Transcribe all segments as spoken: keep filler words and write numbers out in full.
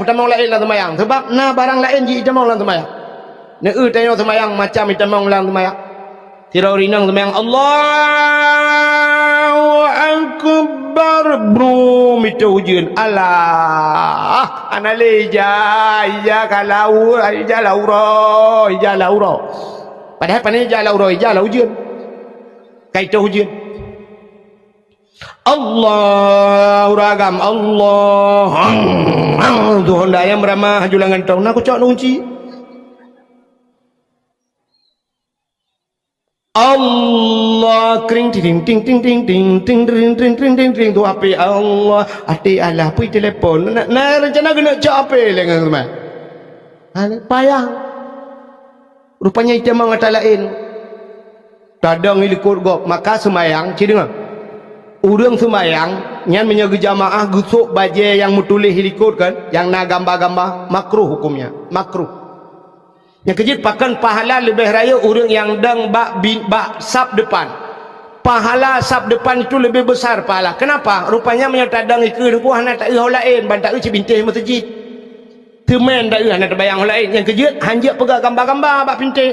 Peutamong laén lam seumayang, sabab na barang laén jitamong lam seumayang. Neu-eu tanyoe seumayang macam jitamong lam seumayang. Sidroe ureueng inong seumayang, "Allahu Akbar!" Brum, itôh ujeuen. Alah, hana lé ija, ija ka lau-, ija lam uroe, ija lam uroe. Padahai pane ija lam uroe, ija lam ujeuen. Ka itôh ujeuen. Allahu ragam, Allah. Tuhan dayam ramah haju lam gantong. Na kucok nunci. Allah kring ting ting ting ting ting ting ting ting ting ting ting tu H P Allah. Até Allah pui telepon. Na, na rencana keuneuk cok H P lé ngon teuma. Ha, payah. Rupanya itamong ata laén. Tadong i likot gob, maka seumayang, ci deungoe. Ureueng seumayang nyan meunyoe geujamaah geusok bajée nyang meutuléh i likot kan, nyang na gamba-gamba, makruh hukumnya, makruh. Nyang keujeuet pakon pahala leubeh rayeuk ureueng nyang dong bak bi-, bak sab depan. Pahala sab depan itu leubeh besar pahala. Kenapa? Rupanya meunyoe tadong i keue teungku hana taeu ho laén, ban taeu cit bintéh meuseujid. Teuma dayeuh hana teubayang laén nyang keujeuet, hanjeuet peugah gamba-gamba bak pintéh.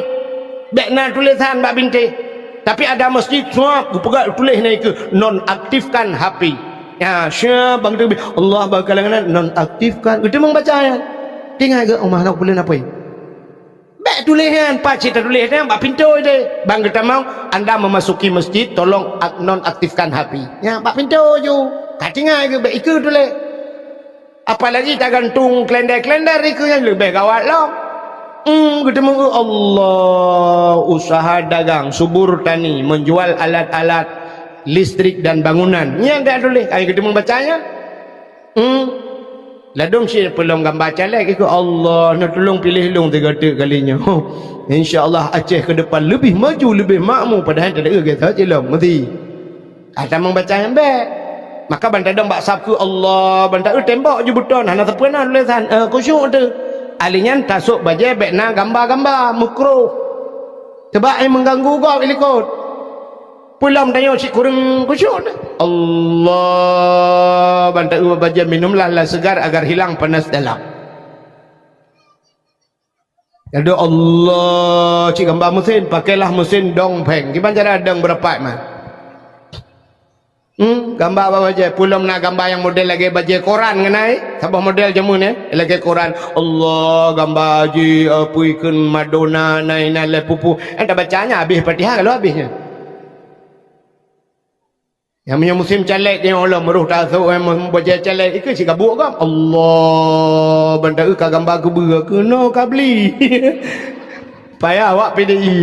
Bék na tulésan bak pintéh. Tapi ada masjid, suap, geupeugah tuléh na ikeue, "Nonaktifkan H P." Ya, syah bang teubi, Allah bang kalangan nonaktifkan. Geuteumong baca nyan. Tinggai geu, "Oh, mah, nak buleuen apa?" Bék tuléh nyan, paci tatuléh nyan bak pintoe deh. Bang geutamong, anda memasuki masjid, tolong ak-, nonaktifkan H P. Nyan bak pintoe ju. Ka tinggai geu, bék ikeue tuléh. Apalagi tagantung klender-klender ikeue nyan leubeh gawat lom. Hmm, geuteumong, Allah, usaha dagang, subur tani, menjual alat-alat listrik dan bangunan. Nyan dak tuléh, ai geuteumong baca nyan. Hmm. Ladom cit peulom gamba caleg ikeue, Allah, neutulông piléh lôn tiga teuk kali nyoe. Insya Allah Aceh ke depan leubeh maju, leubeh makmu, padahai tadeuh gata cilong meuti. Ah, tamong baca nyan bék. Maka ban tadong bak sab keu Allah, ban taeu tembok ju beuton, hana sapeue na tulésan, eh, khusyuk teuh. Ahli nyan tasok bajée bék na gamba-gamba, mukroh. Teubak ai meuganggu gob i likot. Peulom tanyoe cit kureueng khusyuk teuh. Allah, ban taeu bajée minumlah lah segar agar hilang panas dalam. Adoe Allah, cit gamba meusén, pakailah meusén dong pheng. Kiban cara dong beurapat man. Hmm, gamba bak bajée, peulom na gamba nyang model lagée bajée koran ngon ai. Saboh model jameun nyoe, lagée koran. Allah, gamba jih, apui kheun Madonna, na inan lé pupu. Nyan tabaca nyan habéh Fatihah ka lheueh habéh nyan. Nyang meunyoe musém caleg nyoe lom, roh tasok, eh, bajée caleg, ikeue cit gabuk gob. Allah, ban taeu ka gamba keubeue, keunoe ka bli. Payah awak P D I.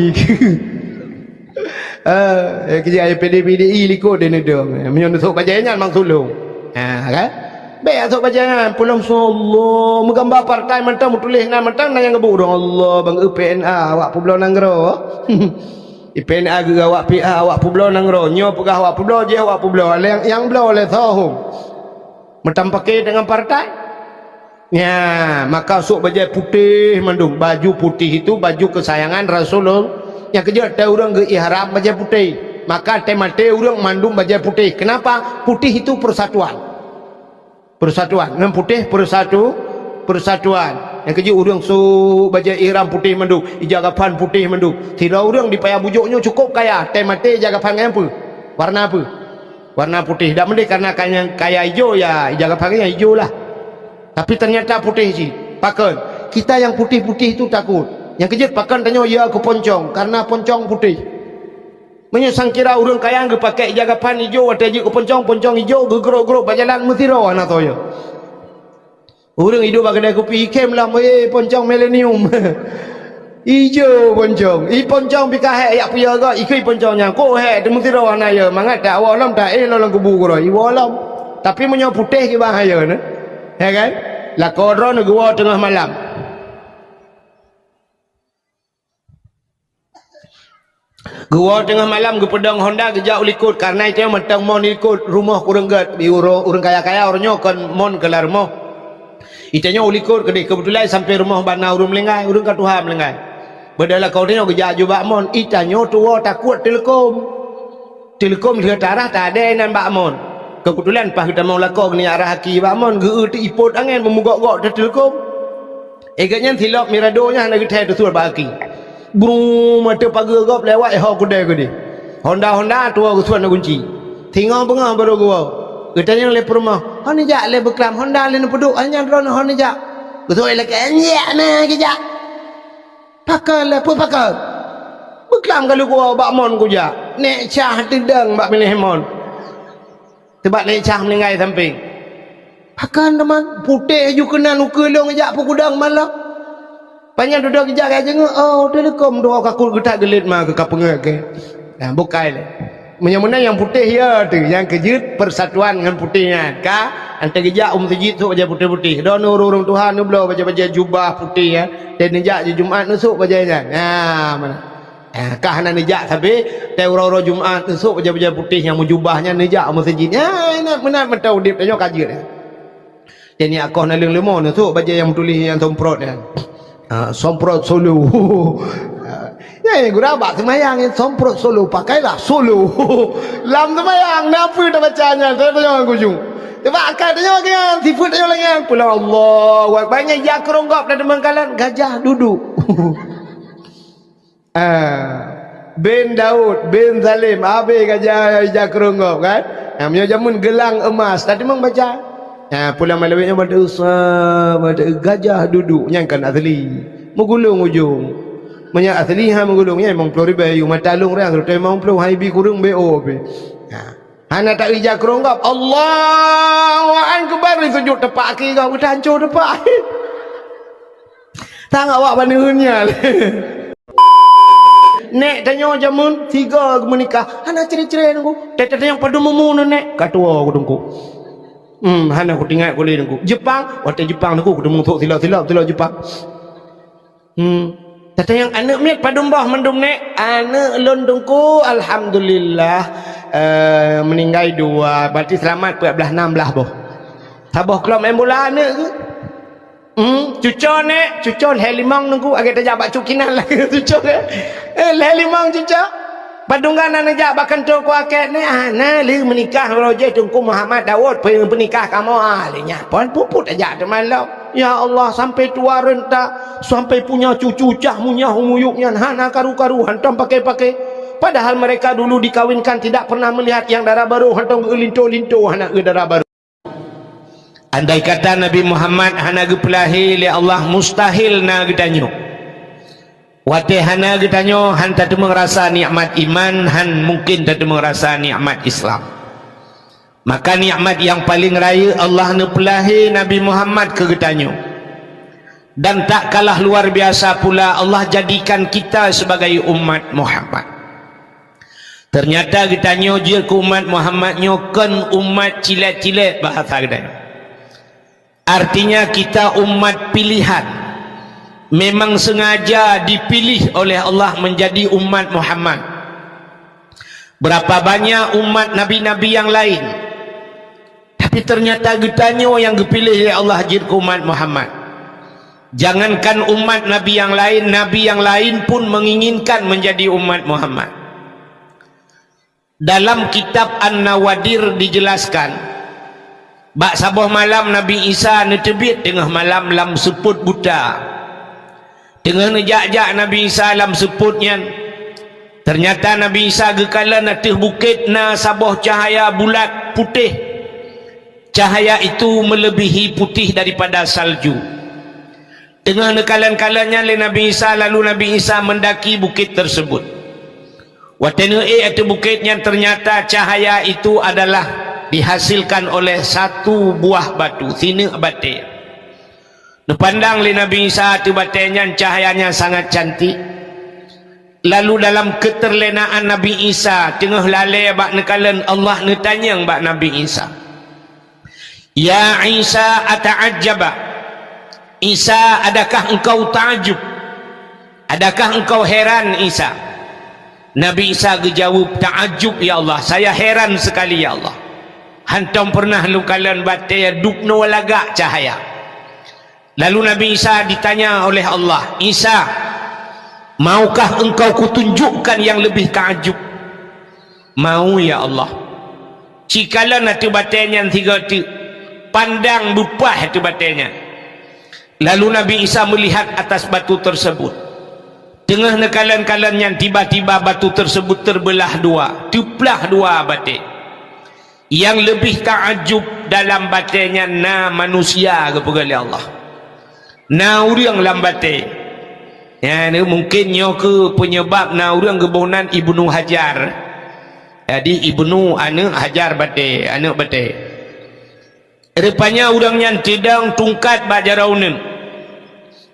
Eh, eh, keujak P D I, P D I likot deh neudong. Eh, meunyoe neusok bajée nyan mang sulong. Ha, kan? Bék sok bajée nyan, peulom su Allah, meugamba partai mantong, meutuléh nan mantong, na nyang gabuk dong Allah, bang eu P N A, awak peubloe nanggroe. I P N A geuh awak P A, awak peubloe nanggroe. Nyoe peugah awak peubloe, jih awak peubloe. Lé nyang bloe lé soe hom. Meutam paké deungon partai. Nya, maka sok bajée putéh mandum. Baju putih itu baju kesayangan Rasulullah. Nyang keujeuet teu ureueng geu ihram bajée putéh. Maka teu maté ureueng mandum bajée putéh. Kenapa? Putih itu persatuan. Persatuan. Ngon putéh persatu-, persatuan. Nyang keujeuet ureueng sok bajée ihram putéh mandum, ija kafan putéh mandum. Sidroe ureueng di Paya Bujok nyoe cukup kaya, teu maté ija kafan ngon peue? Warna peue? Warna putéh. Dak meudeh karena kaya, kaya ijo, ya ija kafan nyan ijo lah. Tapi ternyata putéh cit. Pakon? Kita yang putih-putih itu takut. Nyang keujeuet pakon tanyoe ya keu poncong, karena poncong putéh. Meunyoe sangkira ureueng kaya geupaké ija kafan ijo watée jeuet keu poncong, poncong ijo geugrok-grok bak jalan meusidroe hana toh ya. Ureueng iduek bak keudée kupi ikhém lom, "Eh, poncong milenium." Ijo poncong. I poncong pih ka hék yak peue ya gak, ikui poncong nyan. Kok hék teu meusidroe hana ya, mangat tak awak lom tak éh lom lam kubu keudroe. Iwoe lom. Tapi meunyoe putéh kiban hayeue neh. Ya kan? Lakoe droeneuh geuwoe teungoh malam. Geuwoe teungoh malam geupeudong honda geujak u likot, kareuna itanyoe mantong mon i likot, rumoh kureueng gét, di uroe ureueng kaya-kaya uroe nyoe kon mon keu lam rumoh. Itanyoe u likot keudeh, keubeutulan sampoe rumoh bak na ureueng meuninggai, ureueng ka tuha meuninggai. Beudôh lakoe tanyoe geujak aju bak mon, itanyoe tuwoe takot teuleukom. Teuleukom lheueh tarah tadée inan bak mon. Keubeutulan paih geutamong lakoe geuneuk arah aki bak mon, geu-eu teuh ipot angén meumugok-gok teuh teuleukom. Éh geuh nyan silop mirado nyan hana geuthèe teusuet bak aki. Brum, ateueh pageue gob lewat ho keudè keudeh. Honda-honda tuwoe geusuet na gunci. Singoh beungoh barô geuwoe. Geutanyong lé peurumoh, "Ho neujak lé beuklam, honda lé neupeuduek, hai nyan droeneuh ho neujak?" Geusuet lé keu, "Nyak na geujak." "Pakon lé, peue pakon?" "Beuklam ka lheueh kuwoe bak mon kujak. Nèk cah teudong bak binéh mon." Teubak nèk cah meuninggai sampéng. Pakon teuma putéh ju keunan ukeue lôn jak peugudong malam. Pajan dudoe geujak ka jeungeuk, oh, teuleukom dua kakot geutak geulet ma keu ka peungeuet keu. Nah, bukai lé. Meunyoe meunan nyang putéh ya teuh, nyang keujeuet persatuan ngon putéh nyan. Ka, ante geujak u meuseujid sôk bajèe putéh-putéh. Droeneuh ureueng-ureueng tuha neubloe bajèe-bajèe jubah putéh nyan. Dan neujak Jumat neusôk bajèe nyan. Nah, mana? Ah, ka hana neujak sabe, teuh uroe-uroe Jumat neusôk bajèe-bajèe putéh nyang meujubah nyan neujak u meuseujid. Ya, ingat meunan mantong udép tanyoe ka jeuet. Jadi akoh naleueng leumo neusôk bajèe nyang meutuléh nyang somprot nyan. Ah, somprot solo. Ah, nyan gura bak seumayang nyan somprot solo, pakailah solo. Lam seumayang na peue tabaca nyan, tanyoe ngon kujung. Teuma akai tanyoe nyan, sifeuet tanyoe lagèe nyan. Pulang Allahu Akbar, nyan ija keurong gob dan teumangkalan gajah duduk. Ah, bin Daud, bin Salim, habéh gajah ija keurong gob kan? Nah, meunyoe jameun geulang emas, tadi memang baca. Nah, pulang malam nyoe baca usah, baca gajah duduk, nyan kan asli. Meugulong ujong. Meunyoe asli ha meugulong, nyan limong ploh ribèe, mata lôn rang, serta limong ploh, hai bi kureueng B O pih. Nah, hana tak ija keurong gob, Allahu Akbar, sujud tepak aki gob, geutanco tepak. Tang awak baneuen nyan. Nèk tanyoe jameun tiga geumeunikah, hana cre-cre nunggu. Tèt tanyoe padum umu nèk, ka tuwoe ku teungku. Hmm, hana kutingat ku lé nunggu. Jepang, watèe Jepang nunggu, ku teumeusuek silop-silop, silop Jepang. Hmm. Tèt tanyoe aneuk miet padum boh mandum nèk, aneuk lôn teungku, alhamdulillah, eh, meuninggai dua, berarti seulamat peuet blaih nam blaih boh. Saboh klub main bola aneuk geuh. Hmm, cuco nèk, cuco lhèe limong nunggu, agak tajak bak cukinan lagèe cuco nèk. Eh, lhèe limong cuco. Padungga na neujak bak kantô ku akét nèk, ah, na lheueh meunikah uroe jih Teungku Muhammad Daud, pe-, peunikah kamoe, ah, lheueh nyan. Pon puput tajak teuma lom. Ya Allah, sampai tua renta, sampai punya cucu cah munyah umuyup nyan hana karu-karu, hantom pakai-pakai. Padahal mereka dulu dikawinkan tidak pernah melihat yang dara barô, hantom geulinto-linto hana geu dara barô. Andai kata Nabi Muhammad hana geupeulahé lé Allah, mustahil na geutanyoe. Watée hana geutanyoe, han tateumeung rasa nikmat iman, han mungken tateumeung rasa nikmat Islam. Maka nikmat nyang paleng rayeuk, Allah neupeulahé Nabi Muhammad keu geutanyoe. Dan tak kalah luar biasa pula, Allah jadikan kita sebagai umat Muhammad. Teunyata geutanyoe jeuet keu umat Muhammad nyoe kon umat cilek-cilek bahasa geutanyoe. Artinya kita umat pilihan. Memang sengaja dipilih oleh Allah menjadi umat Muhammad. Berapa banyak umat nabi-nabi yang lain. Tapi ternyata geutanyoe nyang geupiléh lé Allah jeuet keu umat Muhammad. Jangankan umat nabi nyang laén, nabi nyang laén pun menginginkan menjadi umat Muhammad. Dalam kitab An-Nawadir dijelaskan, bak saboh malam Nabi Isa neuteubiet teungoh malam lam seupôt buta. Teungoh neujak-jak Nabi Isa lam seupôt nyan, teunyata Nabi Isa geukalon ateueh bukét na saboh cahya bulat putéh. Cahaya itu melebihi putih daripada salju. Teungoh neukalon-kalon nyan lé Nabi Isa, lalu Nabi Isa mendaki bukét tersebut. Watée neuék ateueh bukét nyan, teunyata cahaya itu adalah dihasilkan oleh satu buah batu, sineuk batée. Neupandang lé Nabi Isa ateueh batée nyan cahayanya sangat cantik. Lalu dalam keuteurlénaan Nabi Isa teungoh lalée bak neukalon, Allah neutanyong bak Nabi Isa, "Ya Isa, ata'ajjaba? Isa, adakah engkau taajub? Adakah engkau heran, Isa?" Nabi Isa geujaweueb, "Taajub, ya Allah, saya heran sekali, ya Allah. Hantom pernah lôn kalon batée dubnoe lagak cahaya." Lalu Nabi Isa ditanya oleh Allah, "Isa, maukah engkau kutunjukkan yang lebih taajub?" "Mau, ya Allah." Cikalon ateueh batée nyan sigoe teuk, pandang beupah ateueh batée nyan. Lalu Nabi Isa melihat atas batu tersebut. Teungoh neukalon-kalon nyan, tiba-tiba batu tersebut terbelah dua, teuplah dua batée. Nyang leubeh taajub dalam batée nyan na manusia, geupeugah lé Allah. Na ureuëng lam batée. Nyan mungken nyoe keuh peunyeubab na ureuëng geuboh nan Ibnu Hajar. Jadi Ibnu aneuëk Hajar batée, aneuëk batée. Rupanya ureuëng nyan teudong tungkat bak jaroe uneuen.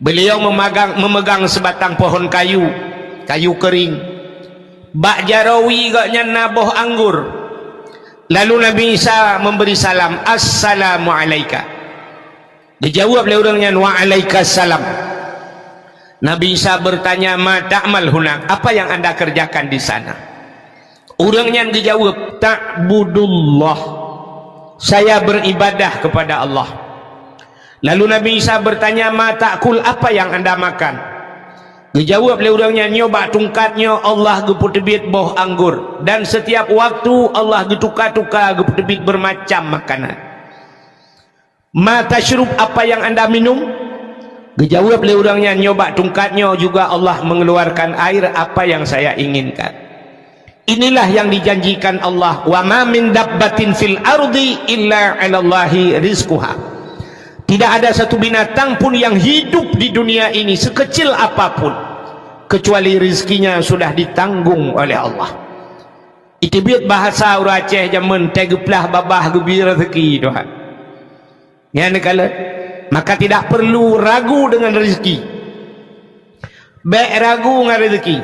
Beuliau meumagang, meumeugang seubatang pohon kayu, kayu keuring. Bak jaroe wie gobnyan na boh anggor. Lalu Nabi Isa memberi salam, "Assalamu alaika." Dijaweueb lé ureuëng nyan, "Wa alaikassalam." Nabi Isa bertanya, "Ma ta'mal hunak? Apa yang anda kerjakan di sana?" Ureuëng nyan geujaweueb, "Ta'budullah. Saya beribadah kepada Allah." Lalu Nabi Isa bertanya, "Ma ta'kul? Apa yang anda makan?" Geujaweueb lé ureuëng nyan, "Nyoe bak tungkat nyoe Allah geupeuteubiet boh anggor, dan setiap waktu Allah geutuka-tuka geupeuteubiet beumacam makanan." "Ma tasyrub? Apa yang anda minum?" Geujaweueb lé ureuëng nyan, "Nyoe bak tungkat nyoe juga Allah mengeluarkan air apa yang saya inginkan." Inilah yang dijanjikan Allah, "Wa ma min dabbatin fil ardi illa 'alallahi rizquha." Tidak ada satu binatang pun yang hidup di dunia ini sekecil apapun, kecuali rezekinya sudah ditanggung oleh Allah. Iteubiet bahasa ureuëng Aceh jameun, teugeuplah babah geubri rezeki Tuhan. Nyan neukalon, maka tidak perlu ragu dengan rezeki. Bék ragu ngon rezeki.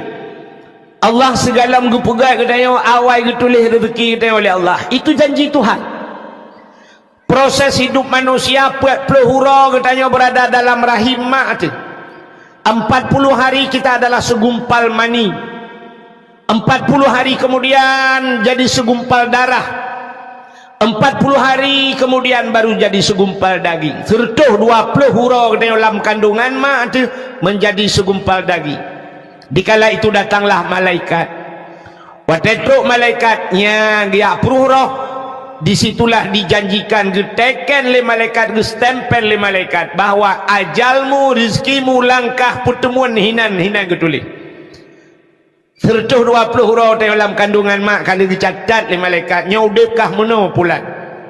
Allah sigohlom geupeugah geutanyoe awai geutuléh rezeki geutanyoe oleh Allah. Itu janji Tuhan. Proses hidup manusia peuet ploh uroe geutanyoe berada dalam rahim mak teuh. Empat puluh hari kita adalah segumpal mani. Empat puluh hari kemudian jadi segumpal darah. Empat puluh hari kemudian baru jadi segumpal daging. Seratus dua puluh uroe geutanyoe lam kandungan mak teuh menjadi segumpal daging. Dikala itu datanglah malaikat. Watée trok malaikat nyan geujak pruh roh, disitulah dijanjikan, geuteken lé malaikat, geustempel lé malaikat bahwa ajalmu, rezekimu, langkah peuteumuen hinan, hinan geutuléh. Seratus dua puluh uroe teuh lam kandungan mak ka lheueh geucatat lé malaikat, nyoe udeb kah meunoe pulan.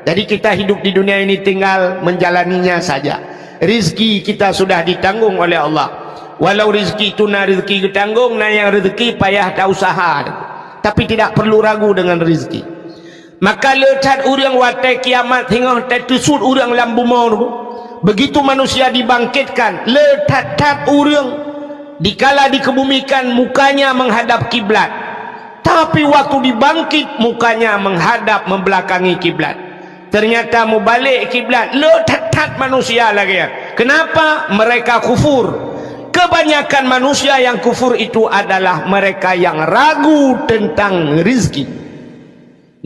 Jadi kita hidup di dunia ini tinggal menjalaninya saja. Rezeki kita sudah ditanggung oleh Allah. Walau rezeki itu na rezeki geutanggong, na nyang rezeki payah ta usaha. Tapi tidak perlu ragu dengan rezeki. Maka le that ureuëng watée kiamat singoh teuteusut ureuëng lam bumoe nyoe, begitu manusia dibangkitkan, le that-that ureuëng dikala dikebumikan mukanya menghadap kiblat, tapi waktu dibangkit mukanya menghadap membelakangi kiblat. Ternyata mubalek kiblat, le that-that manusia lagée nyan. Kenapa? Mereka kufur. Kebanyakan manusia yang kufur itu adalah mereka yang ragu tentang rezeki.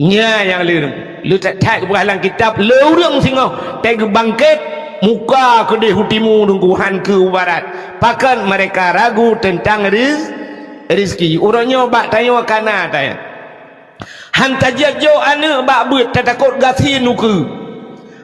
Nyan nyang le, le that-that geupeugah lam kitab, le ureuëng singoh teugeubangkét, muka keudeh u timu, deungon han keu u barat. Pakon? Mereka ragu tentang riz-, rezeki. Uroe nyoe bak tanyoe ka na, tanyoe. Han tajak jok aneuëk bak beuet, tatakot gasien ukeue.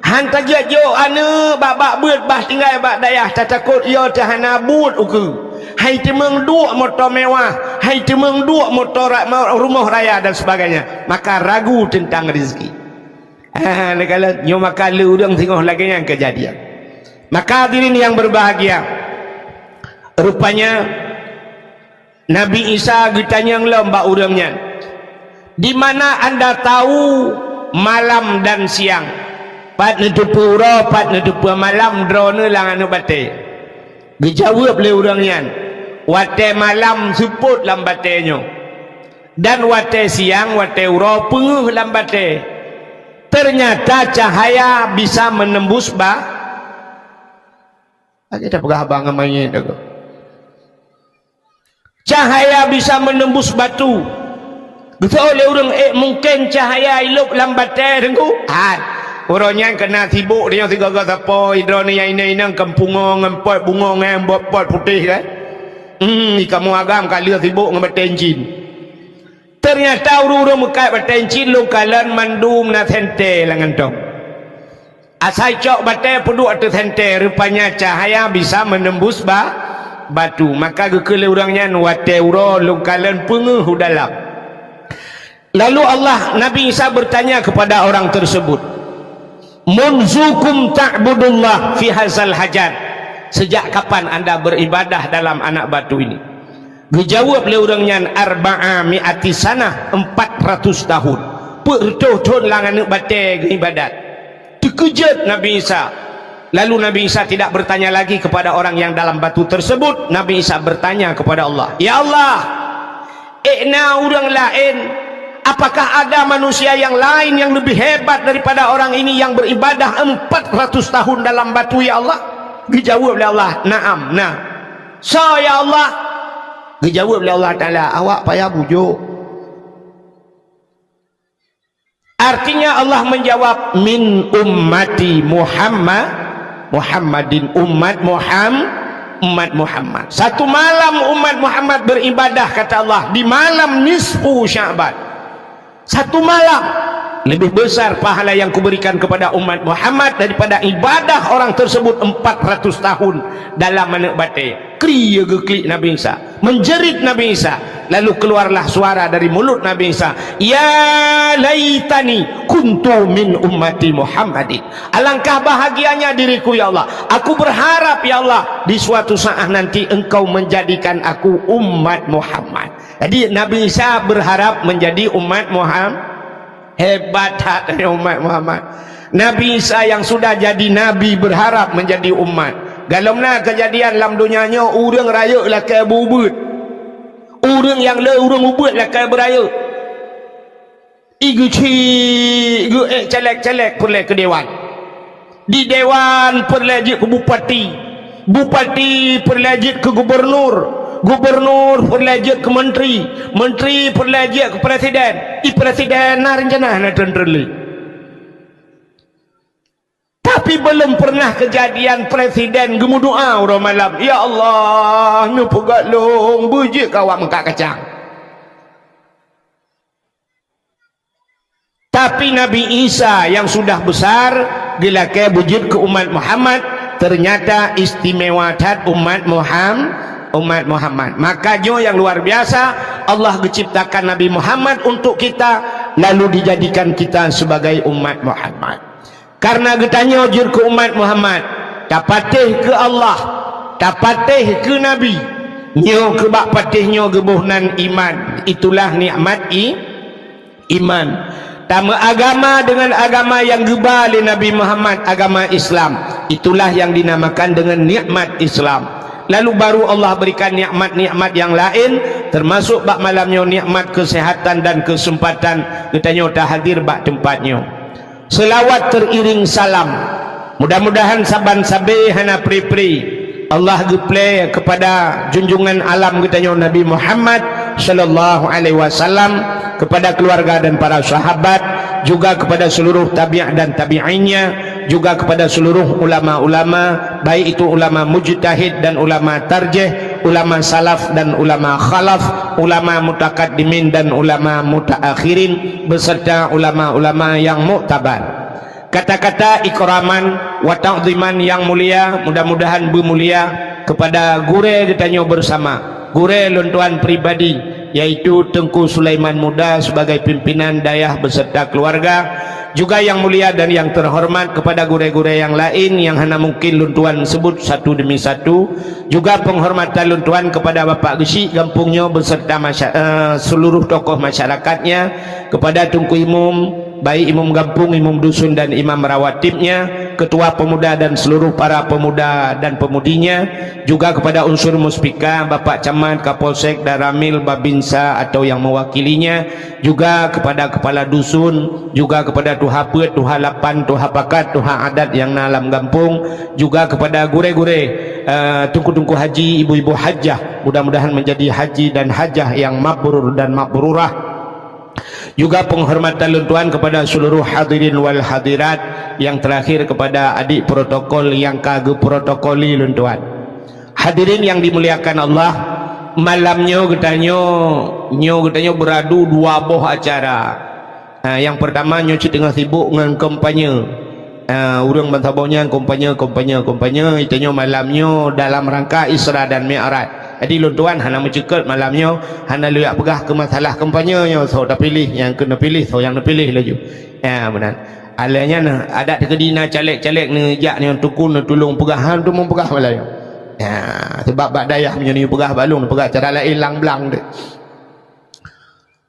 Han tajak jok aneuëk bak, bak beuet, bah tinggai bak dayah, tatakot yo teuh hana buet ukeue. Hai teumeung duek moto mewah, hai teumeung duek moto ra-, ma-, rumoh raya dan sebagainya. Maka ragu tentang rezeki. Ah, neukalon, nyoe maka le ureuëng singoh lagée nyan keujadian. Maka hadirin yang berbahagia, rupanya Nabi Isa geutanyong lom bak ureuëng nyan, "Di mana anda tahu malam dan siang? Pat neuteupeue uroe, pat neuteupeue malam droeneuh lam aneuëk batée?" Geujaweueb lé ureuëng nyan, "Watée malam seupôt lam batée nyoe, dan watée siang, watée uroe peungeuh lam batée. Ternyata cahaya bisa menembus ba-," Lagée tapeugah haba ngon manyét lagoe. Cahaya bisa menembus batu. Geuseuôt lé ureuëng, "Ék mungken cahaya ilôb lam batée, Teungku?" Hai, uroe nyan keunan sibôk tanyoe sigoe-goe sapo, droeneuh nyang inong-inong keumpungong ngon pot bungong ngon pot-pot putéh, kan? Hmm, di kamoe agam ka lheueh sibôk ngon batée encin. Ternyata ureuëng-ureuëng meukat batée cit lôn kalon mandum na sentée lam gantong. Asai cok batée peuduek ateueh sentée, rupanya cahaya bisa menembus ba-, batu. Maka geukheun lé ureuëng nyan, watée uroe lôn kalon peungeuh u dalam. Lalu Allah, Nabi Isa bertanya kepada orang tersebut, "Munzukum ta'budullah fi hazal hajar?" Sejak kapan anda beribadah dalam anak batu ini? Geujaweueb lé ureuëng nyan, "Arba'a mi'ati sanah, empat ratus tahun." Peuet reutôh thon lam aneuk batée geuibadat. Teukeujot Nabi Isa. Lalu Nabi Isa tidak bertanya lagi kepada orang yang dalam batu tersebut. Nabi Isa bertanya kepada Allah, "Ya Allah, ék na ureuëng laén? Apakah ada manusia yang lain yang lebih hebat daripada orang ini yang beribadah empat ratus tahun dalam batu, ya Allah?" Geujaweueb lé Allah, "Na'am, na." "Soe, ya Allah?" Geujaweueb lé Allah Taala, "Awak payah bujuk." Artinya Allah menjawab, "Min ummati Muhammad, Muhammadin, umat Muham-, umat Muhammad." Satu malam umat Muhammad beribadah, kata Allah, di malam nisfu Sya'ban. Satu malam lebih besar pahala yang kuberikan kepada umat Muhammad daripada ibadah orang tersebut empat ratus tahun dalam aneuk batée. Kri geuklik Nabi Isa. Menjerit Nabi Isa, lalu keluarlah suara dari mulut Nabi Isa, "Ya laitani kuntu min ummati Muhammadin." Alangkah bahagianya diriku, ya Allah. Aku berharap, ya Allah, di suatu saat nanti Engkau menjadikan aku umat Muhammad. Jadi, Nabi Isa berharap menjadi umat Muhammad. Hebat that umat Muhammad. Nabi Isa yang sudah jadi nabi berharap menjadi umat. Galom na kejadian lam donya nyoe, ureuëng rayeuk lakée beuubeut. Ureuëng nyang le ureuëng ubeut lakée beurayeuk. Igeuci geuék caleg-caleg peureulée keu dewan. Di dewan peureulée jeuet keu bupati. Bupati peureulée jeuet keu gubernur. Gubernur peureulée jeuet keu menteri. Menteri peureulée jeuet keu presiden. I presiden na rencana na teuntreuli. Tapi belum pernah kejadian presiden geumeudoa uroe malam, "Ya Allah, neupeugah lôn beujeuet keu awak meukat kacang." Tapi Nabi Isa yang sudah besar geulakée beujeuet keu umat Muhammad, ternyata istimewa that umat Muham-, umat Muhammad. Maka nyoe yang luar biasa, Allah geuciptakan Nabi Muhammad untuk kita, lalu dijadikan kita sebagai umat Muhammad. Karena geutanyoe jeuet keu umat Muhammad, tapatéh keu Allah, tapatéh keu Nabi. Nyoe keu bak patéh nyoe geuboh nan iman, itulah nikmat i-, iman. Tameuagama dengan agama yang geuba lé Nabi Muhammad, agama Islam. Itulah yang dinamakan dengan nikmat Islam. Lalu baru Allah berikan nikmat-nikmat yang lain, termasuk bak malam nyoe nikmat kesehatan dan kesempatan geutanyoe tahadir bak teumpat nyoe. Selawat teriring salam. Mudah-mudahan saban sabe hana pri-pri Allah geuplé kepada junjungan alam geutanyoe Nabi Muhammad sallallahu alaihi wasallam, kepada keluarga dan para sahabat, juga kepada seluruh tabi'in dan tabi'innya, juga kepada seluruh ulama-ulama, baik itu ulama mujtahid dan ulama tarjih, ulama salaf dan ulama khalaf, ulama mutakaddimin dan ulama mutaakhirin, beserta ulama-ulama yang muktabar. Kata-kata ikraman wa ta'ziman yang mulia, mudah-mudahan beumulia kepada gurée geutanyoe bersama, gurée lôn tuan pribadi, yaitu Teungku Sulaiman Muda sebagai pimpinan dayah beserta keluarga, juga yang mulia dan yang terhormat kepada gurée-gurée yang lain yang hana mungkin lôn tuan sebut satu demi satu, juga penghormatan lôn tuan kepada Bapak Geuchik gampông nyoe beserta masya-, eh, seluruh tokoh masyarakatnya, kepada Teungku Imum, baik imum gampông, imum dusun dan imam rawatibnya, ketua pemuda dan seluruh para pemuda dan pemudinya, juga kepada unsur muspika, Bapak Camat, Kapolsek, Danramil, Babinsa atau yang mewakilinya, juga kepada kepala dusun, juga kepada tuha peuet, tuha lapan, tuha pakat, tuha adat yang na lam gampông, juga kepada gurée-gurée, eh, teungku-teungku haji, ibu-ibu hajah, mudah-mudahan menjadi haji dan hajah yang mabrur dan mabrurah. Juga penghormatan lôn tuan kepada seluruh hadirin wal hadirat, yang terakhir kepada adik protokol yang ka geuprotokoli lôn tuan. Hadirin yang dimuliakan Allah, Malam nyoe geutanyoe, nyoe geutanyoe beuradu dua boh acara. Ha, nyang peurtama nyoe cit teungoh sibok ngon kampanye. Ha, ureuëng bansaboh nyan kampanye, kampanye, kampanye. Geutanyoe malam nyoe dalam rangka Isra dan Mi'raj. Jadi lôn tuan hana meucukot malam nyoe, hana lôn jak peugah keu masalah kampanye nyoe, soe tapiléh, nyang keuneuk piléh, soe nyang neupiléh laju. Ya, meunan. Alah nyan, adak teukeudi na caleg-caleg neujak nyoe tukun neutulông peugah, han teumong peugah malam nyoe. Ya, sebab bak dayah meunyoe neupeugah bak lôn, neupeugah cara laén lang blang deh.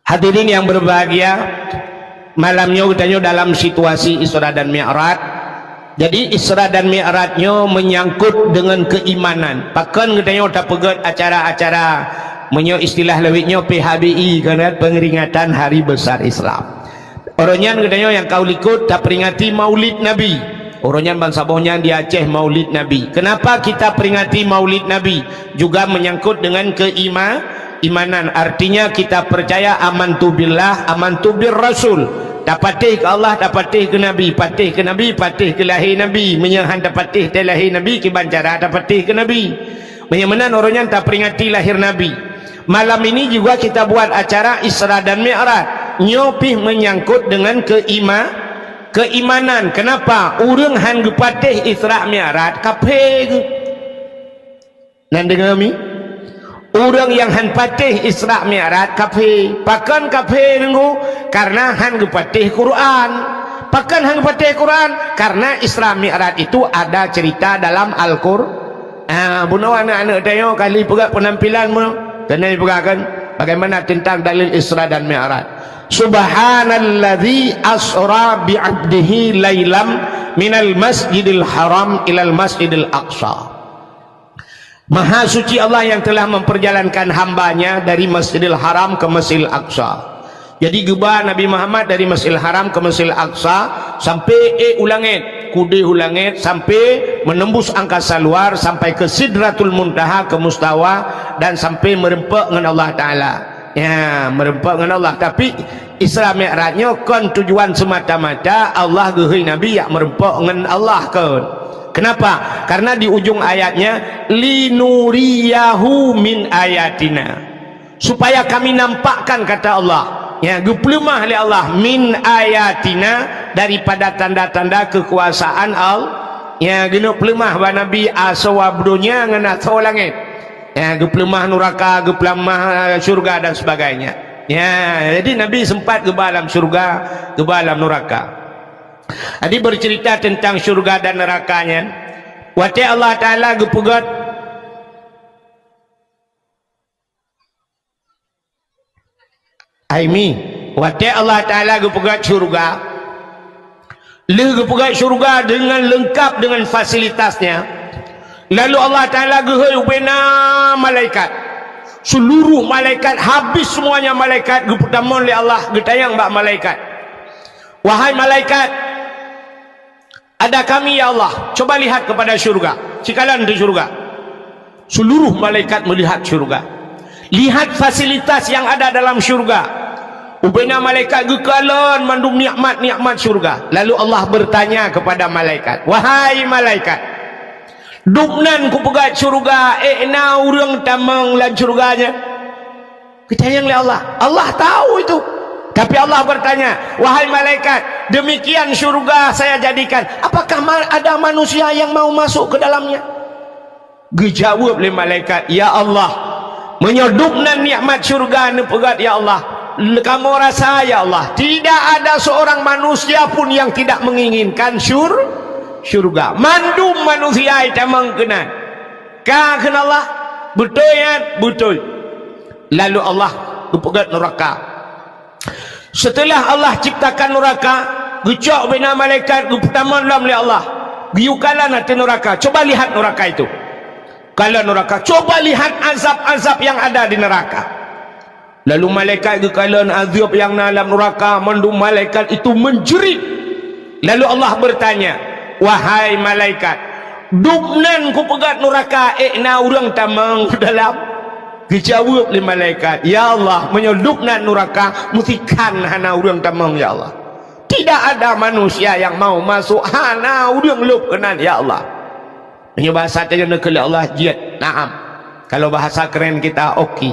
Hadirin yang berbahagia, malam nyoe geutanyoe dalam situasi Isra dan Mi'raj. Jadi Isra dan Mi'raj nyoe menyangkut dengan keimanan. Pakon geutanyoe tapeugét acara-acara, meunyoe istilah lawét nyoe P H B I, kan, Pengeringatan Hari Besar Islam. Uroe nyan geutanyoe nyang ka u likot taperingati Maulid Nabi. Uroe nyan bansaboh nyan di Aceh Maulid Nabi. Kenapa kita peringati Maulid Nabi? Juga menyangkut dengan keima-, imanan. Artinya kita percaya amantu billah, amantu bir rasul. Tapatéh keu Allah, tapatéh keu Nabi, patéh keu Nabi, patéh keu lahé Nabi. Meunyoe han tapatéh teuh lahé Nabi, kiban cara tapatéh keu Nabi. Meunyoe meunan uroe nyan taperingati lahé Nabi. Malam ini juga kita buat acara Isra dan Mi'raj. Nyoe pih menyangkut dengan keima-, keimanan. Kenapa? Ureuëng han geupatéh Isra Mi'raj, kafé geuh. Nan deungoe mi? Ureuëng nyang han patéh Isra Mi'raj, kafé. Pakon kafé, Teungku? Karena han geupatéh Quran. Pakon han geupatéh Quran? Karena Isra Mi'raj itu ada cerita dalam Al-Qur-, Ah, bunoe aneuk-aneuk tanyoe kali peugah penampilan mu. Keuneuk peugah kan bagaimana tentang dalil Isra dan Mi'raj. Subhanalladzi asra bi 'abdihi lailam minal masjidil haram ilal masjidil aqsa. Maha suci Allah yang telah memperjalankan hambanya dari Masjidil Haram ke Masjidil Aqsa. Jadi geuba Nabi Muhammad dari Masjidil Haram ke Masjidil Aqsa sampai ék u langét, keudéh u langét sampai menembus angkasa luar sampai ke Sidratul Muntaha, ke mustawa, dan sampai meureumpok ngon Allah Taala. Ya, meureumpok ngon Allah. Tapi Isra Mi'raj nyoe kon tujuan semata-mata Allah geuhôi Nabi jak meureumpok ngon Allah kon. Kenapa? Karena di ujung ayatnya, "Linuriyahu min ayatina." Supaya kami nampakkan, kata Allah. Ya, geupeuleumah lé Allah, "min ayatina", daripada tanda-tanda kekuasaan Allah. Ya, geuneuk peuleumah bak Nabi asoe donya ngon asoe langét. Ya, geupeuleumah nuraka, geupeuleumah, eh, syurga dan sebagainya. Ya, jadi Nabi sempat geuba lam syurga, geuba lam nuraka. Jadi bercerita tentang syurga dan neraka nyan, watée Allah Taala geupeugét, Aimi, watée Allah Taala geupeugét syurga, lheueh geupeugét syurga dengan lengkap dengan fasilitasnya, lalu Allah Taala geuhôi ubena malaikat. Seluruh malaikat, habis semuanya malaikat, geupeutamong lé Allah, geutanyong bak malaikat, "Wahai malaikat, ada kami, ya Allah, coba lihat kepada syurga." Sikalon di syurga. Seluruh malaikat melihat syurga. Lihat fasilitas yang ada dalam syurga. Ubena malaikat geukalon mandum nikmat-nikmat syurga. Lalu Allah bertanya kepada malaikat, "Wahai malaikat, dubnan kupeugét syurga, ék na ureuëng tamong lam syurga nyan?" Geutanyong lé Allah. Allah tahu itu. Tapi Allah bertanya, "Wahai malaikat, demikian syurga saya jadikan, apakah ma-, ada manusia yang mau masuk ke dalamnya?" Geujaweueb lé malaikat, "Ya Allah, meunyoe dubnan nikmat syurga neupeugét, ya Allah, kamoe rasa, ya Allah, tidak ada seorang manusia pun yang tidak menginginkan syur-, syurga. Mandum manusia jitamong keunan." Ka kheun Allah, "Beutôi nyan?" "Beutôi." Lalu Allah geupeugét nuraka. Seuteulah Allah ciptakan nuraka, geucok ubena malaikat geupeutamong lom lé Allah. Geuyue kalon ateueh nuraka. Coba lihat nuraka itu. Kalon nuraka. Coba lihat azab-azab yang ada di neraka. Lalu malaikat geukalon azab nyang na lam nuraka, mandum malaikat itu menjerit. Lalu Allah bertanya, "Wahai malaikat, dubnan kupeugét nuraka ék na ureuëng tamong dalam?" Geujaweueb lé malaikat, "Ya Allah, meunyoe dubnan nuraka, meusikan hana ureuëng tamong, ya Allah. Tidak ada manusia yang mau masuk, hana ureuëng lôb keunan, ya Allah." Meunyoe bahasa tanyoe neukheun lé Allah, jeuet, na'am. Kalau bahasa keren kita, oke.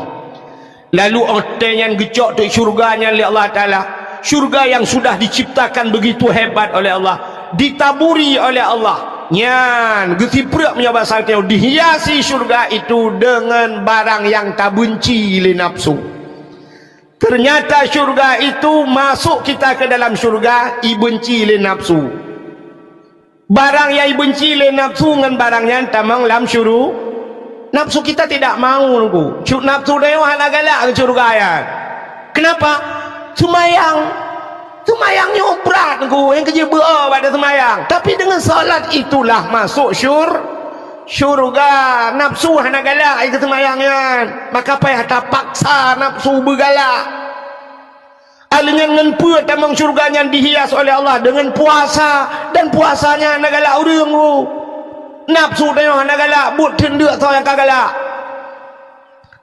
Lalu watée nyan geucok teuk syurga nyan lé Allah Taala. Syurga yang sudah diciptakan begitu hebat oleh Allah, ditaburi oleh Allah. Nyan geusipreuk meunyoe basa tanyoe, dihiasi syurga itu dengan barang yang tabenci lé nafsu. Ternyata syurga itu masuk kita ke dalam syurga, ibenci lé nafsu. Barang nyang ibenci lé nafsu ngon barang nyan tamong lam syuru-, nafsu kita tidak mau, Teungku. Cu-, nafsu tanyoe hana galak keu syurga nyan. Kenapa? Seumayang. Seumayang nyoe brat, Teungku, nyang keujeuet beu-o bak seumayang. Tapi dengan salat itulah masuk syur-, syurga. Nafsu hana galak keu seumayang nyan. Maka payah tapaksa nafsu beugalak. Aleuh nyan ngon peue tamong syurga nyan dihias oleh Allah? Deungon puasa, dan puasa nyan hana galak ureuëng, oh. Nafsu tanyoe hana galak, buet theun deuk soe nyang ka galak.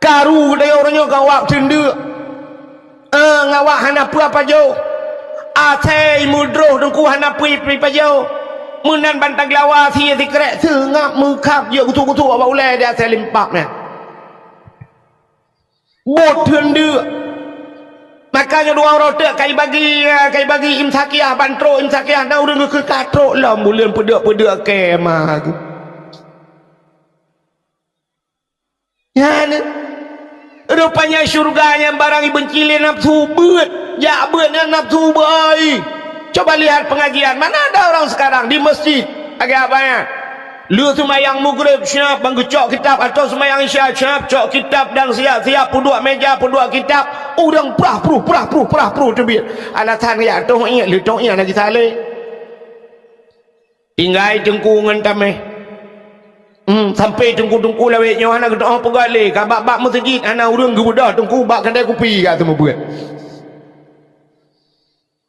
Karu tanyoe uroe nyoe ka awak theun deuk. Eh, ngon awak hana peue pajoh. Asai meudroh Teungku hana peue pajoh. Meunan ban taglawa sie sikrek seungab meukhab jeuet gusok-gusok bak ulée di asai limpab nyan. Buet theun deuk. Maka nyoe dua uroe teuk kai bagi, kai bagi imsakiah, ban trok imsakiah, na ureuëng geukheun ka trok lom buleuen peudeuk-peudeuk kema. Nyan, rupanya syurga nyang barang ibenci lé nafsu beuet, jak beuet nyan nafsu beuai. Coba lihat pengajian, mana ada orang sekarang di masjid? Lagée apa nyan? Lheueh seumayang Maghrib, siap ban geucok kitab, atau seumayang Isya, siap cok kitab dan siap-siap peuduek meja, peuduek kitab. Ureuëng prah pruh, prah pruh, prah pruh teubiet. Alasan jak toh iék, lheueh toh iék lagée saleh. Tinggai Teungku ngon tameh. Hmm, sampai Teungku-teungku lawét nyoe hana geutoh peugah lé, ka bak-bak meuseujid hana ureuëng geubeudôh Teungku bak keudè kupi ka teumeubuet.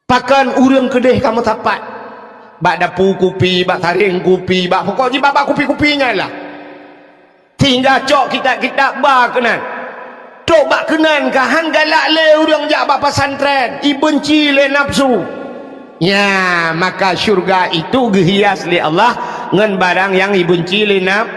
Pakon ureuëng keudeh ka meusapat? Bak dapu kupi, bak sareng kupi, bak pokok jih bak-bak kupi-kupi nyan lah. Sehingga cok kitab-kitab ba keunan. Trok bak keunan ka han galak lé ureuëng jak bak pesantren, ibenci lé nafsu. Ya, maka syurga itu geuhias lé Allah ngon barang nyang ibenci lé naf-,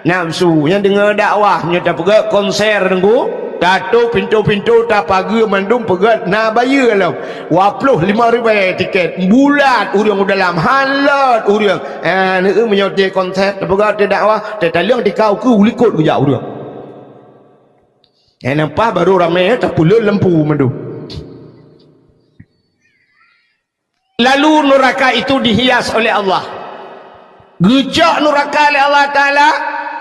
nafsu. Nyang deungoe dakwah, nyoe tapeugét konser Teungku, tatôp pintoe-pintoe, tapageue mandum peugét na bayeue lom. Dua ploh limong ribèe tiket. Bulat ureuëng u dalam, halot ureuëng. Ah, neu meunyoe teuh konser, tapeugét teuh dakwah, teuh taleueng tikau keu u likot geujak ureuëng. Eh, nampak baru ramé, tapeuleueng lampu mandum. Lalu nuraka itu dihias oleh Allah. Geucok nuraka lé Allah Taala,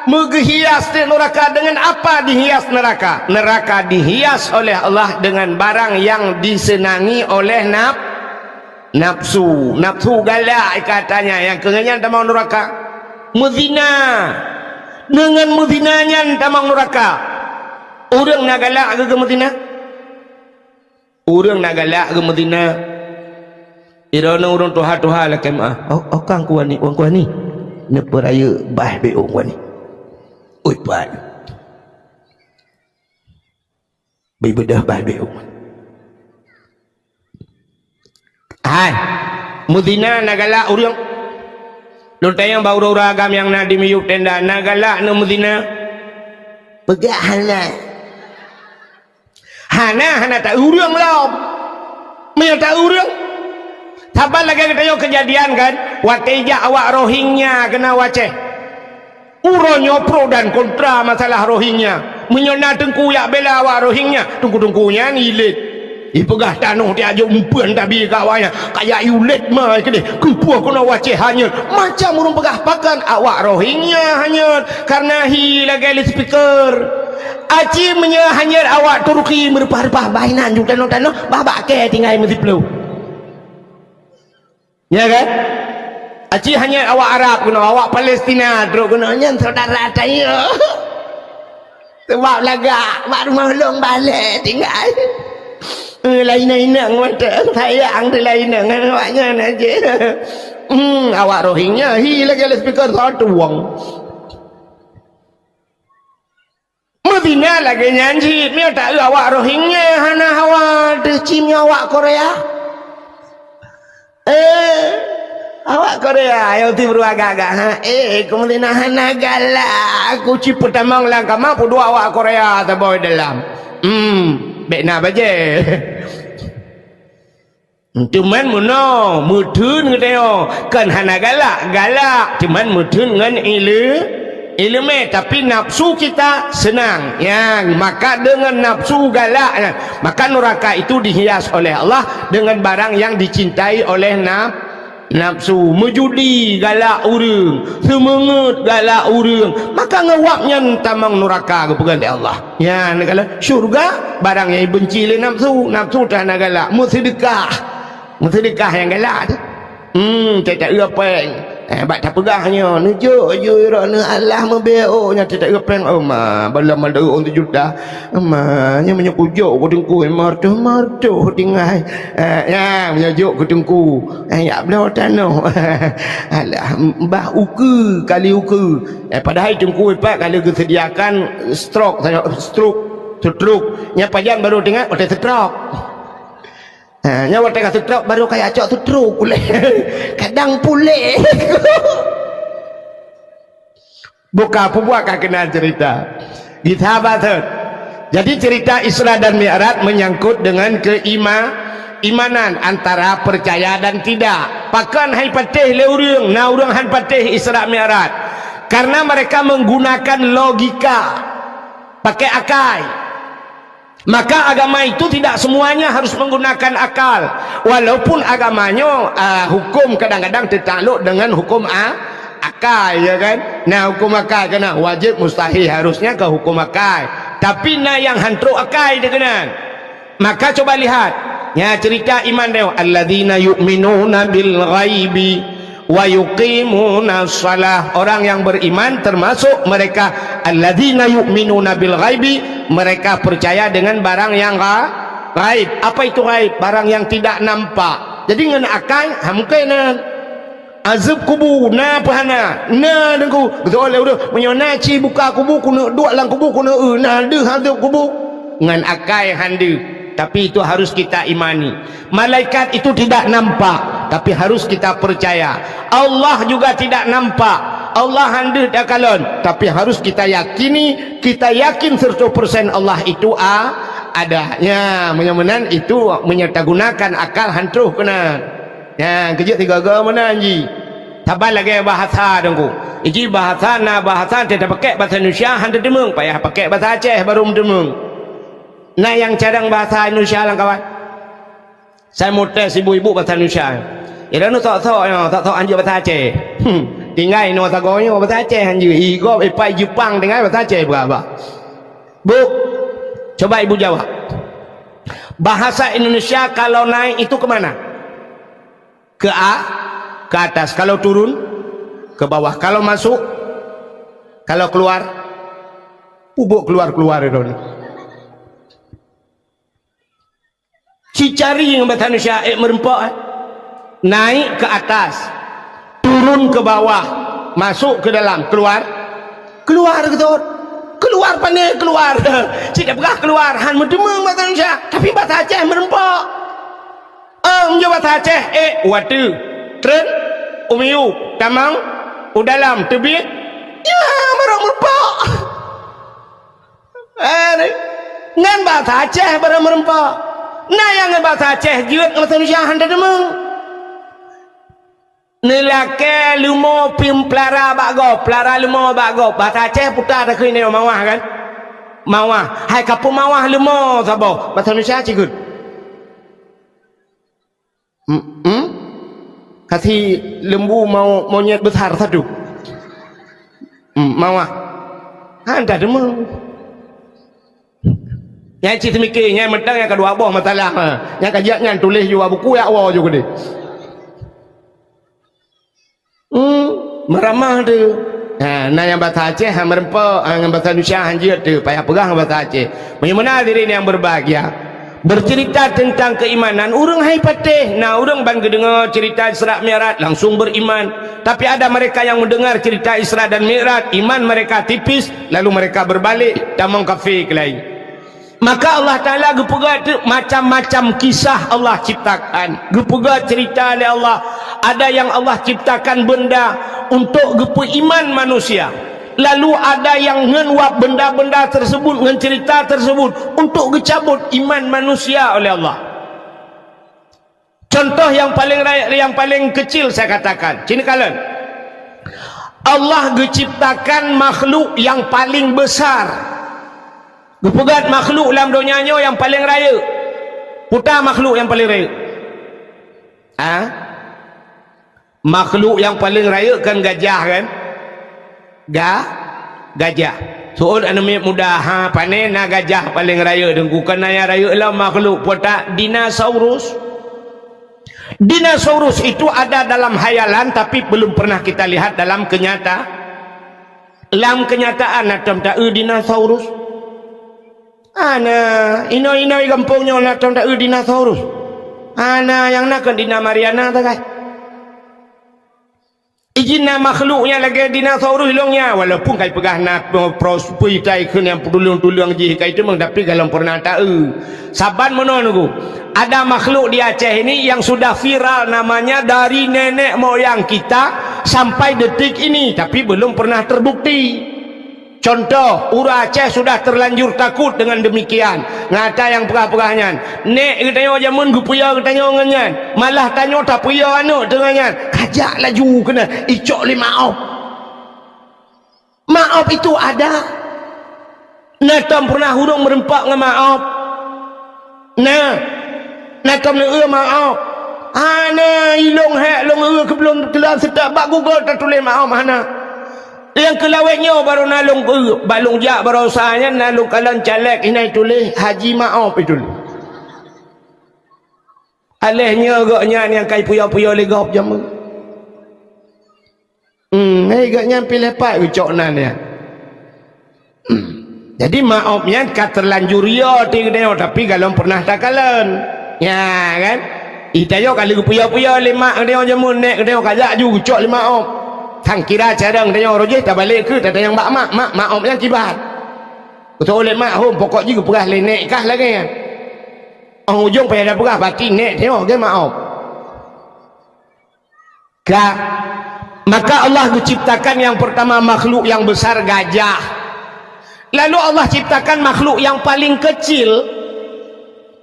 meugeuhias teuk nuraka. Dengan apa dihias neraka? Neraka dihias oleh Allah dengan barang yang disenangi oleh naf-, nafsu. Nafsu galak katanya, nyang keu nyan tamong nuraka. Meuzina. Dengan meuzina nyan tamong nuraka. Ureuëng na galak keu meuzina? Ureuëng na galak geumeuzina. Droeneuh ureuëng tuha-tuha lakée meuáh. Oh, oh, kang kuani, wan kuani. Neupeurayeuk bah bék wan kuani. Ui, pat. Beubeudôh bah bék wan. Hai. Meuzina na galak ureuëng. Lôn tanyong bak ureuëng-ureuëng agam nyang na di miyueb tenda, na galak neumeuzina? Peugah hana. Hana, hana ta-eu ureuëng lom. Meunyoe ta-eu ureuëng, saban lagée geutanyoe keujadian kan, watée jak awak Rohingya keunan u Aceh. Uroe nyoe pro dan kontra masalah Rohingya. Meunyoe na teungku jak bela awak Rohingya, teungku-teungku nyan ilét. Ipeugah tanoh tiajok meupeuen tabi keu awaknyan. Kajak iulét ma keudeh. Keupeue keunoe u Aceh hanyot? Macam ureuëng peugah pakon awak Rohingya hanyot. Karena hi lagée loudspeaker. Aci meunyoe hanyot awak Turki meureupah-reupah bah inan ju tanoh-tanoh, bah bak kée tinggai meusiploh. Ya kan? Aci hanyot awak Arab keunoe, awak Palestina trok keunoe, nyan syedara tanyoe. Sabab lagak bak rumoh lôn balek tinggai. Eh, lainang-inang mantong sayang teuh lainang ngon awaknyan aja. Hmm, awak Rohingya hi lagée loudspeaker satu wang. Meuzina lagée nyan cit, meunyoe ta-eu awak Rohingya hana hawa deuh cit meunyoe awak Korea. Eh, Awak Korea nyang timbru agak-agak, ha? Eh, keumeunteuk hana galak, kuci peutamong lam kama, peudua awak Korea saboh dalam. Hmm, bèk na bajèe. Cuman meunoe, meutheun geutanyoe, kon hana galak, galak, cuman meutheun ngon ile-, ileumèe, tapi nafsu kita senang. Nyang maka deungon nafsu galak nyan, maka nuraka itu dihias oleh Allah dengan barang yang dicintai oleh naf-, nafsu. Meujudi galak ureueng, seumeungeut galak ureueng, maka ngon wab nyan tamong nuraka geupeugah lé Allah. Nyan kalau syurga, barang nyang ibenci lé nafsu, nafsu teuh hana galak, meuseudeukah. Meuseudeukah nyang galak teuh. Hmm, teuh taeu péng. Eh, bak tapeugah nyoe, neujok ju droeneuh Allah meubèe, oh, nyan teuh taeu péng, oh, ma, bala mandeu ôn juta. Ma, nyoe meunyoe kujok keu teungku, martoh-martoh tinggai. Eh, nyan, meunyoe jok keu teungku, eh, yak bloe tanoh. Alah, bah ukeue kali ukeue. Eh, padahai teungku ipat ka lheueh geuseudiakan stroke, stroke, stroke. Nyan pajan barô teuingat watèe stroke. Ha, nyan watèe ka stroke barô kaya cok stroke ulèe. Kadang puléh. Buka peubuet ka keunan cerita. Gisa batet. Jadi cerita Isra dan Mi'raj menyangkut dengan keima-, imanan antara percaya dan tidak. Pakon han patéh lé ureueng, na ureueng han patéh Isra Mi'raj. Karena mereka menggunakan logika, pakai akai. Maka agama itu tidak semuanya harus menggunakan akal. Walaupun agama nyoe, ah, hukum kadang-kadang teutalok dengan hukum a-, akai, ya kan? Nah, hukum akai keunan wajib, mustahil, harusnya keu hukum akai. Tapi na nyang han trok akai teuh keunan. Maka coba lihat, ya, cerita iman dia, "Alladzina yu'minuna bil ghaibi wa yuqimunas shalah." Orang yang beriman termasuk mereka alladzina yu'minuna bil ghaibi, mereka percaya dengan barang yang gha-, ghaib. Apa itu ghaib? Barang yang tidak nampak. Jadi ngon akai, ha, mungkin na. Azeueb kubu, na peu hana? Na, Teungku. Beutôi lé ureueng, meunyoe na ci buka kubu, keuneuk duek lam kubu, keuneuk eu, na deuh azeueb kubu. Ngon akai han deuh, tapi itu harus kita imani. Malaikat itu tidak nampak, tapi harus kita percaya. Allah juga tidak nampak. Allah han deuh takalon, tapi harus kita yakini, kita yakin seratus persen Allah itu a-, ada. Nya, meunyoe meunan itu, meunyoe tagunakan akal han troh keunan. Nya, keujeuet sigoe-goe meunan ji. Saban lagèe bahasa, Teungku. Ji bahasa, na bahasa, teuh tapakèk bahasa Indonesia, han teuteumeung, payah pakèk bahasa Aceh baru meuteumeung. Na nyang cadang bahasa Indonesia lam kawan? Saya mau tes ibu-ibu bahasa Indonesia. Ira nu sok-sok nyoe, sok-sok hanjeuet bahasa Aceh. Hmm, tinggai inoe sagoe nyoe bahasa Aceh hanjeuet. Igob ipai Jepang tinggai bahasa Aceh beuraba. Bu, coba ibu jawab. Bahasa Indonesia kalau naik itu ke mana? Ke a-, ke atas. Kalau turun, ke bawah. Kalau masuk, kalau keluar, pubok keluar-keluar itu. Cicari ngon bahasa Indonesia, eh, meureumpok, eh. Naik ke atas, turun ke bawah, masuk ke dalam, keluar, keluar, beutôi. Keluar pane keluar. Cit peugah keluar, han meuteumeung bahasa Indonesia, tapi bahasa Aceh meureumpok. Ah, meunyoe bahasa Aceh, eh, u ateueh, treun, u miyueb, tamong, u dalam, teubiet, ya, barô meureumpok. Eh, ngon bahasa Aceh barô meureumpok. Na nyang ngon bahasa Aceh jeuet, ngon bahasa Indonesia han teuteumeung. Neulakèe leumo pih peulara bak gob, peulara leumo bak gob. Bahasa Aceh puta takheun nyoe mawah kan? Mawah. Hai ka peumawah leumo saboh. Bahasa Indonesia cit kheun. Hmm, hmm? Kasih lembu mau monyet besar satu. Hmm, mawah. Hana deungoe. Nyan cit seumiké, nyan mantong nyang keudua boh masalah. Ha. Nyang ka jeuet nyan tuléh ju bak buku, jak woe ju keudéh. Hmm, meuramah tu. Ha, na nyang bahasa Aceh, ha, meureumpok, ha, ngon bahasa Indonesia, ha, jeuet tu. Payah peugah ngon bahasa Aceh. Meunyoe meunan hadirin yang berbahagia, bercerita tentang keimanan, ureueng hai patéh. Na ureueng ban geudeungoe cerita Isra Mi'raj, langsung beriman. Tapi ada mereka yang mendengar cerita Isra dan Mi'raj, iman mereka tipis, lalu mereka berbalik, tamong kafé keulai. Maka Allah Taala geupeugah teuk macam-macam kisah Allah ciptakan. Geupeugah cerita lé Allah, Ada yang Allah ciptakan benda untuk geupeuiman manusia. Lalu ada yang ngon wab benda-benda tersebut, ngon cerita tersebut, untuk geucabut iman manusia oleh Allah. Contoh yang paling rayeuk, yang paling kecil saya katakan, cina kalon. Allah geuciptakan makhluk yang paling besar. Geupeugah makhluk lam donya nyoe yang paling rayeuk. Peue makhluk yang paling rayeuk? Ha? Makhluk yang paling rayeuk kan gajah kan? Ga-, gajah. Seuôt aneuk miet muda, ha, pane na gajah paling rayeuk, Teungku, kan na nyang rayeuk lom makhluk, peue ta? Dinosaurus. Dinosaurus itu ada dalam hayalan, tapi belum pernah kita lihat dalam kenyata-, lam kenyataan. Na tom taeu dinosaurus? Hana, inong-inong gampông nyoe na tom taeu dinosaurus? Hana, nyang na kon Dina Mariana sagai. Ijin na makhluk nyang lagèe dinosaurus ilong nyan, walaupun kai peugah na pro-, prosperi tai kheun nyang peutuleueng-tuleueng jih kai teumeung, tapi galom pernah taeu. Saban meunoe Teungku, ada makhluk di Aceh ini yang sudah viral namanya dari nenek moyang kita sampai detik ini, tapi belum pernah terbukti. Contoh, ureueng Aceh sudah terlanjur takut dengan demikian. Ngon ata nyang peugah-peugah nyan. Nèk geutanyoe jameun geupeuyö geutanyoe ngon nyan. Malah tanyoe tapeuyö aneuk teuh ngon nyan. Kajak laju keunan, icok lé maop. Maop itu ada. Na tom pernah ureueng meureumpok ngon maop? Na, na tom neueu maop? Hana, ilong hék lôn eu keublom keulam seutôt bak Google tatuléh maop, hana. Nyang keu lawét nyoe barô na lôn eu, bak lôn jak baroesa nyan na lôn kalon caleg, inan ituléh Haji Maop ituléh. Aléh nyoe gobnyan nyang kai puyo-puyo lé gob jameun. Hmm, hei, gobnyan pih lepat geucok nan nyan. Hmm. Jadi maop nyan ka terlanjur yo ti geutanyoe, tapi galom pernah takalon. Nya kan? Ih, tanyoe ka lheueh geupuyo-puyo lé mak geutanyoe jameun, nèk geutanyoe kajak ju geucok lé maop. Sang kira carông tanyoe roh jih tabalek keu tatanyong bak mak, "Mak, maop nyan kiban?" Geutanyoe lé mak hom, pokok jih geupeugah lé nèk kah lagèe nyan. Óh ujong payah tapeugah, bati nèk tanyoe geumaop. Ka. Maka Allah geuciptakan yang pertama makhluk yang besar gajah. Lalu Allah ciptakan makhluk yang paling kecil,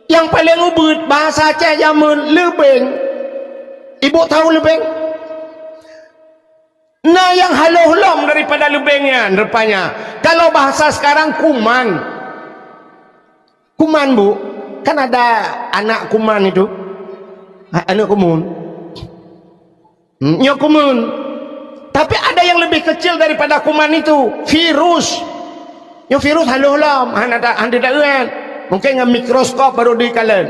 yang paling ubeut, bahasa Aceh jameun leubeng. Ibu tahu leubeng? Na yang halôh lom daripada leubeng nyan rupanya. Kalau bahasa sekarang kuman. Kuman, Bu, kan ada anak kuman itu. Ha, anak kumun. Hmm, nyoe kumun. Tapi ada yang lebih kecil daripada kuman itu, virus. Nyoe virus halôh lom, hana ta-, hana taeu. Mungkin ngon mikroskop baru dikalon.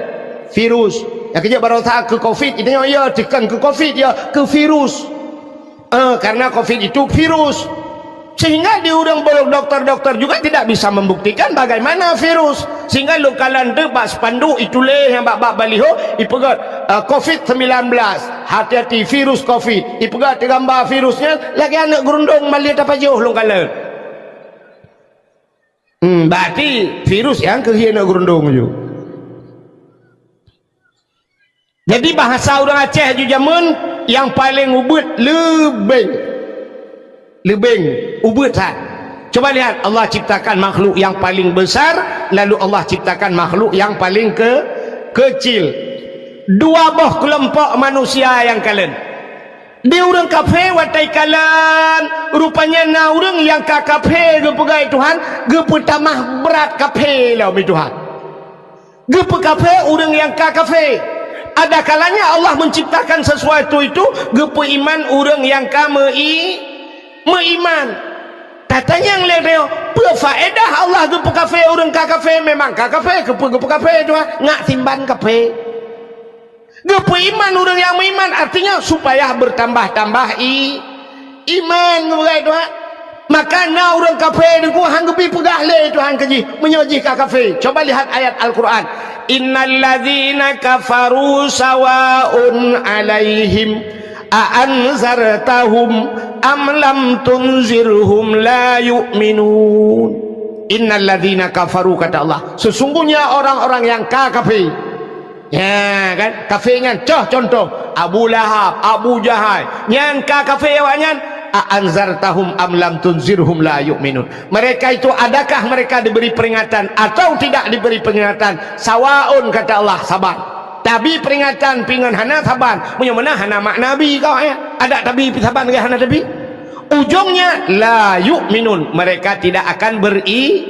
Virus. Nyang keujeuet baroesa keu covid, itu nyoe ya, tekan keu covid ya, keu virus. Eh, karena covid itu virus. Sehingga di ureueng doktor-doktor juga tidak bisa membuktikan bagaimana virus. Sehingga lôn kalon teuk bak spanduk ituléh nyang bak, bak baliho ipeugah, eh, covid sembilan belas. Hati-hati virus covid. Ipeugah teugambar virusnya lagèe aneuk geurundong malie tapajoh lôn kalon. Hmm, berarti virus nyang keuhie aneuk geurundong ju. Jadi bahasa ureueng Aceh ju jameun nyang paleng ubeut leubeng. Leubeng, ubeut that. Coba lihat, Allah ciptakan makhluk yang paling besar, lalu Allah ciptakan makhluk yang paling ke-, kecil. Dua boh keulompok manusia nyang kalon. Di ureueng kafé watèe kalon, rupanya na ureueng nyang ka kafé geupeugah, "Tuhan, geupeutamah brat kafé lom, Tuhan." Geupeu kafé ureueng nyang ka kafé. Ada kalanya Allah menciptakan sesuatu itu geupeu iman ureueng nyang ka meu-i-, meuiman. Tatanyong lé tanyoe, peue faedah Allah geupeu kafé ureueng ka kafé? Memang ka kafé, keupeue geupeu kafé, Tuhan? Ngat simban kafé. Geupeu iman ureueng nyang meuiman, artinya supaya bertambah-tambah i-, iman, geupeugah Tuhan. Maka na ureueng kafé Teungku han geubi peugah lé Tuhan keu jih, meunyoe jih ka kafé. Coba lihat ayat Al-Qur'an. "Innal ladzina kafaru sawaun 'alaihim a anzartahum am lam tunzirhum la yu'minun." "Innal ladzina kafaru," kata Allah, sesungguhnya orang-orang yang ka kafé, Ya kan? Kafé nyan, coh contoh, Abu Lahab, Abu Jahal. Nyan ka kafé awaknyan, "A anzartahum am lam tunzirhum la yu'minun." Mereka itu, adakah mereka diberi peringatan atau tidak diberi peringatan? Sawaun, kata Allah, saban. Tabi peringatan pingan hana saban, meunyoe meunan hana makna bi kau, ya. Adak tabi saban ke hana tabi? Ujungnya, la yu'minun, mereka tidak akan beri-,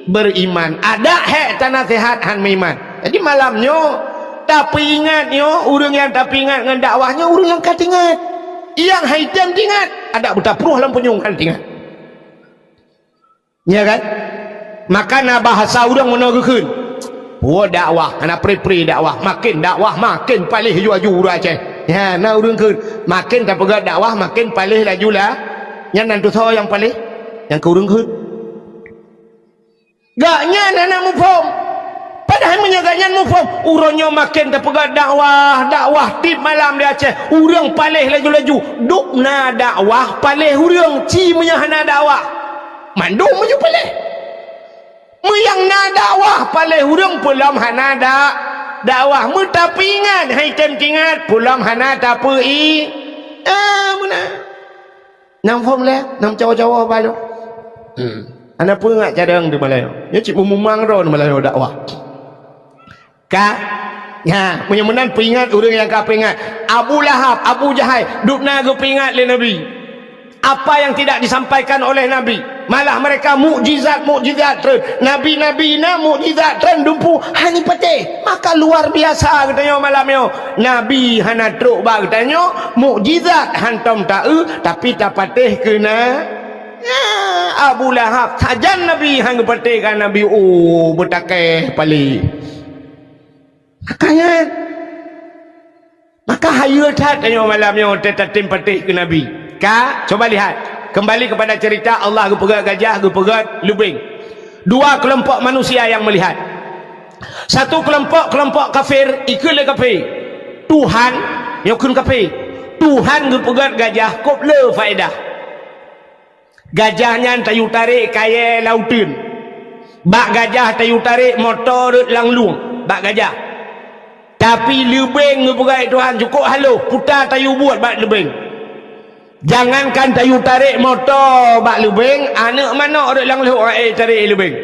beriman. Adak hek tanasihat han meuiman. Jadi malam nyoe, tapeuingat nyoe, ureuëng nyang tapeuingat ngon dakwah nyoe, ureuëng nyang ka tingat. Nyang hai tem tingat, adak beutaproh lam punyueng han tingat. Ya kan? Maka na bahasa ureuëng meunoe geukheun, "Woe dakwah, hana pri-pri dakwah, makin dakwah makin paléh laju-laju ureuëng Aceh." Ya, na ureuëng kheun, "Makin tapeugah dakwah makin paléh laju lah." Nyan nan tusoe nyang paléh, nyang keu ureuëng kheun. Gak nyan hana muphom. Padahai meunyoe gak nyan muphom, uroe nyoe makin tapeugah dakwah, dakwah tiep malam di Aceh, ureuëng paléh laju-laju. Dubna dakwah paléh ureuëng, ci meunyoe hana dakwah. Mandum meunyoe paléh. Meunyoe na dakwah paléh ureuëng, peulom hana da-, dakwah. Meutapeuingat, hai tem tingat, peulom hana tapeu-i-, ah, meunan. Nyang phom lé, nyang cawa-cawa balo. Hmm. Hana peue ngat cadang di Malayo. Nyoe cit meumumang droe di Malayo dakwah. Ka? Ya, meunyoe meunan peuingat ureuëng nyang ka peuingat. Abu Lahab, Abu Jahal, dubna geupeuingat lé Nabi. Apa yang tidak disampaikan oleh Nabi? Malah mereka mukjizat-mukjizat treun. Nabi-nabi na mukjizat treun dumpeue hana patéh. Maka luar biasa geutanyoe malam nyoe. Nabi hana trok bak geutanyoe, mukjizat hantom ta-eu, tapi tapatéh keu na. Ya, Abu Lahab, sajan Nabi han geupatéh ka Nabi, oh, beutakeh paléh. Makanya, maka hayeue that tanyoe malam nyoe teutatém patéh keu Nabi. Ka, coba lihat. Kembali kepada cerita Allah geupeugét gajah, geupeugét leubeng. Dua kelompok manusia yang melihat. Satu kelompok, kelompok kafir, ikheun lé kafé, "Tuhan," nyoe kheun kafé, "Tuhan geupeugét gajah kôb le faédah. Gajah nyan tayue tarek kayée lam uteuen. Bak gajah tayue tarek moto rot lam lueng, bak gajah. Tapi leubeng geupeugét Tuhan cukôp halôh, peue ta tayue buet bak leubeng. Jangankan tayue tarek moto bak leubeng, aneuëk manok rot lam lhok aé tarek leubeng."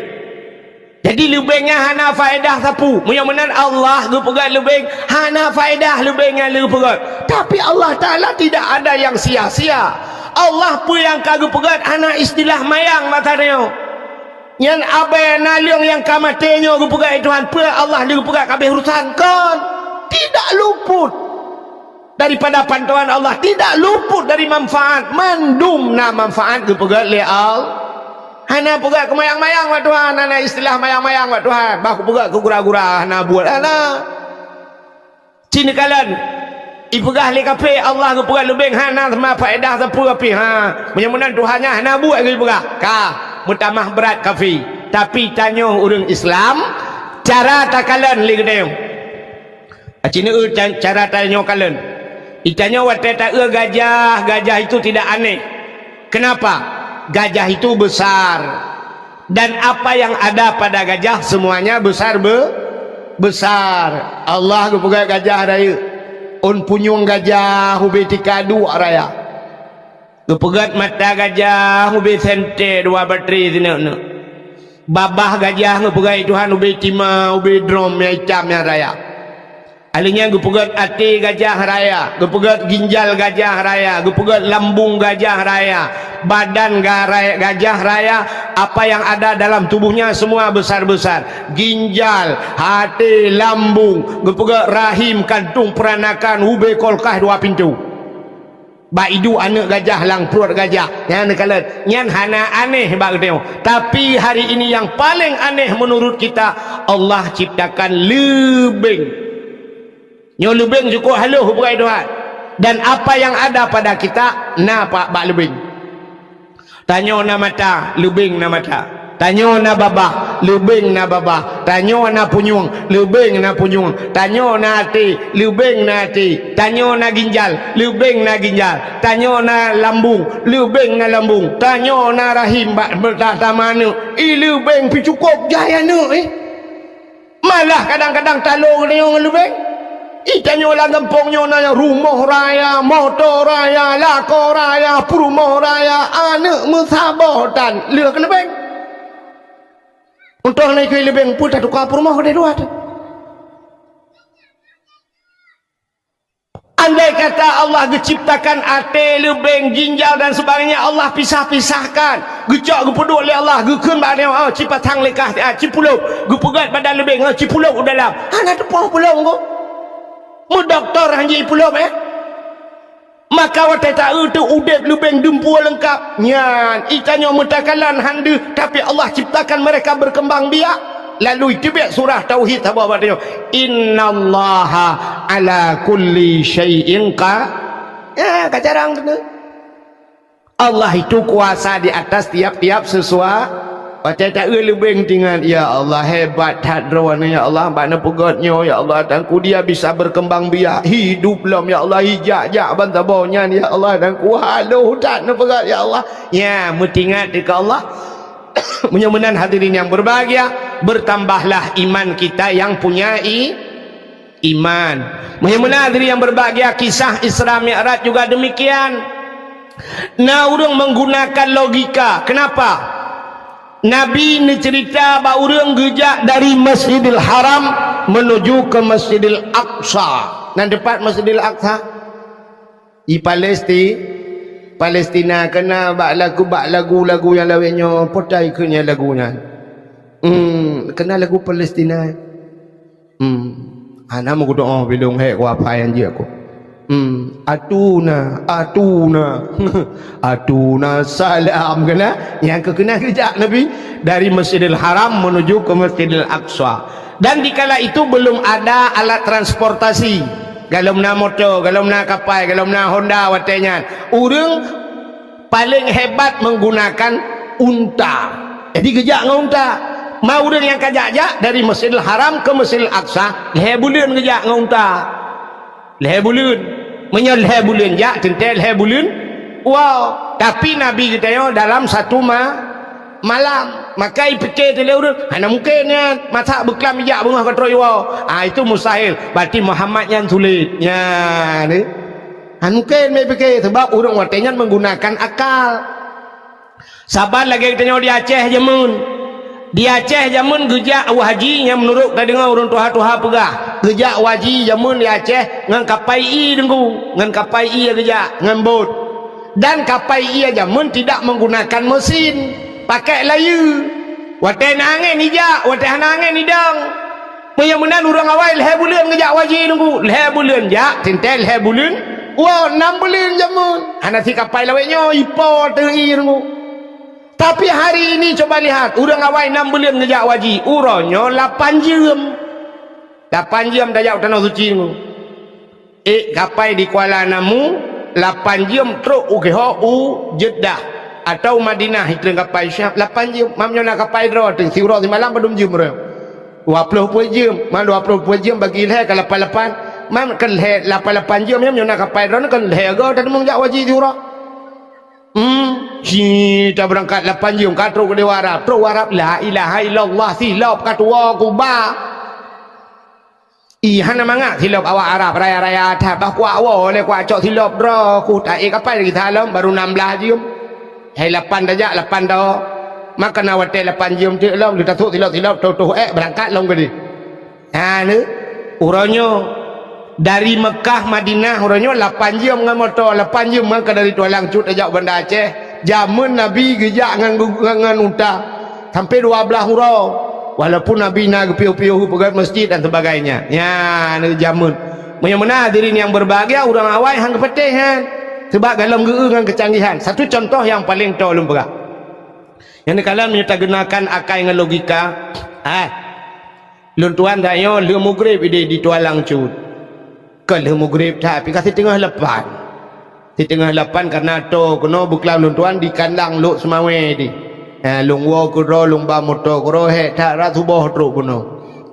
Jadi leubeng nyan hana faédah sapeue. Meunyoe meunan Allah geupeugét leubeng, hana faédah leubeng nyang geupeugét. Tapi Allah Taala tidak ada yang sia-sia. Allah peue nyang ka geupeugét hana istilah mayang masa nyoe. Nyan abée naleueng nyang ka maté nyoe geupeugét Tuhan, peue Allah geupeugét ka abéh urusan? Kon. Tidak luput daripada pantauan Allah, tidak luput dari manfaat. Mandum na manfaat geupeugét lé Allah. Hana peugét keu mayang-mayang bak Tuhan, hana istilah mayang-mayang bak Tuhan. Bah kupeugét keu gura-gura, hana buet, hana. Ci neukalon, ipeugah lé kafé Allah geupeugét leubeng hana teuma faédah sapeue pih, ha. Meunyoe meunan Tuhan nyan hana buet geupeugah, ka meutamah brat kafé. Tapi tanyoe ureuëng Islam, cara takalon lé geutanyoe. Aci neueu ca-, cara tanyoe kalon. Itanyoe watée taeu gajah, gajah itu tidak aneh. Kenapa? Gajah itu besar. Dan apa yang ada pada gajah semuanya besar be-, besar. Allah geupeugét gajah rayeuk. Ôn punyueng gajah ubé tika duek raya. Geupeugét mata gajah ubé sentée dua batri sineuk-neuk. Babah gajah geupeugét Tuhan ubé tima, ubé drom nyang itam nyang raya. Alheuh nyan geupeugét até gajah raya, geupeugét ginjal gajah raya, geupeugét lambung gajah raya, badan garai-, gajah raya, apa yang ada dalam tubuhnya semua besar-besar. Ginjal, até, lambung, geupeugét rahim, kantong peranakan, ubé kulkas dua pintu. Bak iduek aneuëk gajah lam pruet gajah. Nyan neukalon, nyan hana aneh bak geutanyoe. Tapi hari ini yang paling aneh menurut kita, Allah ciptakan leubeng. Nyoe leubeng cukôp halôh geupeugét Tuhan. Dan apa yang ada pada kita, na pa-, bak leubeng. Tanyoe na mata, leubeng na mata. Tanyoe na babah, leubeng na babah. Tanyoe na punyueng, leubeng na punyueng. Tanyoe na até, leubeng na até. Tanyoe na ginjal, leubeng na ginjal. Tanyoe na lambung, leubeng na lambung. Tanyoe na rahim bak beutama aneuëk, i leubeng pih cukôp jai aneuëk, eh. Malah kadang-kadang talo geutanyoe ngon leubeng. Ih, tanyoe lam gampông nyoe na rumoh raya, moto raya, lakoe raya, peurumoh raya, aneuk meusaboh tan lheueh keu leubeng. Untôh na ikeu leubeng peue tatuka peurumoh keudeh dua teuh. Andai kata Allah geuciptakan até, leubeng, ginjal dan sebagainya, Allah pisah-pisahkan, geucok geupeuduek lé Allah, geukheun bak nyoe, oh, cipasang lé kah, ah, cipulop, geupeugét badan leubeng, oh, cipulop u dalam. Hana teupoh pulop engko. Meudoktor han jipulop, eh? Maka watée taeu teuh udeb leubeng deumpue leungkap. Nyan, itanyoe meutakala han deuh, tapi Allah ciptakan mereka berkembang biak. Lalu iteubiet surah tauhid saboh bak tanyoe, "Innallaha ala kulli syai'in qa-," ya, ka jarang keuneuk. Allah itu kuasa di atas tiap-tiap sesua-, watée taeu leubeng teuingat, "Ya Allah, hebat that Droeneuh, ya Allah, bak neupeugét nyoe, ya Allah, Teungku, dia bisa berkembang biak, hidup lom, ya Allah, ijak-jak ban saboh nyan, ya Allah, Teungku, haloh that neupeugét, ya Allah." Ya, meutingat keu Allah. Meunyoe meunan, hadirin yang berbahagia, bertambahlah iman kita yang punya i-, iman. Meunyoe meunan, hadirin yang berbahagia, kisah Isra Mi'raj juga demikian. Na ureuëng menggunakan logika. Kenapa? Nabi neucerita bak ureuëng geujak dari Masjidil Haram menuju ke Masjidil Aqsa. Nan teumpat Masjidil Aqsa? Di Palesti-, Palestina, keunan bak lagu, bak lagu-lagu nyang lawét nyoe, peue ta ikheun nyan lagu nyan. Hmm, keunan lagu Palestina. Hmm. Hana meukudoh bilong hék kuapai anjeuk ku. Hmm. Atuna, atuna. Atuna salam keunan. Nyang keu keunan geujak Nabi dari Masjidil Haram menuju ke Masjidil Aqsa. Dan dikala itu belum ada alat transportasi. Galom na moto, galom na kapai, galom na Honda watée nyan. Ureuëng paléng hebat menggunakan unta. Jadi geujak ngon unta. Ma ureuëng nyang ka jak-jak dari Masjidil Haram ke Masjidil Aqsa, lhée buleuen geujak ngon unta. Lhée buleuen. Meunyoe lhée buleuen jak, teuntée lhée buleuen. Wow, tapi Nabi geutanyoe dalam satu ma-, malam. Maka ipike teuh lé ureuëng, hana mungken nyan. Masa beuklam ijak beungoh ka trok iwoe. Ah, itu mustahil. Berarti Muhammad nyan sulet. Nyan, eh. Hana mungken meupiké, sebab ureuëng watée nyan menggunakan akal. Saban lagée geutanyoe di Aceh jameun. Di Aceh jameun geujak u haji nyang meunurot tadeungoe ureuëng tuha-tuha peugah. Geujak u haji jameun di Aceh ngon kapai ie Teungku, ngon kapai ie geujak, ngon bot. Dan kapai ie jameun tidak menggunakan mesin, pakai layeue. Watée na angén ijak, watée hana angén idong. Meunyoe meunan ureuëng awai lhée buleuen geujak u haji Teungku, lhée buleuen jak, teuntée lhée buleuen, woe nam buleuen jameun. Hana si kapai lawét nyoe ipo teuh ie Teungku. Tapi hari ini coba lihat, ureuëng awai nam buleuen geujak u haji, uroe nyoe lapan jeuem. Lapan jeuem tajak u Tanoh Suci Teungku. Ék kapai di Kuala Namu, lapan jeuem trok u keuhok u Jeddah atau Madinah, itreun kapai Syam, lapan jeuem. Mam nyoe na kapai droe teuh, siuroe simalam padum jeuem uroe? Dua ploh peuet jeuem. Mam dua ploh peuet jeuem bagi lhée ka lapan lapan. Mam kan lhée lapan lapan jeuem, nyoe na kapai droe kan lhée go tateumeung jak u haji siuroe. Hmm, si tabeurangkat lapan jeuem ka trok u Arab. Trok u Arab, la ilaha illallah, silop ka tuwoe kuba. Ih, hana mangat silop awak Arab raya-raya that, bah kuak woe lé kuak cok silop droe, ku ta ék kapai lagi salom, baru nam blaih jeuem. Hai lapan tajak, lapan tawoe. Maka na watée lapan jeuem teuk lom, lheueh tasok silop-silop, toh-toh ék beurangkat lom keudeh. Ha, ni, uroe nyoe dari Meukah Madinah, uroe nyoe lapan jeuem ngon moto, lapan jeuem maka dari Tualang Cut tajak u Banda Aceh. Jameun Nabi geujak ngon, ngon, ngon unta. Sampai dua blaih uroe. Walaupun Nabi na geupiôh-piôh geupeugét masjid dan sebagainya. Nyan jameun. Meunyoe meunan hadirin nyang berbahagia, ureuëng awai han geupatéh nyan. Sebab golom geu-eu ngon kecanggihan. Satu contoh nyang paleng toe lôn peugah. Nyang neukalon meunyoe tagunakan akai ngon logika, ah, lôn tuan tanyoe lheueh mugreb ideh di Tualang Cut. Kon lheueh mugreb that, pih ka siteungoh lapan. Siteungoh lapan kana toe keunoe beuklam lôn tuan di kandang Lhok Seumawé deh. Ha, lôn woe keudroe, lôn ba moto keudroe, hék that rab suboh trok keunoe.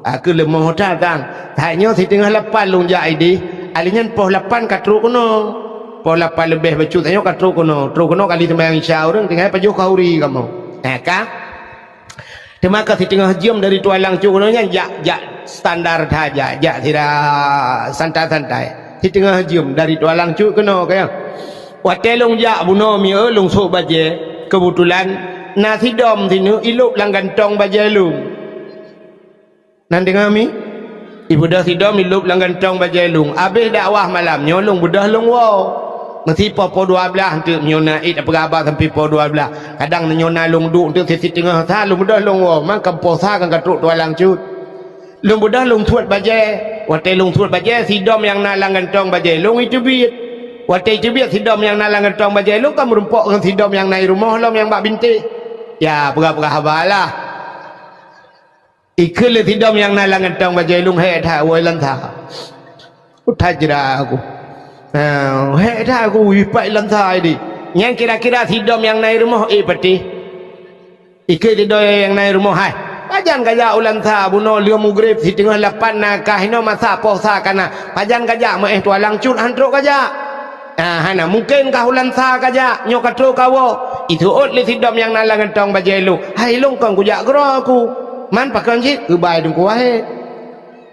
Aku leumoh that, tang. That nyoe siteungoh lapan lôn jak ideh, alèh nyan poh lapan ka trok keunoe. Poh lapan leubeh bacut nyoe ka trok keunoe. Trok keunoe kali seumayang Isya ureuëng, tinggai pajoh khanuri kamoe. Ha, ka? Teuma ka siteungoh jeuem dari Tualang Cut keunoe nyan jak, jak Standar that jak, jak sira santai-santai. Siteungoh jeuem dari Tualang Cut keunoe, ka nyan. Watée lôn jak bunoe mié, lôn sôk bajée, keubeutulan na sidom sineuk ilôb lam gantong bajée lôn. Nan deungoe mi? Ibeudôh sidom ilôb lam gantong bajée lôn. Abéh dakwah malam nyoe lôn beudôh lôn woe. Meusi poh, poh dua blaih eunteuk meunyoe na ét peugah haba sampoe poh dua blaih. Kadang meunyoe na lôn duek eunteuk siteungoh sa lôn beudôh lôn woe. Man kan poh sa kan ka trok Tualang Cut. Lôn beudôh lôn suet bajée. Watée lôn suet bajée, sidom nyang na lam gantong bajée lôn iteubiet. Watée iteubiet sidom nyang na lam gantong bajée lôn ka meurumpok ngon sidom nyang na i rumoh lom nyang bak bintéh. Ya, peugah-peugah haba lah. Ikheun lé sidom nyang na lam gantong bajée lôn, "Hék that woe i Lansa." Utai jra aku. Ha, hék that aku ipat i Lansa idi. Nyan kira-kira sidom nyang na i rumoh, eh, patéh. Ikheun sidom nyang na i rumoh, "Hai, pajan kajak u Lansa bunoe lheueh mugreb siteungoh lapan na kah inoe masa poh sa kana. Pajan kajak meuéh Tualang Cut han trok kajak?" Ah, hana mungken kah u Lansa kajak, nyoe ka trok kawoe. Iseuôt lé sidom nyang na lam gantong bajée lôn. Hai lôn kon kujak keudroe aku. Man pakon cit, keubai Teungku Wahé.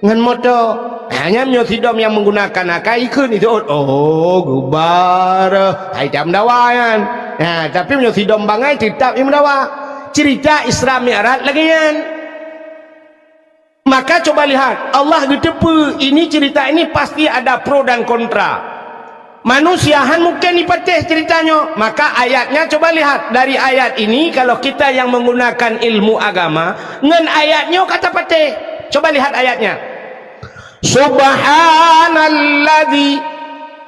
Ngon moto. Ha, nyan meunyoe sidom nyang menggunakan akai ikheun iseuôt. Oh, geubar. Hai tam dawa nyan. Ha, tapi meunyoe sidom bangai tetap imeudawa. Cerita Isra Mi'raj lagée nyan. Maka coba lihat, Allah geuteupeue ini cerita ini pasti ada pro dan kontra. Manusia han mungken ipatéh cerita nyoe, maka ayatnya coba lihat. Dari ayat ini kalau kita yang menggunakan ilmu agama, ngon ayat nyoe ka tapatéh. Coba lihat ayatnya. Subhanalladzi.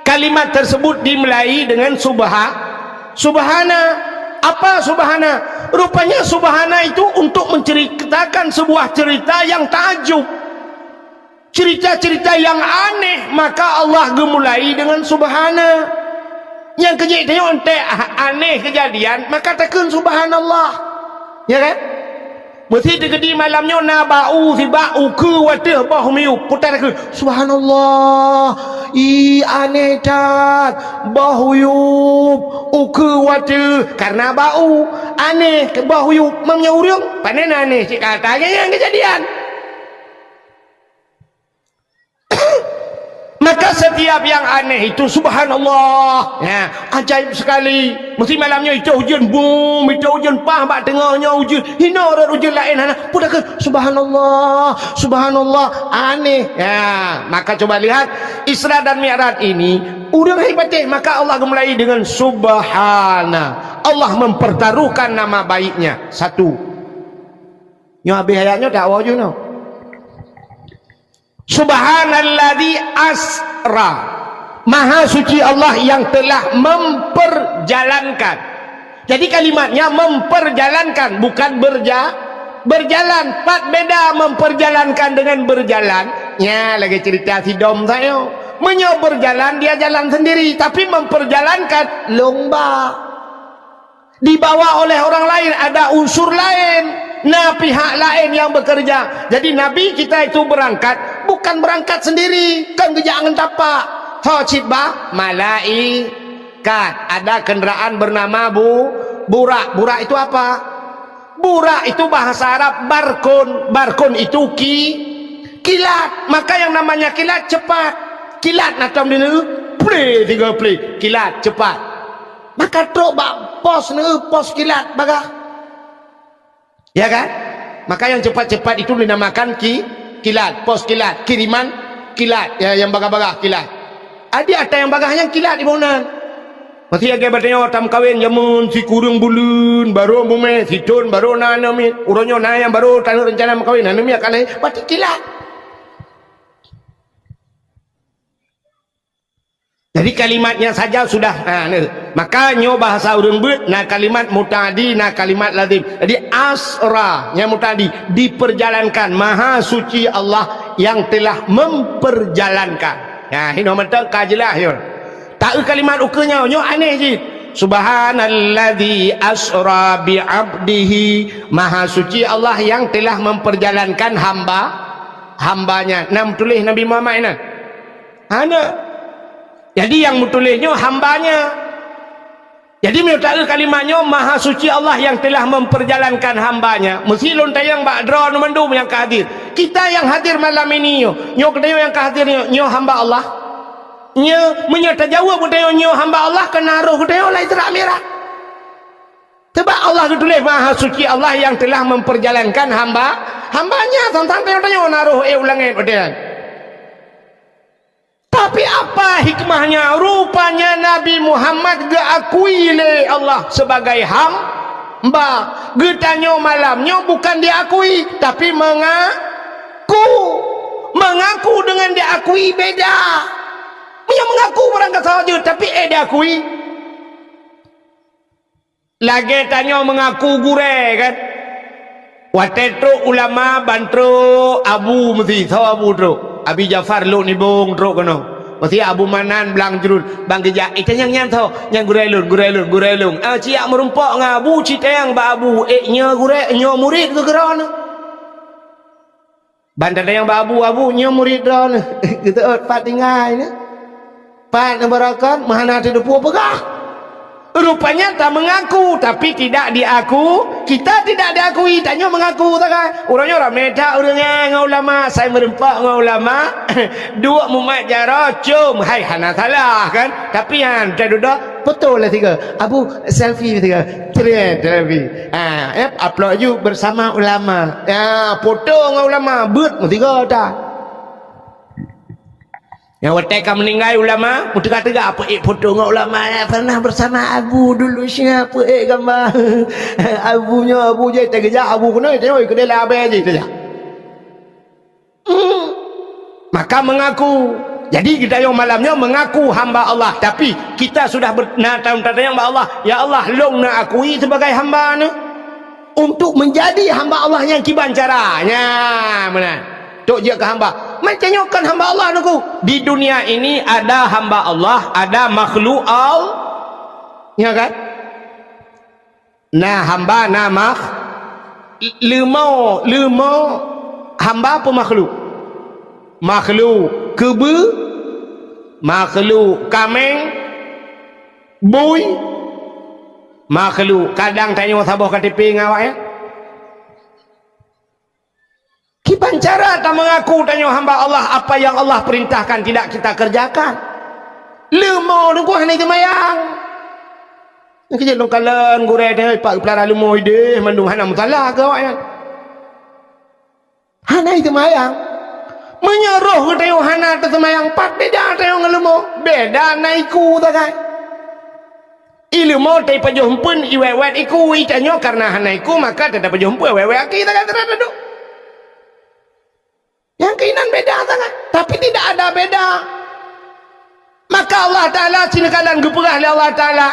Kalimat tersebut dimulai dengan subha-, subhana. Apa subhana? Rupanya subhana itu untuk menceritakan sebuah cerita yang takjub. Cerita-cerita yang aneh, maka Allah geumulai dengan subhana. Nyang keujeuet tanyoe anté aneh keujadian, maka takheun subhanallah. Ya kan? Meusi teukeudi malam nyoe na bau sibak ukeue wateueh boh miyueb. Putar keu, "Subhanallah, i aneh that, boh uyueb ukeue wateueh karena bau aneh boh uyueb." Meunyoe ureuëng, pane na aneh cit kata nyang keujadian. Maka setiap yang aneh itu, subhanallah, ya, ajaib sekali. Meusi malam nyoe itoh ujeuen, bum, itoh ujeuen, paih bak teungoh nyoe ujeuen. Hinoe rot ujeuen laén hana. Peue takheun, subhanallah, subhanallah, aneh. Ya, maka coba lihat, Isra dan Mi'raj ini, ureuëng hai patéh, maka Allah geumulai dengan subhana. Allah mempertaruhkan nama baiknya. Satu. Nyoe habéh ayat nyoe, dakwa jih nyoe. Subhanalladzi asra. Maha suci Allah yang telah memperjalankan. Jadi kalimatnya memperjalankan, bukan berja-, berjalan. Pat beda memperjalankan dengan berjalan. Nya lagée cerita sidom sayoe. Meunyoe berjalan, dia jalan sendiri, tapi memperjalankan lomba. Dibawa oleh orang lain, ada unsur lain, na pihak laén nyang bekerja. Jadi Nabi kita itu berangkat, bukan berangkat sendiri, kan geujak ngon tapak. Tho cit bah malaikat, ada kendaraan bernama bu-, burak. Burak itu apa? Burak itu bahasa Arab barkun. Barkun itu ki-, kilat. Maka yang namanya kilat cepat. Kilat na tom di neu, ple tiga ple. Kilat cepat. Maka trok bak pos neu, pos kilat bagah. Ya kan? Maka yang cepat-cepat itu dinamakan ki-, kilat, pos kilat, kiriman kilat, ya, yang bagah-bagah kilat. Adi ata yang bagah nyang kilat di boh nan. Masih lagée batanyoe tameukawen jameun sikureueng buleuen, barô mumé sithon, barô na aneuk miet. Uroe nyoe na nyang barô taneuk reuncana meukawen, aneuk miet ka lahé, pati kilat. Jadi kalimatnya saja sudah, ha, ni. Maka nyoe bahasa ureuëng beuet, na kalimat muta'addi, na kalimat lazim. Jadi asra, nyang muta'addi, diperjalankan, Maha Suci Allah yang telah memperjalankan. Nah, hinoe mantong ka jeulaih nyoe. Taeu kalimat ukeue nyoe, nyoe aneh jih. Subhanalladzi asra bi abdihi. Maha Suci Allah yang telah memperjalankan hamba, hambanya. Na meutuléh Nabi Muhammad nyan? Hana. Jadi nyang meutuléh nyoe hambanya. Jadi meunyoe taeu kalimat nyoe, Maha Suci Allah yang telah memperjalankan hambanya. Meusi lôn tanyong bak droeneuh mandum nyang ka hadir. Kita nyang hadir malam ini nyoe, nyoe geutanyoe nyang ka hadir nyoe, nyoe hamba Allah. Nyoe, meunyoe tajaweueb geutanyoe nyoe hamba Allah, keunan roh geutanyoe lam Isra Mi'raj. Sebab Allah geutuléh, Maha Suci Allah yang telah memperjalankan hamba, hamba-Nya, teuntang tanyoe-tanyoe na roh ék u langét watée nyan. Tapi apa hikmahnya? Rupanya Nabi Muhammad geuakui lé Allah sebagai hamba. Geutanyoe malam nyoe bukan diakui, tapi mengaku. Mengaku dengan diakui beda. Meunyoe mengaku barang kasa jeuet, tapi ék diakui. Lagée tanyoe meungaku gurée, kan? Watée trok ulama ban trok abu meusi, soe abu trok? Abi Jafar Lhok Nibong trok keunoe. Meusi Abu Manan Blang Jruen ban geujak, "Eh, tanyong nyan soe?" "Nyan gurée lôn, gurée lôn, gurée lôn." Ah, siyak meurumpok ngon abu, cit tanyong bak abu, "Eh, nyoe gurée, nyoe murit keu keudroe?" Ban tatanyong bak abu, "Abu, nyoe murit droeneuh." Geuteuôt, "Pat tinggai nyoe? Pat neubaroekon, meuhana teudeupue peugah." Rupanya ta meungaku, tapi tidak diaku, kita tidak diakui, tanyoe meungaku sagai. Uroe nyoe ramé that ureuëng nyan ngon ulama, sai meurumpok ngon ulama, duek mumat jaroe, com, hai hana salah, kan? Tapi nyan, ta dudoe, foto lah sigoe. Abu, selfie sigoe. Trend selfie. Ha, eh, upload ju bersama ulama. Ya, foto ngon ulama, beuet meusigoe that. Nyang watée ka meuninggai ulama, meuteuga-teuga peuék foto ngon ulama, ya, pernah bersama Abu dulu, siap peuék gambar. Abu nyoe, Abu jai teugeujak, Abu keunoe, teunyoi keudéh labée jih teuh. Hmm. Maka mengaku. Jadi, geutanyoe malam nyoe mengaku hamba Allah. Tapi, kita sudah ber-, na tahu tatanyong bak Allah, "Ya Allah, lôn na akui sebagai hamba neuh." Untuk menjadi hamba Allah nyang kiban cara. Nyan, meunan. Tok jeuet keu hamba. Macam nyoe kan hamba Allah neuku. Di dunia ini ada hamba Allah, ada makhluk Allah. Ya kan? Na hamba, na makh-, leumo, leumo hamba peue makhluk? Makhluk keubeue, makhluk kaméng, bui, makhluk kadang tanyoe saboh K T P ngon awaknyan. Kiban cara ta meungaku tanyoe hamba Allah, apa yang Allah perintahkan tidak kita kerjakan. Leumo teungku hana seumayang. Nyang keuh jeuet lôn kalon gurée teuh pat geupelara leumo ideh mandum hana meusalah keu awaknyan. Hana seumayang. Meunyoe roh geutanyoe hana teuseumayang, pat beda tanyoe ngon leumo? Beda na iku sagai. Ileumo teupajoh eumpeuen iwét-wét iku, itanyoe kareuna hana iku, maka teupajoh eumpeuen wét-wét aki, taga teuradadu. Nyang keunan beda sangat, tapi tidak ada beda. Maka Allah Ta'ala, sineukala geupeugah lé Allah Ta'ala,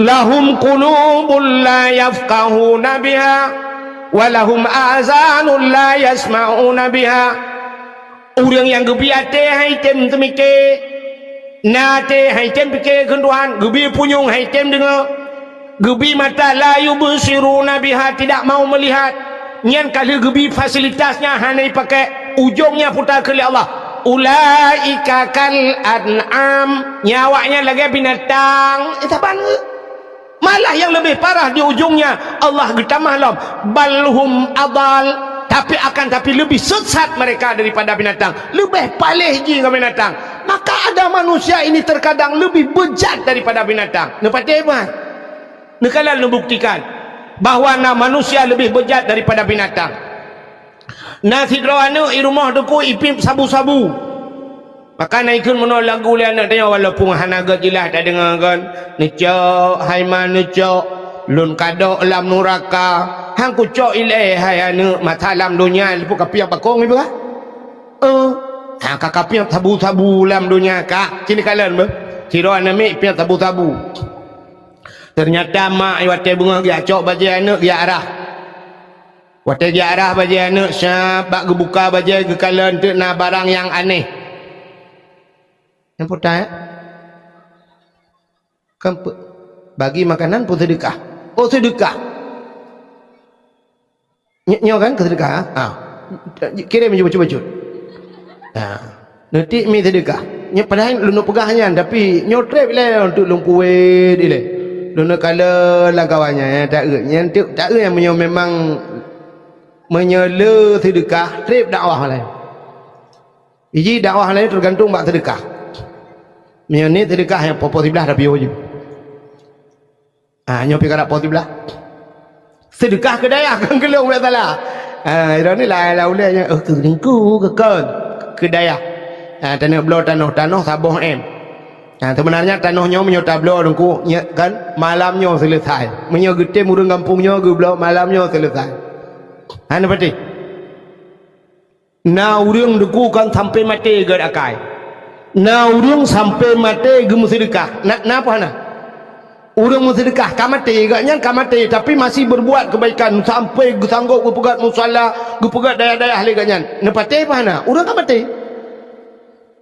"Lahum qulubun la yafqahuna biha, wa lahum azanun la yasma'una biha." Ureuëng nyang geubi até hai tem teumike, na até hai tem pike keu Tuhan, geubi punyueng hai tem deungoe, geubi mata la yubsiruna biha, tidak mau melihat, nyan ka lheueh geubi fasilitas nyang hana ipakai, ujong nyang puta keu lé Allah. Ulaika kal an'am, nyan awaknyan lagée binatang, eh, saban. Malah nyang leubeh parah di ujungnya, Allah geutamah lom, "Bal hum adal," tapi akan tapi leubeh sesat mereka daripada binatang, leubeh paléh jih ngon binatang. Maka ada manusia ini terkadang leubeh beujat daripada binatang. Neupatéh bah? Neukalon neubuktikan bahwa na manusia leubeh beujat daripada binatang. Na sidroe aneuëk i rumoh teungku ipiep sabu-sabu. Maka na ikheun meunoe lagu lé aneuëk tanyoe, walaupun hana gét jeulaih tadeungoe kon, "Neucok, hai ma neucok, lôn kadok lam nuraka." Han kucok ilée hai aneuëk, masa lam donya liput kapiep bakong ipeugah. Eh, han ka kapiep sabu-sabu lam donya ka. Ci neukalon beuh. Sidroe aneuëk miet piep sabu-sabu. Teunyata mak watée beungoh geujak cok bajée aneuëk geujak arah. Watée geujak arah bajée aneuëk, siap bak geubuka bajée geukalon teuk na barang nyang aneh. Nyang putai, eh? Kan pe-, bagi makanan pun seudeukah. Oh, seudeukah. Ny-, nyoe kan keu seudeukah, ha? Ha. Kirém ju bacut-bacut. Ha. Neutik mi seudeukah. Nyoe padahai lôn peugah nyan, tapi nyoe treb ilée untuk lôn puwet ilée. Lôn kalon lam kawan nyan, nyang taeu. Nyang taeu, taeu nyang meunyoe memang Meunyoe le seudeukah, treb dakwah laén. Iji dakwah laén teugantung bak seudeukah. Meunyoe niet seudeukah nyang poh-poh siblaih tapiôh ju. Ah, nyoe pi karap poh siblaih. Seudeukah keu dayah kan keu lôn bèk salah. Ah, ira ni lai-lai ulèe nyan, oh, keu ningku, keu kon, keu dayah. Ah, taneuk bloe tanoh, tanoh saboh M. Ah, sebenarnya tanoh nyoe meunyoe tabloe Teungku, nyoe kan malam nyoe selesai. Meunyoe geutem ureueng gampông nyoe geubloe malam nyoe selesai. Hana patéh. Na ureueng Teungku kan sampai maté geuakai. Na ureueng sampai maté geumeuseudeukah. Na, na apa hana? Ureueng meuseudeukah ka maté, geuh nyan ka maté, tapi masih berbuat kebaikan sampai geusanggôp geupeugöt musala, geupeugöt dayah-dayah lé geuh nyan. Neupatéh apa hana? Ureueng ka maté.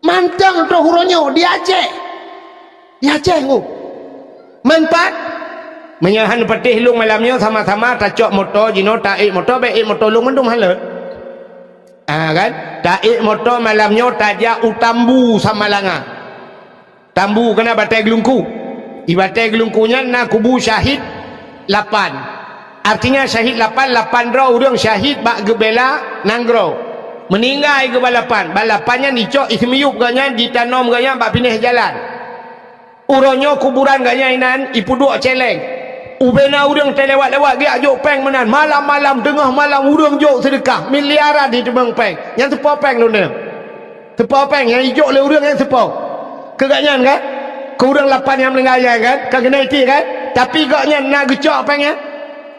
Mantong troh uroe nyoe di Aceh. Di Aceh nyoe. Manfaat. Meunyoe han patéh lôn malam nyoe sama-sama tacok moto jinoe taék moto, bèk ék moto lôn mandum halot. Ah, kan? Taék moto malam nyoe tajak u Tambu Samalanga. Tambu keunan Batèe Geulungku. Di Batèe Geulungku nyan na kubu syahid lapan. Artinya syahid lapan, lapan droe ureueng syahid bak geubela nanggroe. Meuninggai geuh balapan. Balapan nyan icok iseumiyup geuh nyan, jitanom geuh nyan bak pinéh jalan. Uroe nyoe kuburan geuh nyan inan ipeuduek cèlèng. Ubena ureueng teulewat-lewat geujak jok pèng meunan. Malam-malam, teungoh malam ureueng jok seudeukah. Miliaran jiteumeung pèng. Nyan teupeue pèng lôn deungoe. Teupeue pèng nyang ijok lé ureueng nyang teupeue. Keu geuh nyan kan? Keu ureueng lapan nyang meuninggai nyan kan? Ka keuneuk iték kan? Tapi geuh nyan na geucok pèng nyan?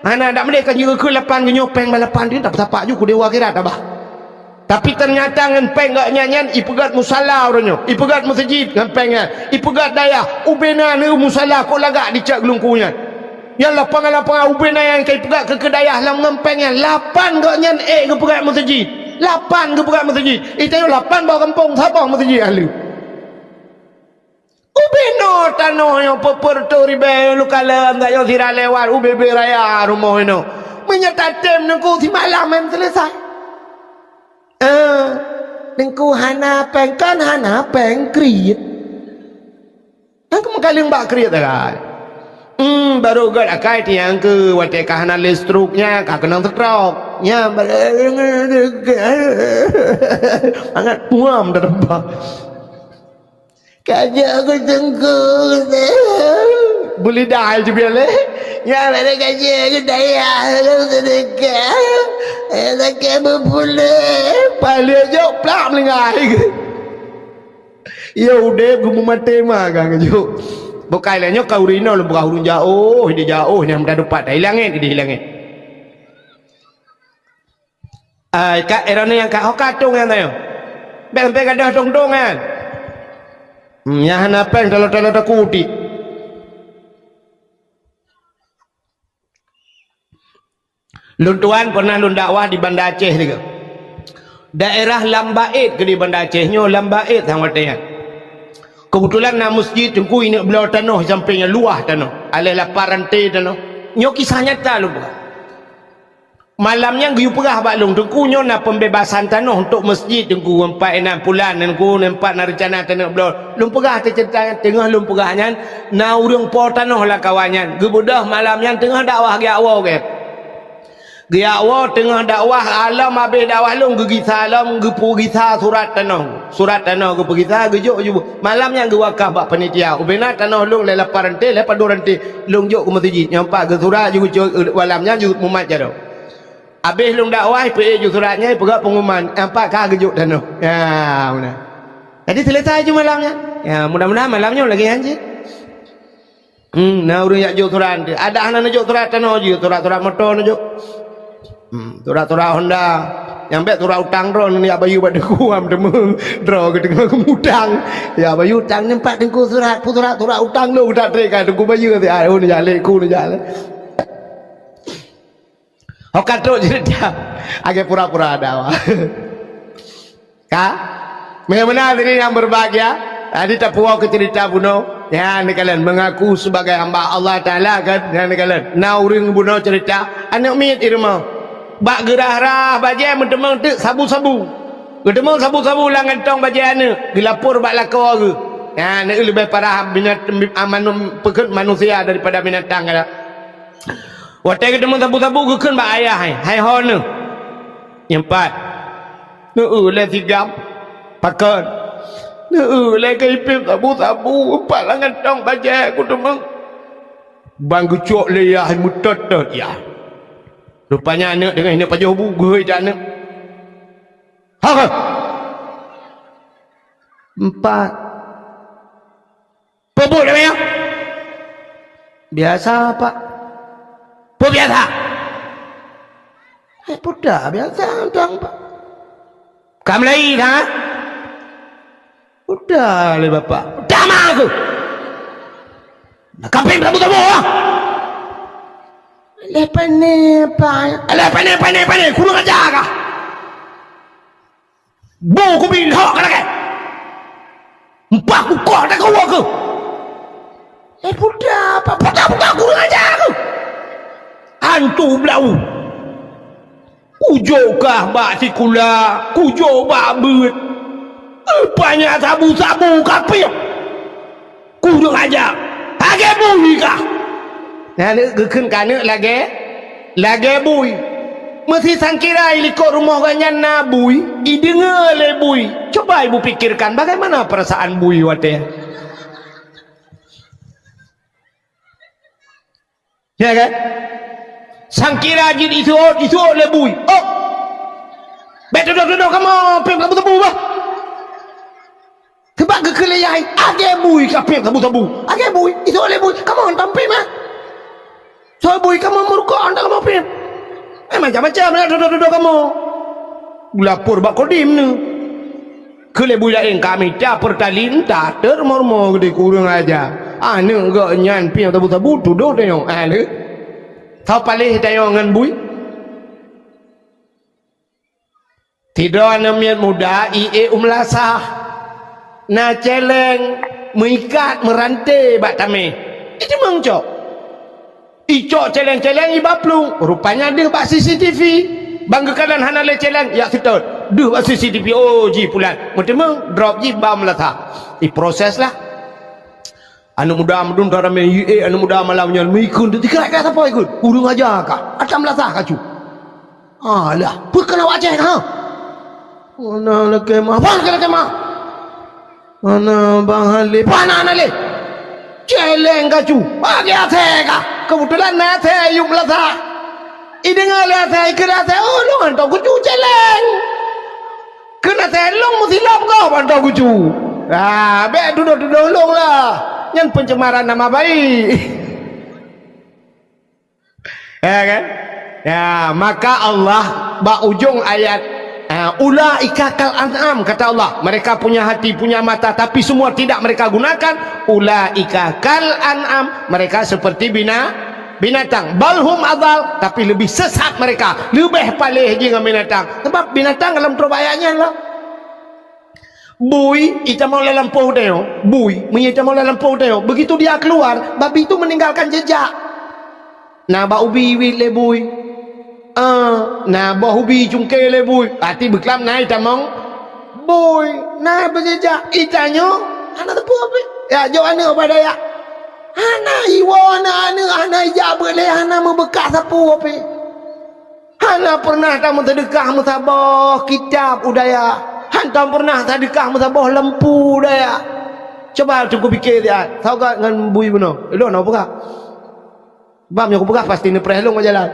Hana, dak meudeh ka jeuet keu lapan geuh nyoe pèng balapan tu, tak sapak ju keu dewa akhirat abah. Tapi teunyata ngon pèng geuh nyan nyan ipeugöt musala uroe nyoe, ipeugöt meuseujid ngon pèng nyan, ipeugöt dayah, ubena neu musala kok lagak di Cot Geulungku nyan. Nyan lapangan-lapangan ubena nyang ka ipeugöt keu, keu dayah lam ngon pèng nyan, lapan geuh nyan ék geupeugöt meuseujid. Lapan geupeugöt meuseujid. Itanyoe lapan boh gampông, saboh meuseujid ahli. Ubena tanoh nyoe peuet reutôh ribèe lukalon, tanyoe sira lewat ubé-bé raya rumoh inoe. Meunyoe tatem Teungku simalam han seuleusoe. Eh, Teungku hana pèng, kan hana pèng kriet. Nyang keumeung kaleueng bak kriet akai. Hmm, barô gèt akai tiang keu watèe ka hana lé stroke nyan, ka keunong stroke. Nyan, mangat puam dah teuba. Ka jeuet keu Teungku. Beulidah je biar lé. Nyan, mangat ka jeuet keu dayah, keu seudeukah. Eh, sakét beupuléh. Palék jok plak meulinggai. Ya udép geumumaté ma ka ngeujok. Bukai lé nyoe ka ureueng inoe lôn peugah ureueng jaoh, di jaoh nyang meudadupat di langét, di langét. Ai ka erone nyang ka ho ka tong nyang nyoe. Bèk sampai gadoh tong-tong nyan. Hmm, nyang hana pèng talo-talo takuti. Lôn tuan pernah lôn dakwah di Banda Aceh tiga. Daerah Lambaet ke di Banda Aceh nyoe, Lambaet sang watèe nyan. Keubeutulan na meuseujid Teungku ineuk bloe tanoh sampéng nyan luwah tanoh, aléh lapan ranté tanoh. Nyoe kisah nyata lôn peugah. Malam nyan geuyue peugah bak lôn, Teungku nyoe na pembebasan tanoh untuk meuseujid Teungku, empat inan pulan Teungku, empat na reuncana tanoh bloe. Lôn peugah teuceurita nyan, teungoh lôn peugah nyan, na ureueng po tanoh lam kawan nyan. Geubeudôh malam nyan teungoh dakwah geujak woe gèt. Geujak woe teungoh dakwah, alom abéh dakwah lôn geugisa lom geupeugisa surat tanoh. Surat tanoh geupeugisa geujok ju. Malam nyan geuwakaf bak panitia. Ubena tanoh lôn lé lapan ranté, lé padum ranté lôn jok keu meuseujid. Nyoe pat geusurat ju geucok, malam nyan ju mumat jaroe. Abéh lôn dakwah, ipeuék ju surat nyan, ipeugah pengumuman, nyoe pat ka geujok tanoh. Ya, meunan. Jadi selesai ju malam nyan. Ya, mudah-mudahan malam nyoe lagèe nyan cit. Hmm, na ureueng jak jok surat. Adak hana neujok surat tanoh jih, surat-surat moto neujok. Hmm, surat-surat Honda. Nyang bèk surat utang droe neujak bayeue bak Teungku, am teuma droe geuteungoh geumutang. Ya bayeue utang nyoe pat Teungku surat, peue surat, surat utang lôn geutak trép ka Teungku bayeue siat, oh neujak lé ku neujak lé. Ho ka trok ceurita, lagèe pura-pura ada awak. Ka? Meunyoe meunan hadirin yang berbahagia, tadi tapuwoe keu ceurita bunoe, nyan neukalon mengaku sebagai hamba Allah Taala kan, nyan neukalon. Na ureueng bunoe ceurita, aneuk miet di rumoh. Bak geurhah-rhah bajèe meuteumeung teuk sabu-sabu. Geuteumeung sabu-sabu lam kantong bajèe aneuk, geulapor bak lakoe geuh. Nyan aneuk leubeh parah binat-, manu-, peukheun manusia daripada binatang kan. Watèe geuteumeung sabu-sabu geukheun bak ayah, "Hai, hai ho neuh, Nyang pat, neueu lé sigam pakon, neueu lé keu ipéb sabu-sabu, pat lam gantong bajée kuteumeung. Ban geucok lé yah meutot-tot yah. Rupanya aneuk teungoh ineuk pajoh bu geuhôi that aneuk. Ha, ha. Empat. Peue buet lagée nyan? Biasa, Pak. Peue biasa? Eh, peue biasa, Pak. Ka meulayi that? Peue lé Bapak? Peue ma keuh? Nah, ka péng tabu-tabu, ah! Lé pane, Pak. Lé pane, pane, pane. Kurang aja kah? Bu kubi lhok ka lagée. Empah kukoh takue keuh. Eh, peue, Pak, peue, peue, kurang aja keuh. Hantu blau. Kujok kah bak sikula, kujok bak beuet. Rupanya sabu-sabu ka péng. Kurang aja. Lagée bui kah? Nyan geukheun keu aneuk lagée, lagée bui. Meusi sangkira i likot rumoh gobnyan na bui, ideungoe lé bui. Coba ibu pikirkan bagaimana perasaan bui watée. Ya kan? Sangkira jih isuot, isuot lé bui. Oh! Bék tudoh-tudoh kamoe péng sabu-sabu bah. Sabab geukheun lé yah, lagée bui ka péng sabu-sabu. Lagée bui, isuot lé bui, kamoe hantom péng mah. Soe bui kamoe meurukok hantom kamoe péng. Eh, macam-macam na tudoh-tudoh kamoe. Lapor bak Kodim nyoe. Keu lé bui laén ka mita Pertalite, teuma rumoh-rumoh geude kurang aja. Aneuk gobnyan péng sabu-sabu tudoh tanyoe. Ah, lé. Soe paléh tanyoe ngon bui? Sidroe aneuk miet muda ié u meulasah. Na céléng meuikat meuranté bak tameh. Iteumeung cok. Icok céléng-céléng iba plueng, rupanya deuh bak C C T V. Ban geukalon hana lé céléng, jak seutôt. Deuh bak C C T V, oh, jih pulan. Meuteumeung, drop jih ba meulasah. Iproses lah. Aneuk muda meudun that ramé, ié aneuk muda malam nyan meuikheun, teuka ka sapoe ikheun. Ureueng aja ka, atra meulasah kacu. Alah, peue keuneuk awak céh ka, ha? Hana lakée meu'ah, hana lakée meu'ah. Hana Bang Halé, hana, hana lé. Céléng kacu, bagi asée ka. Keubeutulan na asée yub meulasah. Ideungoe lé asée, ikheun asée, "Oh, lôn hantom kucu céléng." Kheun asée, "Lôn meusilop gob hantom kucu." Ah, bék tudoh-tudoh lôn lah. Nyan pencemaran nama baik. Ya kan? Ya, maka Allah bak ujong ayat, ah, "Ulaika kal an'am," kata Allah. Mereka punya hati, punya mata, tapi semua tidak mereka gunakan. "Ulaika kal an'am," mereka seperti bina-, binatang. "Bal hum adal," tapi lebih sesat mereka. Leubeh paléh jih ngon binatang. Sebab binatang dalam troh ayat nyan lah. Bui itamong lam lampôh tanyoe, bui meunyoe itamong lam lampôh tanyoe, begitu dia keluar, babi itu meninggalkan jejak. Na bak ubi iwit lé bui. Ah, na boh ubi cungké lé bui. Berarti beuklam na itamong bui, na beujejak. Itanyoe hana teupeu pih. Ya, jok aneuk bak dayah. Hana iwoe aneuk-aneuk, hana ijak beuet lé, hana meubeukat sapeue pih. Hana pernah tameuseudeukah meusaboh kitab u dayah. Hantom pernah seudeukah meusaboh lampu u dayah. Cuba teungku pike siat, sagat ngon bui bunoe. Lôn hana peugah. Bab nyang kupeugah pasti neupreh lôn bak jalan.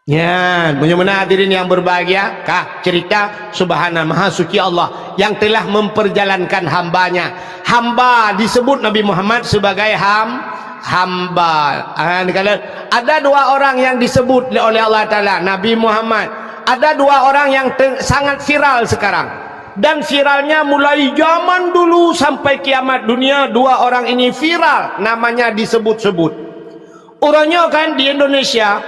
Nyan, meunyoe meunan hadirin yang berbahagia, kah cerita Subhana Maha Suci Allah yang telah memperjalankan hamba-Nya. Hamba disebut Nabi Muhammad sebagai ham-, hamba. Ah, ni kala, ada dua orang yang disebut oleh Allah Taala, Nabi Muhammad. Ada dua orang yang te-, sangat viral sekarang. Dan viralnya mulai zaman dulu sampai kiamat dunia, dua orang ini viral, namanya disebut-sebut. Uroe nyoe kan di Indonesia,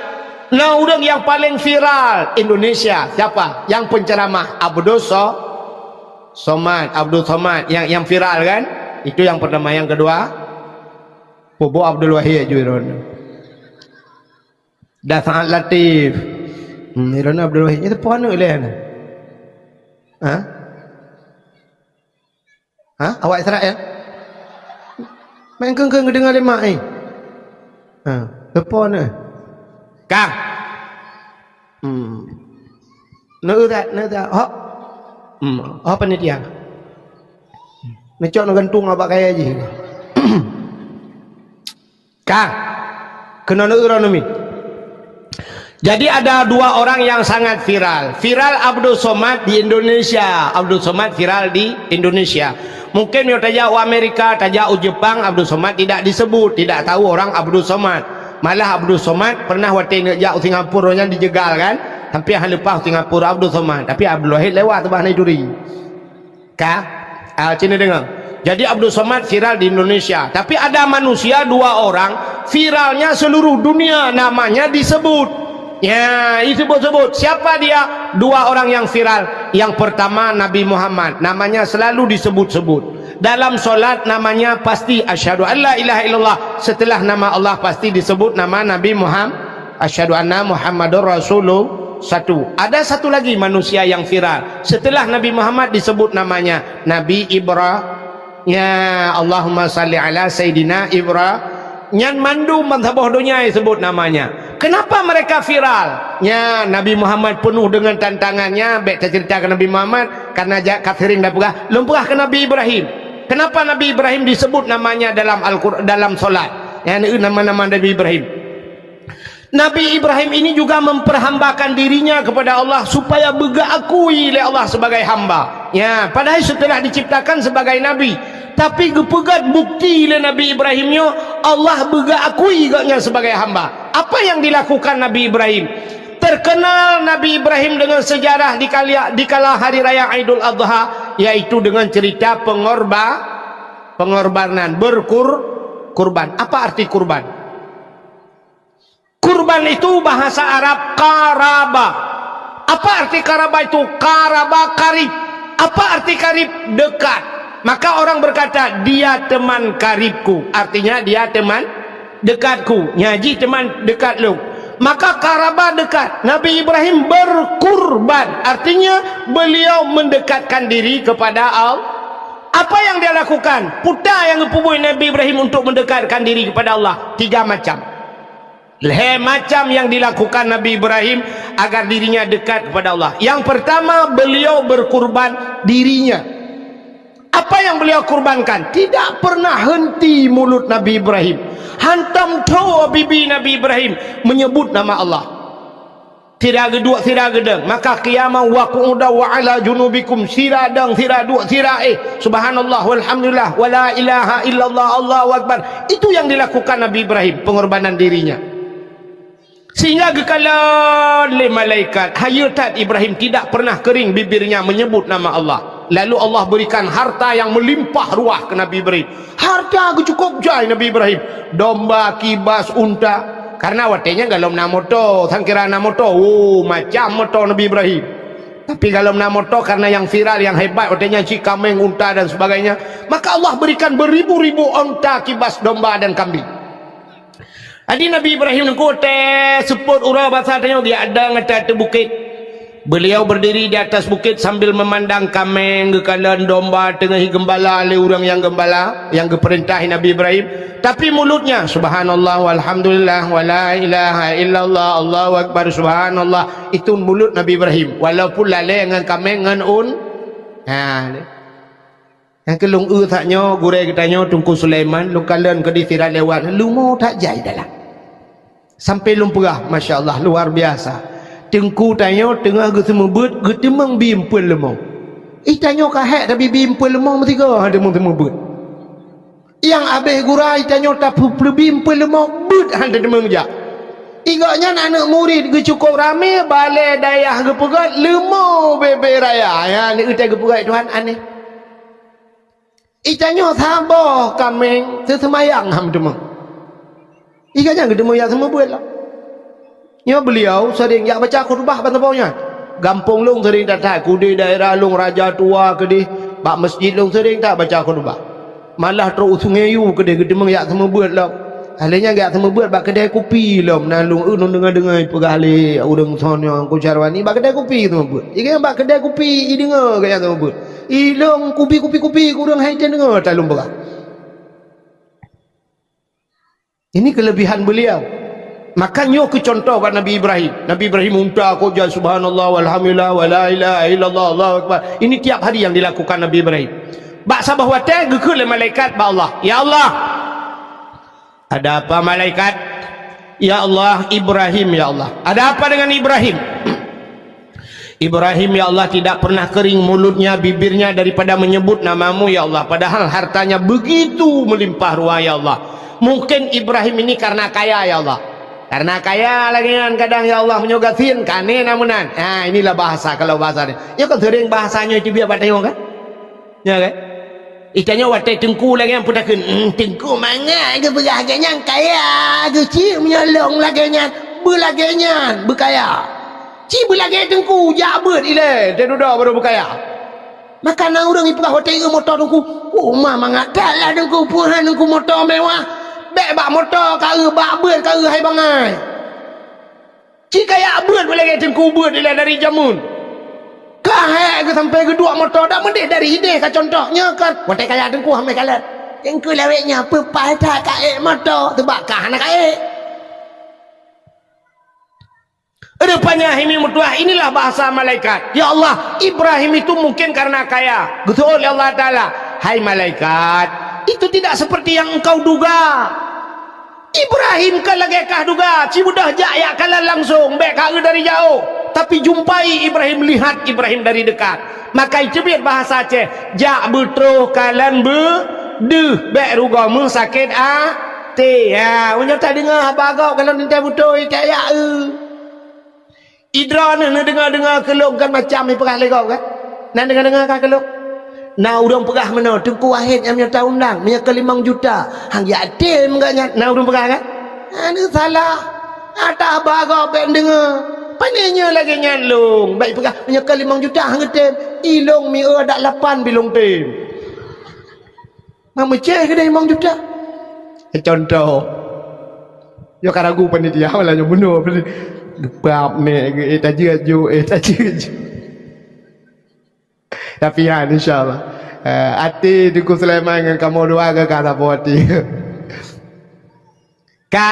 na ureueng nyang paleng viral Indonesia. Siapa? Nyang penceramah Abdul So-, Somad, Abdul Somad nyang, nyang viral kan? Itu nyang pertama. Nyang kedua, Bobo Abdul Wahid ju iron. Dan Saad Latif. Hmm, iron Abdul Wahid. Nyoe teupeue aneuk lé nyan? Ha? Ha? Awak Israel? Main keng-keng geudeungoe lé mak, eh? Ha, teupeue aneuk? Kang. Hmm. Neu that, neu that. Hok. Hmm. Hok panitia. Neucok neugantung bak kayèe jih. Ka. Keunoe neu uroe numi. Jadi ada dua orang yang sangat viral. Viral Abdul Somad di Indonesia. Abdul Somad viral di Indonesia. Mungkin meunyoe tajak u Amerika, tajak u Jepang, Abdul Somad tidak disebut, tidak tahu orang Abdul Somad. Malah Abdul Somad pernah watèe neuk jak u Singapura nyan dijegal kan. Sampai han leupah u Singapura Abdul Somad. Tapi Abdul Wahid lewat teubah na turi. Ka? Ah, sini dengar. Jadi Abdul Somad viral di Indonesia. Tapi ada manusia dua orang viralnya seluruh dunia namanya disebut. Ya, disebut-sebut. Siapa dia? Dua orang yang viral. Yang pertama Nabi Muhammad. Namanya selalu disebut-sebut. Dalam solat namanya pasti asyhadu an la ilaha illallah. Setelah nama Allah pasti disebut nama Nabi Muhammad. Asyhadu anna Muhammadar Rasulullah. Satu. Ada satu lagi manusia yang viral. Setelah Nabi Muhammad disebut namanya Nabi Ibra-, ya, Allahumma salli ala Sayyidina Ibra-, nyan mandum ban saboh donya disebut namanya. Kenapa mereka viral? Nya, Nabi Muhammad penuh dengan tantangannya. Bèk taceritakan Nabi Muhammad, karena jak ka sering dah peugah. Lôn peugah ke Nabi Ibrahim. Kenapa Nabi Ibrahim disebut namanya dalam Al-Qur-, dalam solat? Ya, nama-nama Nabi Ibrahim. Nabi Ibrahim ini juga memperhambakan dirinya kepada Allah supaya beugeukui lé Allah sebagai hamba. Ya, padahai setelah diciptakan sebagai nabi, tapi geupeugét bukti lé Nabi Ibrahim nyoe Allah beugeukui gobnyan sebagai hamba. Apa yang dilakukan Nabi Ibrahim? Terkenal Nabi Ibrahim dengan sejarah di kali-, di kala hari raya Idul Adha, yaitu dengan cerita pengorba-, pengorbanan, berkur-, kurban. Apa arti kurban? Kurban itu bahasa Arab qaraba. Apa arti qaraba itu? Qaraba, karib. Apa arti karib? Dekat. Maka orang berkata, "Dia teman karibku." Artinya, dia teman dekatku. Nya jih teman dekat lôn. Maka qaraba dekat. Nabi Ibrahim berkurban. Artinya, beliau mendekatkan diri kepada Allah. Apa yang dia lakukan? Peue nyang geupeubuet Nabi Ibrahim untuk mendekatkan diri kepada Allah? Tiga macam. Lhèe macam yang dilakukan Nabi Ibrahim agar dirinya dekat kepada Allah. Yang pertama, beliau berkurban dirinya. Apa yang beliau kurbankan? Tidak pernah henti mulut Nabi Ibrahim. Hantom tho bibi Nabi Ibrahim menyebut nama Allah. Sira geuduek, sira geudong. Maka qiyaman wa qu'udan wa ala junubikum. Sira dong, sira duek, sira éh. Subhanallah, walhamdulillah, wala ilaha illallah, Allahu akbar. Itu yang dilakukan Nabi Ibrahim, pengorbanan dirinya. Sehingga geukalon lé malaikat, hayeu that Ibrahim tidak pernah kering bibirnya menyebut nama Allah. Lalu Allah berikan harta yang melimpah ruah ke Nabi Ibrahim. Harta geucukôp jai Nabi Ibrahim. Domba, kibas, unta. Karena watèe nyan golom na moto, sangkira na moto. Oh, macam moto Nabi Ibrahim. Tapi golom na moto karena yang viral, yang hebat, watèe nyan cit kaméng, unta dan sebagainya. Maka Allah berikan beribu-ribu unta, kibas, domba dan kambing. Jadi Nabi Ibrahim nyan watèe seupôt uroe basa tanyoe geujak dong ateueh bukét. Beliau berdiri di atas bukit sambil memandang kaméng geukalon, domba teungoh geumbala lé ureuëng nyang geumbala, nyang geupeurintah Nabi Ibrahim. Tapi mulutnya, "Subhanallah, walhamdulillah, wala ilaha illallah, Allahu akbar, subhanallah." Itu mulut Nabi Ibrahim. Walaupun lalée ngon kaméng ngon un-, ha, Nyang keu lôn eu that nyoe, gurée geutanyoe Teungku Sulaiman, lôn kalon keudeh sira lewat, leumo that jai dalam. Sampai lôn peugah, masya Allah, luar biasa. Teungku tanyoe teungoh geuseumeubeuet, geuteumeung bi eumpeuen leumo. Ih, tanyoe ka hék tabi bi eumpeuen leumo meusigoe han teumeung seumeubeuet. Nyang abéh gura ih tanyoe tapeupleubi eumpeuen leumo, beuet han teumeung jak. Ih, gobnyan aneuëk murit geucukôp ramé, balée dayah geupeugét, leumo bebe raya. Ya, ni eutai geupeugét Tuhan aneh. Ih, tanyoe saboh kaméng teuseumayang han teumeung. Ih, gobnyan geuteumeung jak seumeubeuet lah. Nyoe beliau sering jak baca khutbah ban saboh nyan. Gampông lôn sering that-that, keudeh daerah lôn Raja Tua keudeh, bak masjid lôn sering that baca khutbah. Malah trok u Sungai Yu keudeh geuteumeung jak seumeubeuet lom. Lheueh nyan geujak seumeubeuet bak keudè kupi lom, na lôn eu lôn deungoe-deungoe peugah lé ureuëng soe nyoe Teungku Syarwani bak keudè kupi seumeubeuet. Ih, gobnyan bak keudè kupi, ih, deungoe gobnyan seumeubeuet. Ih, lôn kupi, kupi, kupi, ureuëng hai teudeungoe that lôn peugah. Ini kelebihan beliau. Maka nyoe keu contoh bak Nabi Ibrahim. Nabi Ibrahim unta kok jan, subhanallah, walhamdulillah, wala ilaha illallah, Allahu akbar. Ini tiap hari yang dilakukan Nabi Ibrahim. Bak saboh watée geukheun lé malaikat bak Allah, "Ya Allah." "Ada apa, malaikat?" "Ya Allah, Ibrahim, ya Allah." "Ada apa dengan Ibrahim?" "Ibrahim, ya Allah, tidak pernah kering mulutnya, bibirnya daripada menyebut nama-Mu, ya Allah. Padahal hartanya begitu melimpah ruah, ya Allah. Mungkin Ibrahim ini karena kaya, ya Allah. Karena kaya lagée nyan kadang, ya Allah, meunyoe gasien, kane na meunan." Ha, inilah bahasa, kalau bahasa ni. Ya kan sering bahasa nyoe itu biar bak tanyoe kan? Ya kan? Itanyoe watée teungku lagée nyan peutakheun, "Hmm, teungku mangat geupeugah lagée nyan kaya, geucit meunyoe lôn lagée nyan, beulagée nyan beukaya." Ci beulagée teungku, jak beuet ilée, teududoe baru beukaya. Maka na ureuëng ipeugah watée eu moto teungku, "Oh, ma mangat that lah teungku, peuhan teungku moto mewah. Bék bak moto ka eu, bak beuet ka eu hai bangai." Ci kaya beuet beulagée teungku beuet ilée dari jameun. Ka hék geusampai geuduek moto dak meudeh dari ideh ka contoh nyoe kan. Watée kaya teungku hamé kalon. Teungku lawét nyoe peupaih that ka ék moto, teubak ka hana ka ék. Rupanya hai mi meutuah, inilah bahasa malaikat. Ya Allah, Ibrahim itu mungkin karena kaya. Geuseuôt lé Allah Taala, "Hai malaikat, itu tidak seperti yang engkau duga. Ibrahim ka lagée kah duga, ci beudôh jak yak kalon langsung, bék ka eu dari jaoh. Tapi jumpai Ibrahim, lihat Ibrahim dari dekat." Maka iteubiet bahasa Aceh, "Jak beutroh kalon beudeuh, bék rugoe meusakét até." Ha, meunyoe tadeungoe haba gob kalon teuntée beutôi, tak yak eu. Idroeneuh neudeungoe-deungoe keu lôn kan macam ipeugah lé gob kan? Na deungoe-deungoe ka keu lôn? Na ureuëng peugah meunoe, Teungku Wahid nyang meunyoe ta-undang, meunyoe keu limong juta, han jak tem gobnyan. Na ureuëng peugah kan? Aneuk salah. Ata ba gob bék deungoe. Pane nyoe lagée nyan lôn, bék ipeugah, meunyoe keu limong juta han geutem. I lôn mi eu adak lapan bi lôn tem. Mak meucéh keudeh limong juta. Eh, contoh. Yo ka ragu panitia, malah nyoe bunoe. Geupap nek, eh, tajeuet ju, eh, tajeuet ju. Tapi, ya, insya Allah. Eh, até Teungku Sulaiman ngon kamoe dua ka, ka saboh até. Ka.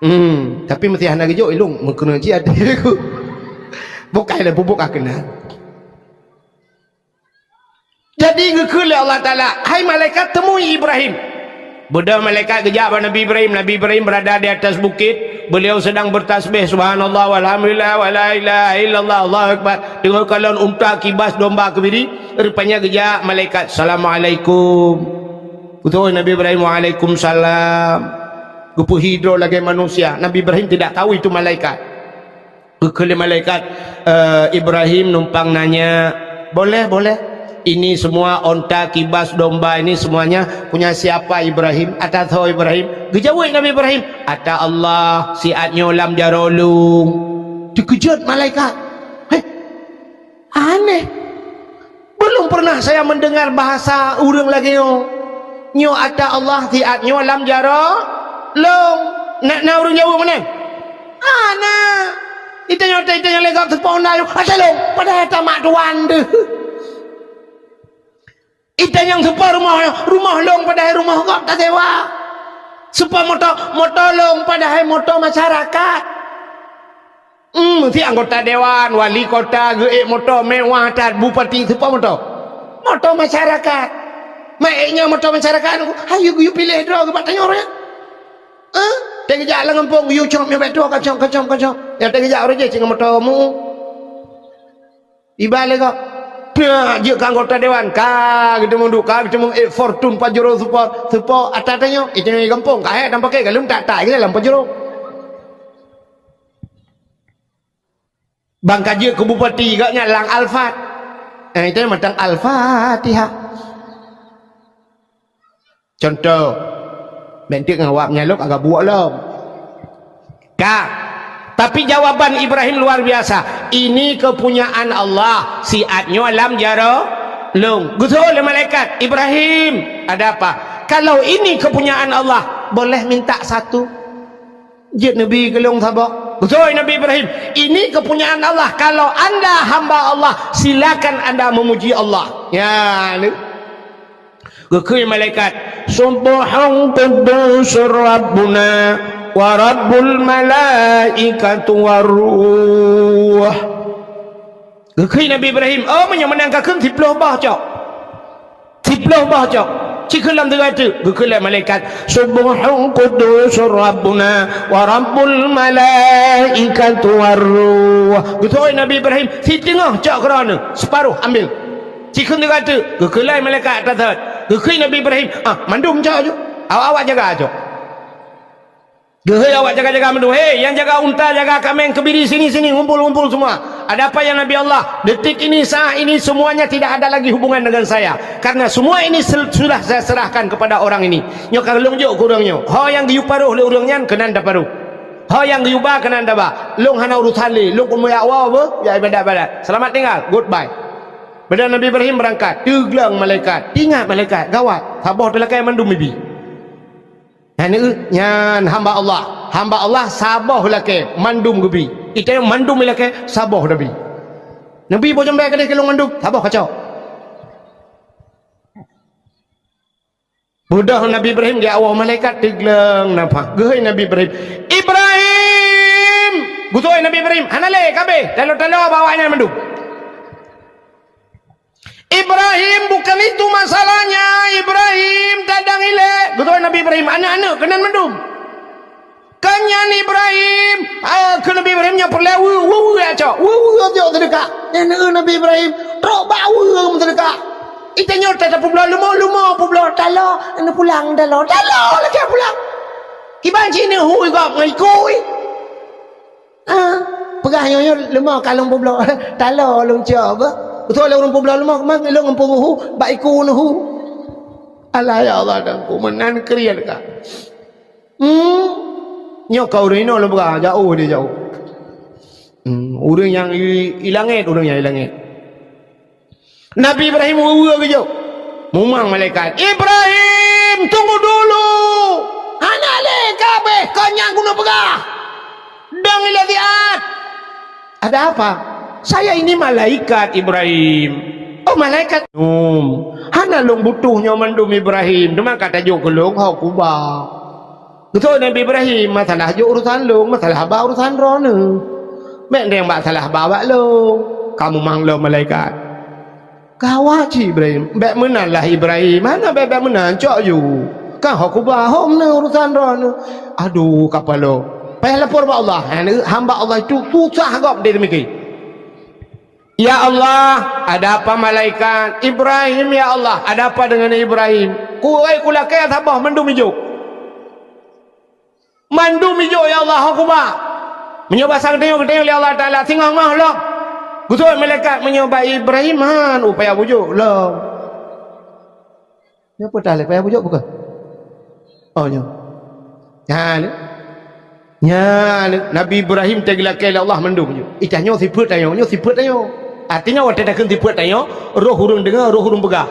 Hmm, tapi meusé hana geujok, ilong meukeuna cit até ku. Bukai lé bubuk ka keuna. Jadi geukheun lé Allah Taala, "Hai malaikat, temui Ibrahim." Beudôh malaikat geujak bak Nabi Ibrahim. Nabi Ibrahim berada di atas bukit. Beliau sedang bertasbih, "Subhanallah, walhamdulillah, wala ilaha illallah, Allahu akbar." Teungoh kalon unta, kibas, domba, keubiri. Rupanya geujak malaikat, "Assalamualaikum." Beutôi Nabi Ibrahim, "Waalaikumsalam." Geupeuhi droe lagée manusia. Nabi Ibrahim tidak tahu itu malaikat. Geukheun lé malaikat, eh, Ibrahim numpang nanya, "Boleh, boleh. Ini semua onta, kibas, domba ini semuanya punya siapa, Ibrahim? Ata soe, Ibrahim?" Geujaweueb Nabi Ibrahim, "Ata Allah, siat nyoe lam jaroe lôn." Teukeujot malaikat. "Heh, aneh. Belum pernah saya mendengar bahasa ureuëng lagée nyoe. Nyoe ata Allah, siat nyoe lam jaroe lôn." Na, na ureuëng jaweueb meunan? Hana. Itanyoe, itanyoe lé gob seupôt nyoe, "Ata lôn, padahai ata mak tuan deuh." Itanyong seupôt rumoh, "Rumoh lôn, padahai rumoh gob tasewa." Seupôt moto, "Moto lôn, padahai moto masyarakat." Hmm, si anggota dewan, wali kota geuék moto mewah that, bupati seupôt moto. Moto masyarakat. Mak ék nyoe moto masyarakat, hayu geuyue piléh droe geubat tanyoe nyan. Eh? Teugeujak lam gampông, geuyue cop nyoe bak droe, kacok, kacok, kacok. Nyang teugeujak uroe jih singoh moto mu. Iba lé gob. Peuet jeuet keu anggota dewan, ka geuteumeung duek, ka geuteumeung ék Fortune Pajero seupôt, seupôt ata tanyoe, itanyoe gampông, ka hék dan pakai galom tak-tak lam Pajero. Ban ka jeuet keu bupati gobnyan lam Alphard. Eh, itu mantong Al-Fatihah. Contoh, bentuk ngon awak menyalok agak buok lom. Ka. Tapi jawaban Ibrahim luar biasa. "Ini kepunyaan Allah, siat nyoe lam jaroe lôn." Geuseuôt lé malaikat, "Ibrahim, ada apa?" "Kalau ini kepunyaan Allah, boleh minta satu?" Jeuet neubi keu lôn saboh. Beutôi Nabi Ibrahim, "Ini kepunyaan Allah. Kalau anda hamba Allah, silakan anda memuji Allah." Ya, ni. Geukheun malaikat, "Subbuhun quddusur Rabbuna." "Wa rabbul malaikatu war ruh." Geukheun Nabi Ibrahim, "Oh, meunyoe meunan kakheun siploh boh cok. Siploh boh cok. Ci kheun lam teungoh teuk." Geukheun lé malaikat, "Subbuhun quddusur rabbuna wa rabbul malaikatu war ruh." Geutôi Nabi Ibrahim, "Siteungoh cok keuroe nyoe, siploh ambil." Ci kheun teungoh teuk, geukheun lé malaikat atra thot. Geukheun Nabi Ibrahim, "Ah, mandum cok ju. Awak-awak jaga cok." Geuhôi awak jaga-jaga mandum, "Hei, yang jaga unta, jaga kaméng, kebiri, sini, sini, ngumpul, ngumpul semua. Ada apa ya Nabi Allah? Detik ini, saat ini, semuanya tidak ada lagi hubungan dengan saya. Karena semua ini sel-, sudah saya serahkan kepada orang ini. Nyoe ka lôn jok keu ureuëng nyoe. Ho nyang geuyue paroh lé ureuëng nyan, keunan taparoh. Ho nyang geuyue ba, keunan taba. Lôn hana urusan lé, lôn keuneuk jak woe, jak iébadat-iébadat. Selamat tinggal, goodbye." Padahai Nabi Ibrahim beurangkat, teugleng malaikat, teuingat malaikat, gawat, saboh teulakée mandum ibi. Nyan, nyan hamba Allah. Hamba Allah saboh lakée mandum geubi. Itée mandum lakée saboh Nabi. Nabi boh jambée keudeh keulong mandum, saboh kacok. Beudôh Nabi Ibrahim di awak malaikat teugleng nafah. Geuhôi Nabi Ibrahim, "Ibrahim!" Geutôi Nabi Ibrahim, "Hana lé, ka abéh. Taloe-taloe bak awaknyan mandum." "Ibrahim, bukan itu masalahnya, Ibrahim, tadang ilée." Geutôi Nabi Ibrahim, "Aneuëk-aneuëk keunan mandum." "Kan nyan Ibrahim, ah, keu Nabi Ibrahim nyoe peureulée weu, weu, weu, ya, cok. Weu, weu, cok seudeukah." Nyan, eh, Nabi Ibrahim, trok bak weu meuseudekah. "Itanyoe ta-, tapeubloe leumo, leumo peubloe taloe, neupulang taloe, taloe lakée pulang. Kiban cit neuhu gob ngon ikui." Ah, peugah nyoe, nyoe leumo ka lôn peubloe. Taloe lôn cok beuh. Beutôi lé ureuëng peubloe leumo, keumang lôn ngon peunguhu, bak iku neuhu. Alah ya Allah, dan ku meunan kriet ka. Hmm. Nyoe ka ureuëng inoe lôn peugah, jauh dia jauh. Hmm, ureuëng nyang i, i langét, ureuëng nyang i langét. Nabi Ibrahim weue-weue geujok. Mumang malaikat, "Ibrahim, tunggu dulu! Hana lé ka abéh kon nyang keuneuk peugah! Dong ilée siat!" "Ada apa?" "Saya ini malaikat, Ibrahim." "Oh, malaikat." "Hana lôn butuh nyoe mandum, Ibrahim. Teuma ka tajok keu lôn ho kuba." Geutôi Nabi Ibrahim, "Masalah jok urusan lôn, masalah haba urusan droeneuh. Bék deng bak salah haba bak lôn." Ka mumang lom malaikat. Gawat cit Ibrahim. "Bék meunan lah Ibrahim, hana bék-bék meunan, cok ju. Ka ho kuba, ho meunan urusan droeneuh." Aduh, kapalo. Payah lapor bak Allah. Hamba Allah itu susah gob dia demikian. "Ya Allah, ada apa malaikat?" "Ibrahim, ya Allah, ada apa dengan Ibrahim?" "Kuwai kulakée saboh mandum ijok. Mandum ijok, ya Allah, ho kuba. Meunyoe basa geutanyoe, geutanyoe lé Allah Taala, singoh-ngoh lom." Geutôi malaikat, "Meunyoe bak Ibrahim, han, upaya bujok lom." Nyoe peue tah lé payah bujok bukan? Oh, nyoe. Nyan, nyan Nabi Ibrahim teugeulakée lé Allah mandum nyoe. Itanyoe sifeuet tanyoe, nyoe sifeuet tanyoe. Artinya watée takheun sifeuet tanyoe, roh ureuëng deungoe, roh ureuëng peugah.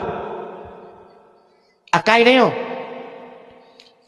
Akai tanyoe.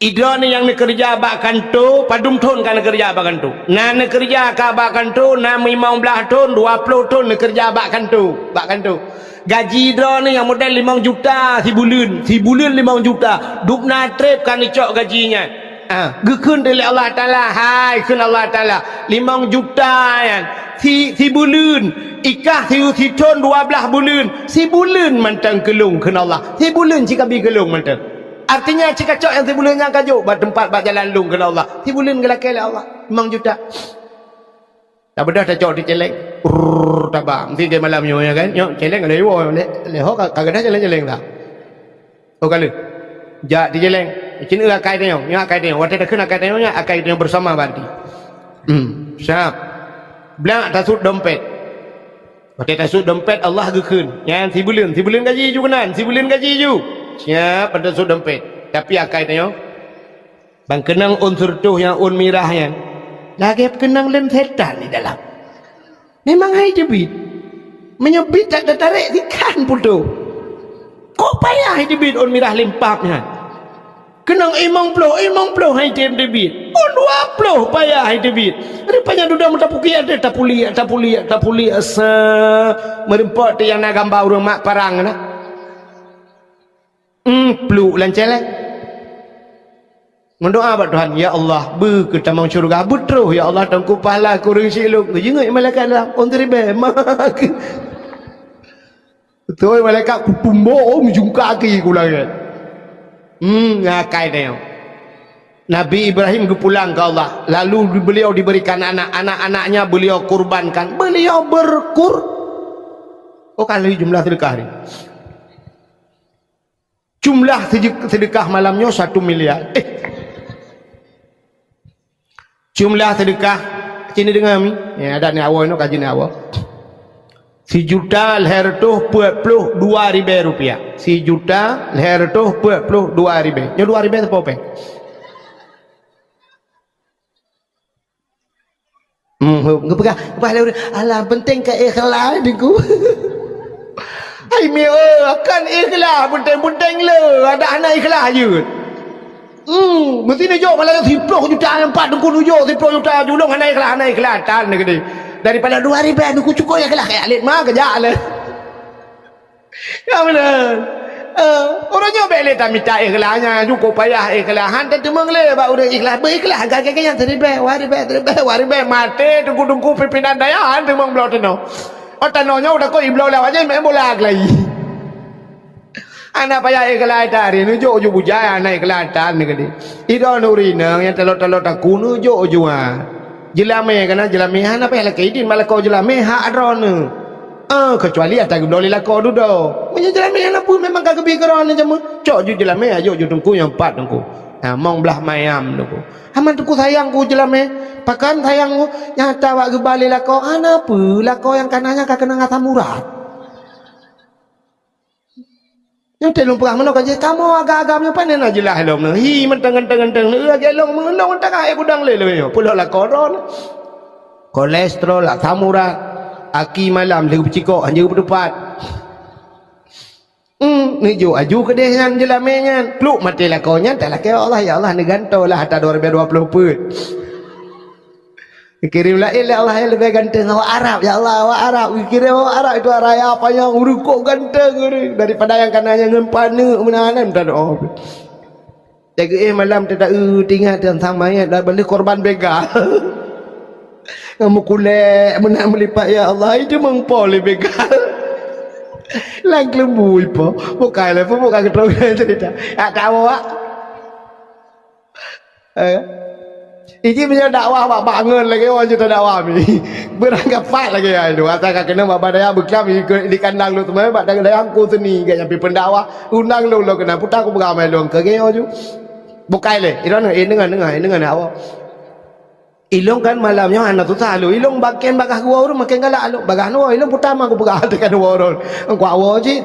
Idroeneuh nyang neukeureuja bak kanto, padum thon ka neukeureuja bak kanto? Na neukeureuja ka bak kanto, na limong blaih thon, dua ploh thon neukeureuja bak kanto, bak kanto. Gaji droeneuh nyang model limong juta sibuleuen, sibuleuen limong juta, dubna treb ka neucok gaji nyan. Ah, geukheun lé Allah Taala, hai kheun Allah Taala, limong juta nyan, si, sibuleuen, ikah si, sithon dua blaih buleuen, sibuleuen mantong keu lôn kheun Allah, sibuleuen cit kabi keu lôn mantong. Artinya cit kacok nyang sibuleuen nyan kajok bak teumpat bak jalan lôn kheun Allah, sibuleuen geulakée lé Allah, limong juta. Tabeudôh tacok di céléng. Rrrr, taba. Meusti lagée malam nyoe, ya kan? Nyoe, céléng lé woe, lé, lé ho ka, ka gadôh céléng-céléng dah. Oh, ka lheueh. Jak di céléng. Cit akai tanyoe, nyoe akai tanyoe. Watée takheun akai tanyoe, nyoe akai tanyoe bersama berarti. Hmm, siap. Blah tasut dompet. Watée tasut dompet, Allah geukheun. Nyan sibuleuen, sibuleuen gaji ju keunan, sibuleuen gaji ju. Siap, tasut dompet. Tapi akai tanyoe, ban keunong ôn seureutôh nyang ôn mirah nyan, lagée keunong lén setan di dalam. Memang hai teubiet. Meunyoe biet that tatarek, ikan putôh. Kok payah hai teubiet ôn mirah limpab nyan? Keunong limong ploh, limong ploh hai tem teubiet. Ôn dua ploh payah hai teubiet. Rupanya dudoe meutapukiak teuh, tapuliek, tapuliek, tapuliek, sa meureumpok teuh nyang na gamba ureuëng mak parang na. Em, pluek lam céléng. Meudoa bak Tuhan, "Ya Allah, beu keu tamong syeuruga, beutroh ya Allah, teungku pahala keu ureueng syiek lôn." Geujingeuk malaikat dalam, "Ôn siribèe, ma." Beutôi malaikat kutumbok, oh, meujungka keu ku langèt. Hmm, ngakai tanyoe. Nabi Ibrahim geupulang keu Allah, lalu beliau diberikan anak, anak-anaknya beliau kurbankan, beliau berkur-, oh, kali jumlah sedekah ni. Jumlah sede-, sedekah malam nyoe satu miliar. Eh. Jumlah sedekah, sini deungö mi. Ya, adak ni awai nyoe kaji ni awai. Sijuta lhèe reutôh peuet ploh dua ribèe rupiah. Sijuta lhèe reutôh peuet ploh dua ribèe. Nyoe dua ribèe sapeue pèng? Hmm, geupeugah, geupeugah lé ureueng, "Alah, penting ka ikhlas, Teungku." Hai mi, eh, kan ikhlas, penting-penting le, adak hana ikhlas jeuet. Hmm, meusti neujok malah siploh juta nyan pat, Teungku, neujok siploh juta, julong hana ikhlas, hana ikhlas, tan neugede. Daripada dua ribèe, Teungku, cukôp ikhlas, kaya lét ma keujak le. Ya beuna. Eh, uroe nyoe bèk lé tamita ikhlas nyan, cukôp payah ikhlas. Han tateumeung lé bak ureueng ikhlas. Beu ikhlas, ka keu nyan siribèe, dua ribèe, siribèe, dua ribèe. Maté teungku-teungku pimpinan dayah, han teumeung bloe tanoh. Oh, tanoh nyoe takot ibloe lawat jih, main bola keulayi. Hana payah ikhlas that, neujok ju bujai, hana ikhlas that, neugede. Idong ureueng inong nyang talot-talot takue neujok ju, ha. Jeulamé kana jeulamé, hana payah lakèe idin bak lakoe jeulamé, hak droeneuh. Eh, keucuali ata geubloe lé lakoe dudoe. Meunyoe jeulamé hana peue, memang ka geubi keudroe nyan jameun. Cok ju jeulamé, ajok ju teungku nyang pat teungku. Nah, mong blah mayam teungku. Aman teungku sayang keu jeulamé. Pakon sayang keu? Nyata bak geuba lé lakoe, hana peue, lakoe nyang kana nyan ka keunong asam urat. Nyoe teuh lôn peugah meunoe ka jih, kamoe agam-agam nyoe pane na jeulaih lom nyoe. Hi, mantong ganteng-ganteng nyoe, lagèe lôn, lôn tangah ék gudang lé lôn nyoe. Peulhok lakoe droeneuh. Kolesterol, asam urat, aki malam lheueh beucikok, hanjeuet beuteupat. Hmm, neujok aju keudeh nyan jeulamé nyan. Pluk maté lakoe nyan, talakèe Allah, "Ya Allah, neugantoe lah ata dua ribèe dua ploh peuet." Geukirém laén lé Allah nyang leubeh ganteng awak Arab. Ya Allah, awak Arab. Geukirém awak Arab itu raya panyang, ureueng kok ganteng ureueng. Daripada nyang kana nyan ngon paneuk meunan, meunan, oh. Teuka éh malam teuka, eh, teuingat teuntang manyét lam beuleue korban begal. Ngon meukulét, meunan meulipat, ya Allah, itu meupo lé begal. Lam keuleumbu ipo. Bukai lé, bukai keutong cerita. Tak tahu, Wak. Eh. Iji meunyoe dakwah bak-bak ngon lagèe nyoe ju dakwah mi. Beurangkapat lagèe nyan tu. Asai ka keuneuk bak dayah beuklam di kandang lôn teumé bak dayah ku seni gét nyang pi pendakwah. Undang lôn lôn keunan puta ku peugah mai lôn keu gét nyoe ju. Bukai lé, ilôn eh deungon deungon eh deungon awak. Ilôn kan malam nyoe hana susah lôn. Ilôn maken bagaih gua ureueng maken galak lôn. Bagaih nyoe ilôn puta ma ku peugah tekan dua ureueng. Kuat woe cit.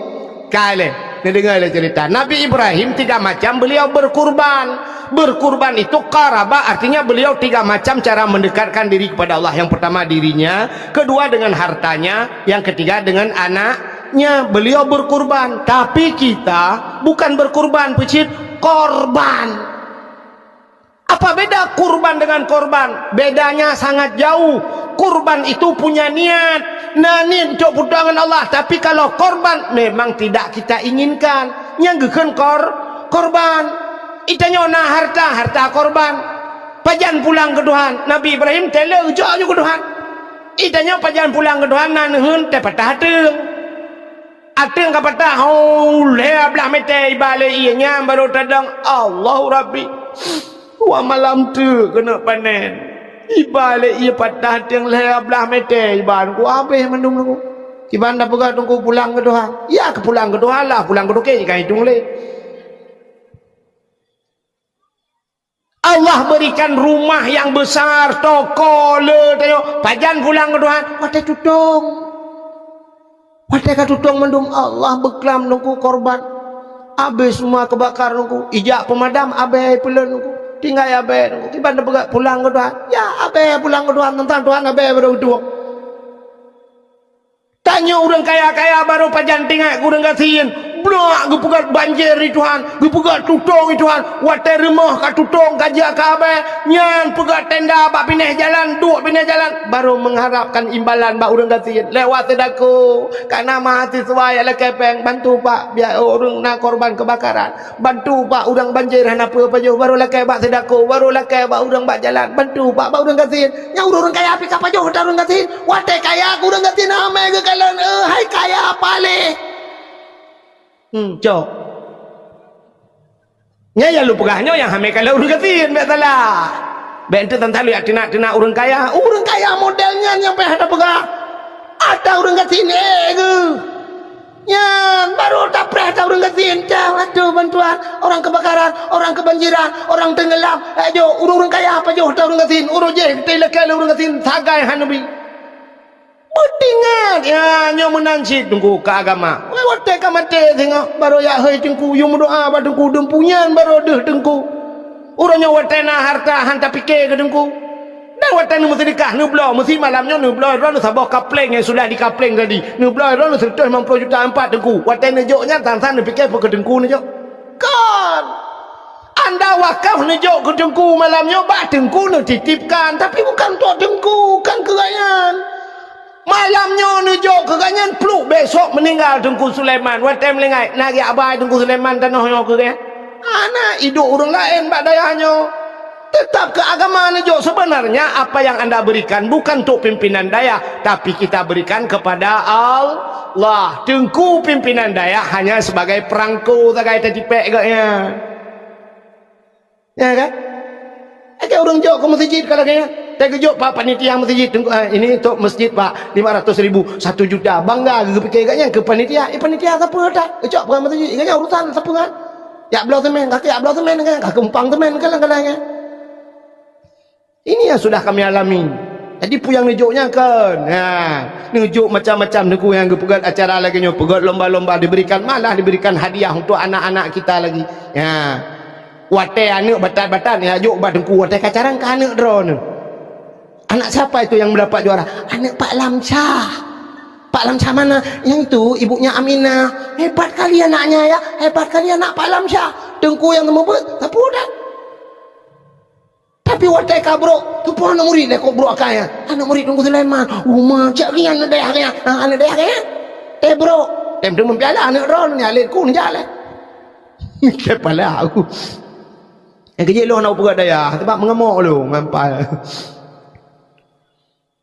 Kai lé, neudeungoe lé cerita. Nabi Ibrahim tiga macam beliau berkurban. Berkurban itu qaraba, artinya beliau tiga macam cara mendekatkan diri kepada Allah. Yang pertama dirinya, kedua dengan hartanya, yang ketiga dengan anaknya. Beliau berkurban. Tapi kita bukan berkurban, peucit korban. Apa beda kurban dengan korban? Bedanya sangat jauh. Kurban itu punya niat. Na niet untuk peutuan Allah. Tapi kalau korban, memang tidak kita inginkan. Nyang geukheun kor-, korban. Itanyoe na harta, harta korban. Pajan pulang keu Tuhan. Nabi Ibrahim teuleuk jok ju keu Tuhan. Itanyoe pajan pulang keu Tuhan, na neuheun teuh patah ateueng. Ateueng ka patah, hau, lhèe blah mètè iba lé ié nyan barô tadong, "Allahu Rabbi, wa malam teuk keuneuk panen." Iba lé ié patah ateueng lhèe blah mètè iba, ku habéh mandum nunggu. Kiban tapeugah teungku pulang keu Tuhan. Ya, keu pulang keu Tuhan lah, pulang keu toke jih ka itong lé. Allah berikan rumah yang besar, toko le, tanyoe. Pajan pulang keu Tuhan? Watèe tutong. Watèe ka tutong mandum, Allah beuklam teungku korban. Abéh semua keubakar teungku. Ijak peumadam, abéh peulon teungku. Tinggai abéh teungku. Kiban tapeugah pulang keu Tuhan? Ya, abéh pulang keu Tuhan. Teuntang Tuhan abéh barô tuwö. Tanyoe ureueng kaya-kaya barô pajan teuingat keu ureueng gasien. Peunoh geupeugöt banjir di Tuhan, geupeugöt tutong di Tuhan. Watèe rumoh ka tutong ka jak ka abéh, nyan peugöt tenda bak binéh jalan, duek binéh jalan, baru mengharapkan imbalan bak ureuëng gasien lewat seudako. Kana mahasiswa nyang lakèe péng, bantu pak, biar ureuëng na korban kebakaran. Bantu pak, ureuëng banjir hana peue pajoh, baru lakèe bak seudako, baru lakèe bak ureuëng bak jalan. Bantu pak, bak ureuëng gasien. Nyang ureuëng kaya pih ka pajoh ata ureuëng gasien. Watèe kaya keu ureuëng gasien, amai geukalon, eh, hai kaya paléh. Hmm, cok. Nyan nyang lôn peugah nyoe nyang hamé kalon ureuëng gasien, bèk salah. Bèk enteuk tan-tan lôn jak teunak-teunak ureuëng kaya. Ureuëng kaya model nyan nyang payah tapeugah. Ata ureuëng gasien, eh, geuh. Nyan baru tapreh ata ureuëng gasien, dah, aduh, bantuan, orang kebakaran, orang kebanjiran, orang tenggelam. Eh, jok, ureuëng-ureuëng kaya pajoh ata ureuëng gasien, ureuëng jéh teuh lakèe lé ureuëng gasien, sagai hana bi. Beutingat, ya, nyoe meunan cit Teungku keu agama. Wai, watèe ka maté singoh, baru jak hôi Teungku, yue meudoa bak Teungku, dumpu nyan baru deuh Teungku. Uroe nyoe watèe na harta han tapike keu Teungku. Dan watèe neumeuseudeukah, neubloe, meusi malam nyoe neubloe droeneuh saboh kapleng nyang sudah dikapleng tadi. Neubloe droeneuh seratus lima puluh juta empat Teungku. Watèe neujok nyan, tan-tan neupike peu keu Teungku neujok. Kon! Anda wakaf neujok keu Teungku malam nyoe, bak Teungku neutitipkan, tapi bukan untuk Teungku, kan keu gobnyan. Malam nyoe neujok keu gobnyan, pluek besok meuninggai Teungku Sulaiman. Watèe meuninggai, na geujak ba Teungku Sulaiman tanoh nyoe keu gobnyan? Hana, idop ureuëng laén bak dayah nyoe. Tetap keu agama neujok. Sebenarnya apa yang anda berikan bukan untuk pimpinan dayah, tapi kita berikan kepada Allah. Teungku pimpinan dayah hanya sebagai perangko sagai tacipek gobnyan. Ya kan? Ada ureuëng jok keu masjid kalau kaya. Teugeujok pak panitia masjid, Teungku, ah, ini untuk masjid pak, lima ratus ribu, satu juta. Bangga geupike gobnyan keu panitia. Eh, panitia siapa dah? Geucok peugah masjid. Gobnyan urusan siapa kan? Jak bloe semen, kaki jak bloe semen kan? Kaki umpang semen kan, kan, kan. Ini yang sudah kami alami. Jadi peue nyang neujok nyan kan. Ha, neujok macam-macam Teungku nyang geupeugöt acara lagèe nyoe, peugöt lomba-lomba, diberikan, malah diberikan hadiah untuk anak-anak kita lagi. Ha. Watèe aneuk batan-batan ya jok bak Teungku, watèe ka carang ka aneuk droeneuh. Anak siapa itu yang mendapat juara? Aneuk Pak Lamsyah. Pak Lamsyah mana? Yang itu ibunya Aminah. Hebat kali anaknya ya. Hebat kali anak Pak Lamsyah. Teungku nyang meubeuet, sapeue dah. Tapi watèe ka brok, teupeue aneuk murit lé kok brok akai nyan. Aneuk murit Teungku Sulaiman, uma cak nyan aneuk dayah nyan. Ha, aneuk dayah nyan. Teubrok, tem teumeupiala aneuk droeneuh nyan lé ku neujak lé. Kepala aku. Nyang keujeuet lôn hana peugah dayah, sebab meungamok lôn, ngampal.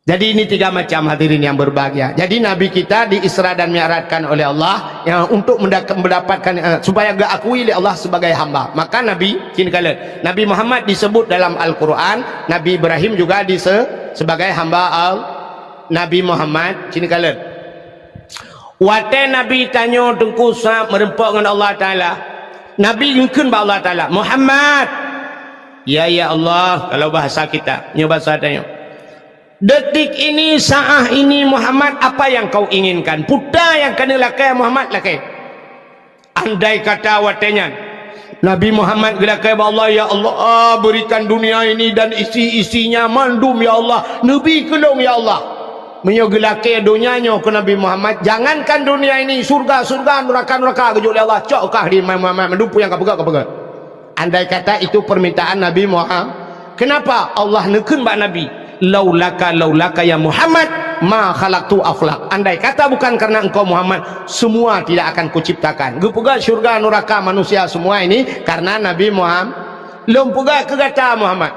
Jadi ini tiga macam hadirin yang berbahagia. Jadi Nabi kita di Isra dan Mi'rajkan oleh Allah, ya, untuk mendak-, mendapatkan, eh, supaya diakui oleh Allah sebagai hamba. Maka Nabi, sini kalian, Nabi Muhammad disebut dalam Al-Quran, Nabi Ibrahim juga dise-, sebagai hamba Al-, Nabi Muhammad, sini kalian. Watèe Nabi tanyoe Teungku Sa meureumpok ngon Allah Taala, Nabi geukheun bak Allah Taala, "Muhammad." Ya, ya Allah, kalau bahasa kita, nyoe bahasa tanyoe. Detik ini, saat ini, Muhammad, apa yang kau inginkan? Peue nyang keuneuk lakèe, Muhammad, lakèe. Andai kata watèe nyan, Nabi Muhammad geulakèe bak Allah, "Ya Allah, berikan dunia ini dan isi-isinya mandum, ya Allah. Neubi keu lôn, ya Allah." Meunyoe geulakèe donya nyoe keu Nabi Muhammad, jangankan dunia ini, syurga-syurga, nuraka-nuraka geujok lé Allah, cok kah di Muhammad, mandum peue nyang ka peugah, ka peugah. Andai kata itu permintaan Nabi Muhammad, kenapa Allah neukheun bak Nabi, "Laulaka, laulaka ya Muhammad, ma khalaqtul aflak." Andai kata bukan karena engkau Muhammad, semua tidak akan kuciptakan. Geupeugah syurga, nuraka, manusia semua ini karena Nabi Muhammad. Lôn peugah keu gata Muhammad.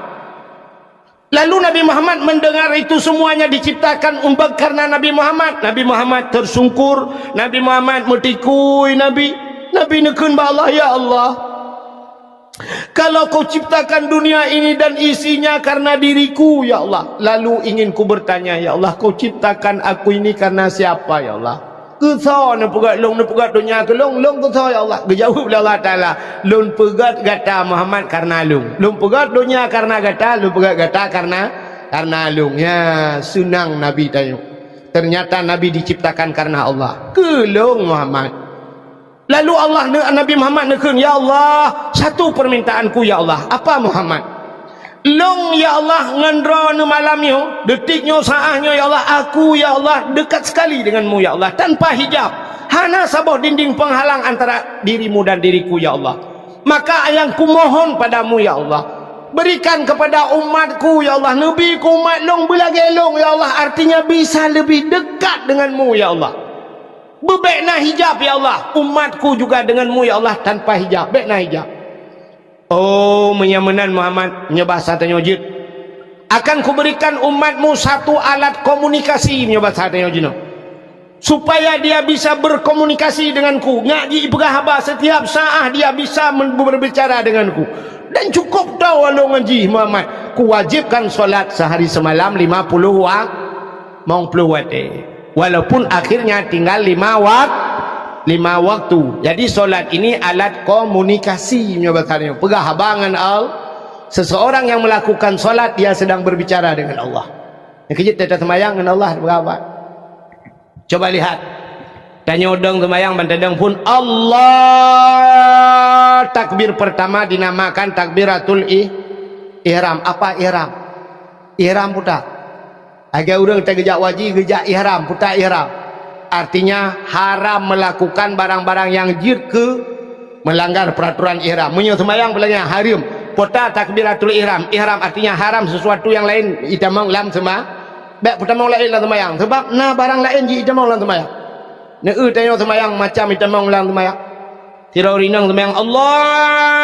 Lalu Nabi Muhammad mendengar itu semuanya diciptakan umbak karena Nabi Muhammad. Nabi Muhammad tersungkur, Nabi Muhammad meutikui, Nabi, Nabi neukheun bak Allah, "Ya Allah, kalau kau ciptakan dunia ini dan isinya karena diriku, ya Allah, lalu ingin ku bertanya, ya Allah, kau ciptakan aku ini karena siapa, ya Allah?" Keusoe neupeugah lôn, neupeugah donya keu lôn, lôn keusoe ya Allah. Geujaweueb lé Allah Taala, "Lôn peugah gata Muhammad karena lôn. Lôn peugah donya karena gata, lôn peugah gata karena, karena lôn." Ya, seunang Nabi tanyoe. Ternyata Nabi diciptakan karena Allah. Keu lôn Muhammad. Lalu Allah ne-, Nabi Muhammad neukheun, "Ya Allah, satu permintaanku ya Allah." "Apa Muhammad?" "Lôn ya Allah ngon droeneuh malam nyoe, detik nyoe, saat nyoe ya Allah, aku ya Allah dekat sekali denganmu ya Allah, tanpa hijab. Hana saboh dinding penghalang antara dirimu dan diriku, ya Allah. Maka nyang kumohon padamu, ya Allah, berikan kepada umatku, ya Allah, neubi keu umat lôn beulagée lôn, ya Allah, artinya bisa lebih dekat denganmu, ya Allah. Beu bék na hijab, ya Allah, umatku juga denganmu, ya Allah, tanpa hijab, bék na hijab. Oh, meunyoe meunan Muhammad, meunyoe basa tanyoe jeuet, akan kuberikan umatmu satu alat komunikasi, meunyoe basa tanyoe jinoe, supaya dia bisa berkomunikasi denganku. Nyak jipeugah haba setiap saat dia bisa men-, berbicara denganku. Dan cukup tahu walau ngaji Muhammad, kuwajibkan solat sehari semalam lima puluh wa-, mong puluh watée. Walaupun akhirnya tinggal lima wak-, lima waktu. Jadi solat ini alat komunikasi, meunyoe basa tanyoe. Peugah haba ngon Allah. Seseorang yang melakukan solat, dia sedang berbicara dengan Allah. Nyang keujeuet teuta seumayang ngon Allah, peugah haba. Coba lihat. Tanyoe dong seumayang ban tadong phon Allah. Takbir pertama dinamakan takbiratul ih-, ihram. Apa ihram? Ihram puta. Lagée ureuëng teugeujak waji, geujak ihram, puta ihram. Artinya, haram melakukan barang-barang nyang jeuet keu melanggar peraturan ihram. Meunyoe seumayang peulanyang hareuem, puta takbiratul ihram. Ihram artinya haram sesuatu yang lain itamong lam seuma-, bék peutamong laén lam seumayang. Sebab na barang laén jitamong lam seumayang. Neu-eu tanyoe seumayang macam itamong lam seumayang. Sidroe ureuëng inong seumayang, "Allahu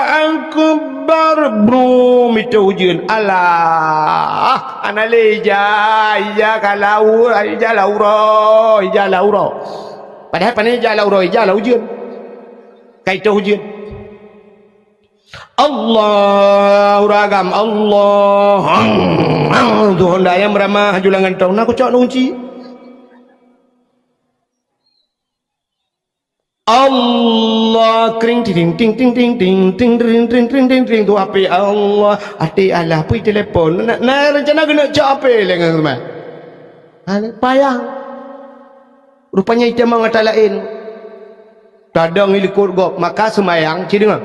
Akbar." Brum, itu ujeuen. Alah, hana lé ija, ija ka lau, ija lau uroe, ija lau uroe. Padahai pane ija lau uroe, ija lau ujeuen. Ka itu ujeuen. Allah, uragam, Allah. Tuhan dayang beramah, julangan tong. Nak kucok nunci. Allah, kring, ting, ting, ting, ting, ting, ting, ting, ting, ting, ting, ting, tu api Allah, até Allah, pui telepon. Na, na rencana keuneuk cok api lé ngon teuma. Ha, payah. Rupanya itamong ata laén. Tadong i likot gob, maka seumayang, ci deungoe.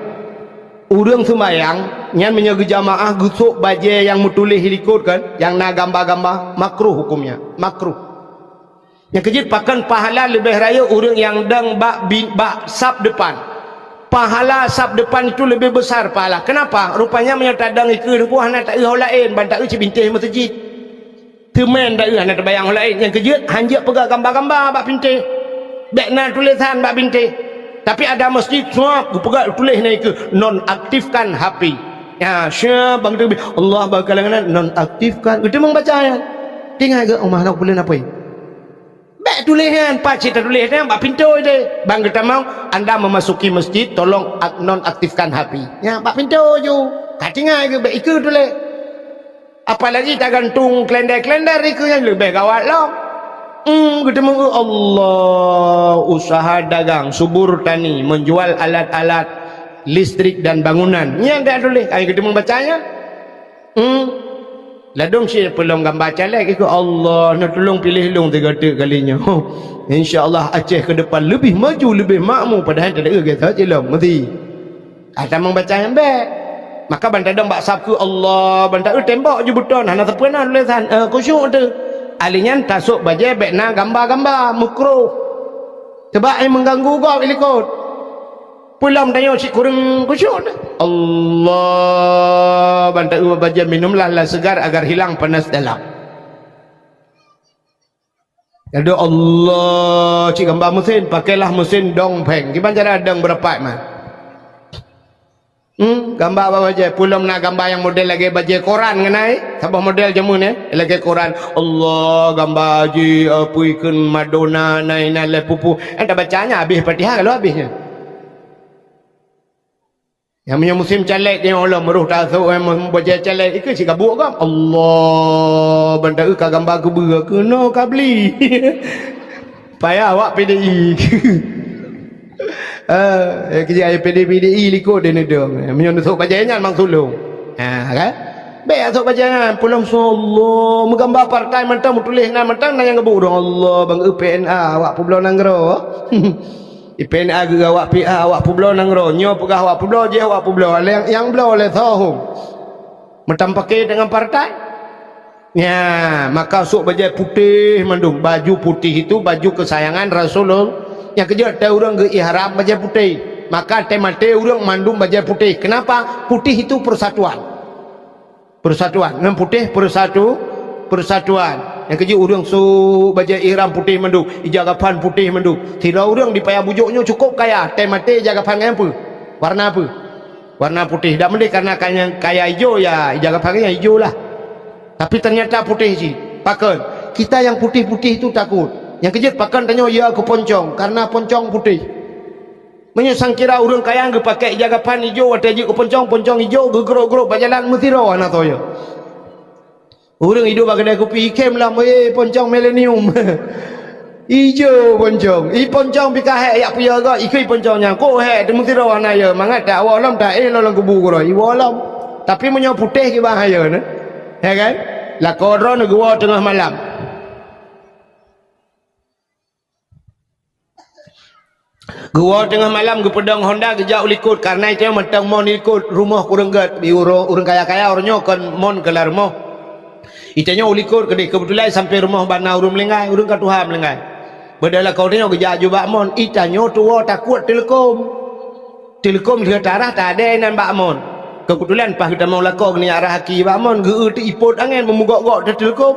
Ureuëng seumayang, nyan meunyoe geujamaah geusok bajée nyang meutuléh i likot kan, nyang na gamba-gamba, makruh hukumnya, makruh. Nyang keujeuet pakon pahala leubeh rayeuk ureuëng nyang dong bak bi-, bak sab depan. Pahala sab depan itu leubeh besar pahala. Kenapa? Rupanya meunyoe tadong ikeue teungku hana taeu ho laén, ban taeu cit bintéh meuseujid. Teuma taeu hana tabayang ho laén. Nyang keujeuet hanjeuet peugah gamba-gamba bak bintéh. Bék na tulésan bak bintéh. Tapi ada masjid, suap, geupeugah tuléh na ikeue, "Nonaktifkan H P." Ya, syab bang teubi, Allah bak kalangan nonaktifkan. Geuteumong baca ayat. Tinggai geu, "Oh, mah, nak peuleueh apui." Bék tuléh nyan, pat cit tatuléh nyan bak pintoe deh. Bang geutamong, anda memasuki masjid, tolong ak-, nonaktifkan H P. Nyan bak pintoe ju. Ka tinggai geu bék ikeue tuléh. Apalagi tagantung kalender-kalender ikeue nyan leubeh gawat lom. Hmm, geuteumong, Allah, usaha dagang, subur tani, menjual alat-alat listrik dan bangunan. Nyan dak tuléh, ai geuteumong baca nyan. Hmm. Ladôm cit peulom gamba caleg ikeue, Allah, neutulông piléh lôn sigoe teuk kali nyoe. Insya Allah Aceh ke depan leubeh maju, leubeh makmu, padahai teudeue gata cilong meuti. Ata membaca nyang bék. Maka ban tadong bak sab keu Allah, ban taeu tembok ju beuton, hana sapeue na tulésan, eh, khusyuk teuh. Ahli nyan tasok bajée bék na gamba-gamba, makruh. Sebab ai mengganggu gob i likot. Peulom tanyoe cit kureueng khusyuk. Allah, ban taeu bajée minumlah lah segar agar hilang panas dalam. Aduh Allah, cit gamba mesin, pakailah mesin dong pheng. Kiban cara dong beurapat mah. Hmm, gamba bak bajée, peulom na gamba nyang model lagée bajée koran ngon ai, saboh model jameun eh, lagée koran. Allah, gamba ji, apui kheun Madonna, nai na lé pupu. Enta baca nyan habéh Fatihah kalau habéh nyan. Nyang meunyoe musim caleg nyoe lom roh tasok, eh, bajée caleg, ikeue cit gabuk gam. Allah, ban taeu ka gamba keubeue, keunoe ka bli. Payah awak P D I. Eh, eh, keujih P D I, P D I likot deh neudong. Eh, meunyoe neusok bajée nyan mang sulong. Ha, kan? Bék sok bajée nyan, peulom so Allah, meugamba partai mantong, meutuléh nan mantong, na nyang gabuk dong Allah, bang eu P N A, awak peubloe nanggroe. P N A geuh awak P A, awak peubloe nanggroe. Nyoe peugah awak peubloe, jih awak peubloe. Lé nyang bloe lé sohong. Meutam paké deungon partai. Ya, maka sôk bajée putéh mandum. Baju putih itu baju kesayangan Rasulullah. Nyang keujeuet tée ureuëng geu-ihram bajée putéh. Maka tée maté ureuëng mandum bajée putéh. Kenapa? Putih itu persatuan. Persatuan. Ngon putéh persatu, persatuan. Nyang keujeuet ureuëng sôk bajée ihram putéh mandum, ija kafan putéh mandum. Sidroe ureuëng di Paya Bujôk nyoe cukup kaya, tée maté ija kafan ngon peue? Warna peue? Warna putéh. Dak meudeh karena kaya, kaya ijo, ya ija kafan nyan ijo lah. Tapi ternyata putéh cit. Pakon? Kita yang putih-putih itu takut. Nyang keujeuet pakon tanyoe ya keu poncong, karena poncong putéh. Meunyoe sangkira ureuëng kaya geupakée ija kafan ijo watée jeuet keu poncong, poncong ijo geugrok-grok bak jalan meusidroe hana toh ya. Ureuëng iduek bak keudée kupi ikhém lam, eh, poncong milenium. Ijo poncong. I poncong pih ka hék yak peue ya gak, ikui poncong nyan. Kok hék teuh meusidroe hana ya, mangat tak awak lom tak, eh, lom lam kubu keudroe. Iwoe lom. Tapi meunyoe putéh kiban hayeue neh. Ya kan? Lakoe droeneuh geuwoe teungoh malam. Geuwoe teungoh malam geupeudong honda geujak u likot, karena itu mantong mon di likot, rumoh kureueng gét, di uro-, ureuëng kaya-kaya uroe nyoe kon mon keu lam rumoh. Itanyoe u likot keudeh, keubeutulan sampoe rumoh bak na ureuëng meuninggai, ureuëng ka tuha meuninggai. Beudôh lakoe tanyoe geujak aju bak mon, itanyoe tuwoe takot teuleukom. Teuleukom lheueh tarah tadée nan bak mon. Keubeutulan paih geutamong lakoe geuneuk arah aki bak mon, geu-eu teuipot angén meumugok-gok teuh teuleukom.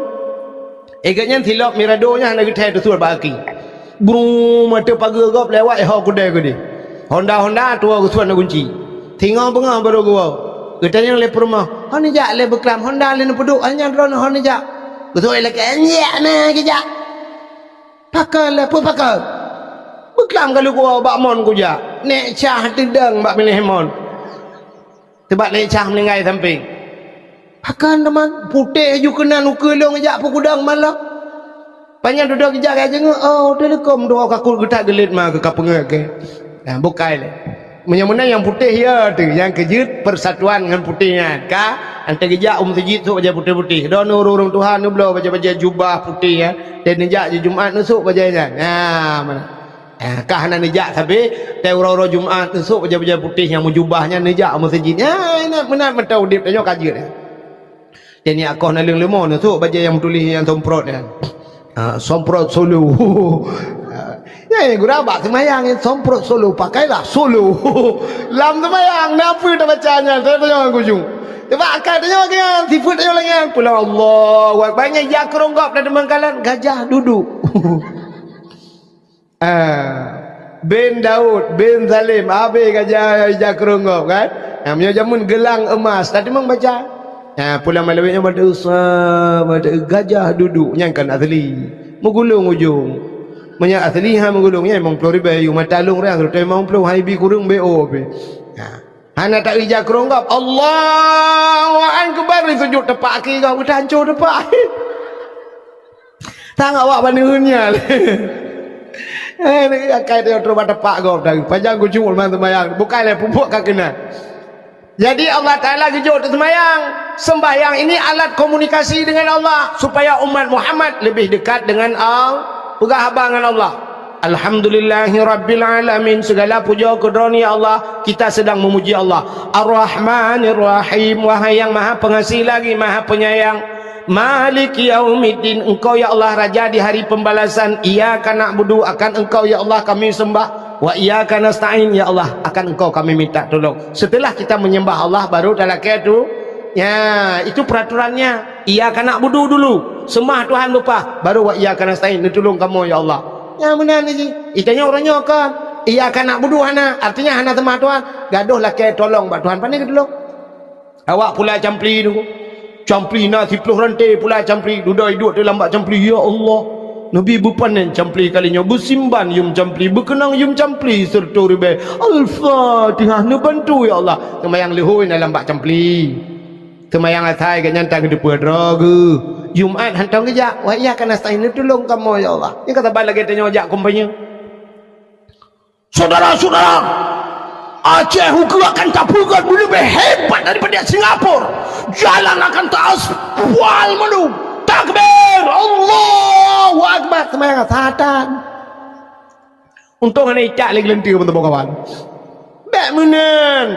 Éh gét nyan silop mirado nyan hana geuthée teusuet bak aki. Bru, mata pageue gob lewat, eh, ho keudée keudeh. Honda-honda tuwoe geusuet na gunci. Singoh beungoh barô geuwoe. Geutanyong lé peurumoh, "Ho neujak lé beuklam honda lé neupeuduek, nyan droeneuh ho neujak?" Geusuet lé keu, "Nyak na geujak." "Pakon lé, peue pakon?" "Beuklam ka lheueh kuwoe bak mon kujak. Nék cah teudong bak binéh mon." Teubak lé cah meuninggai sampéng. Pakon teuma putéh ju keunan ukeue lôn jak peugudong malam. Panyang dudoe geujak ka jeungeuk, oh, teuleukom dua kakot geutak geulet ma keu ka peungeuet keu. Nah, bukai lé. Meunyoe meunan nyang putéh ya teuh, nyang keujeuet persatuan ngon putéh nyan. Ka, anté geujak u meuseujid sôk bajée putéh-putéh. Droeneuh ureuëng tuha neubloe bajée-bajée jubah putéh ya. Dan neujak di Jumat neusôk bajée nyan. Nah, mana? Ah, ka hana neujak sabe, tée uroe-uroe Jumat neusôk bajée-bajée putéh nyang meujubah nyan neujak u meuseujid. Ya, ingat meunan mantong udeb tanyoe ka jeuet. Jadi akoh naleueng leumo neusôk bajée nyang meutuléh nyang somprot nyan. Ah, somprot solo. Ah, ya, gura bak seumayang somprot solo, pakailah solo. Lam seumayang na peue tabaca nyan, teuh tanyoe kujung. Teubak akai tanyoe nyan, sifeuet tanyoe lagée nyan. Pulang Allahu Akbar, nyan jak keurong gob dan teumangkalan gajah duduk. Ah, bin Daud, bin Salim, habéh gajah ija keurong gob kan? Ha, meunyoe jameun geulang emas, tadi memang baca. Ha, pulang malam nyoe mata usah, mata gajah duduk, nyan kan asli. Meugulong ujong. Meunyoe asli ha meugulong, nyan limong ploh ribée, yu mata long rang, rute limong ploh, hai bi kureueng B O pih. Ha. Hana taija keurong gob, Allahu Akbar, sujud tepak aki gob, udah hancô tepak. Tang awak baneuen nyan. Eh, ni akai dia terus bak tepak gob dah. Panjang kucung ulama sembahyang. Bukan lé pupuk ka kena. Jadi Allah Ta'ala geujok teuk sembahyang. Sembahyang ini alat komunikasi dengan Allah supaya umat Muhammad lebih dekat dengan Allah. Peugah haba ngon Allah. Alhamdulillahi Rabbil Alamin. Segala puja keu Droeneuh ya Allah. Kita sedang memuji Allah. Ar-Rahmanir Rahim. Wahai yang Maha Pengasih lagi Maha Penyayang. Maliki yaumiddin, Engkau ya Allah Raja di hari pembalasan. Iyyaka na'budu, akan Engkau ya Allah kami sembah. Wa iyyaka nasta'in, ya Allah, akan Engkau kami minta tolong. Setelah kita menyembah Allah, baru talakée tu. Ya, itu peraturannya. Iyyaka na'budu dulu, sembah Tuhan leupah, baru wa iyyaka nasta'in, neutulông kamoe ya Allah. Ya, meunan ji. Itanya orang nyoe kan, iyyaka na'budu hana, artinya hana sembah Tuhan. Gadoh lakée tolong bak Tuhan, pane geutulông. Awak pula campli tu. Campli na siploh ranté pula campli. Dudoe iduek teuh lam bak campli, "Ya Allah, Nabi beupanen campli kali nyoe, beusimban yum campli, beukeunong yum campli seureutoh ribée. Al-Fatihah, neubantu ya Allah." Seumayang leuhôi na lam bak campli. Seumayang asai geuhnyan tan geuteupeue droe geuh. Jumat hantom geujak, "Wa iyyaka nasta'in, neutulông kamoe ya Allah." Nyang ka saban lagée tanyoe jak kumpanye. Saudara-saudara, Aceh ukeue akan tapeugét meuleubeh hebat daripada Singapura. Jalan akan taaspal mandum. Takbir, Allahu Akbar, seumayang satan. Untông hana icak lé geuleuntue, teungku kawan. Bék meunan.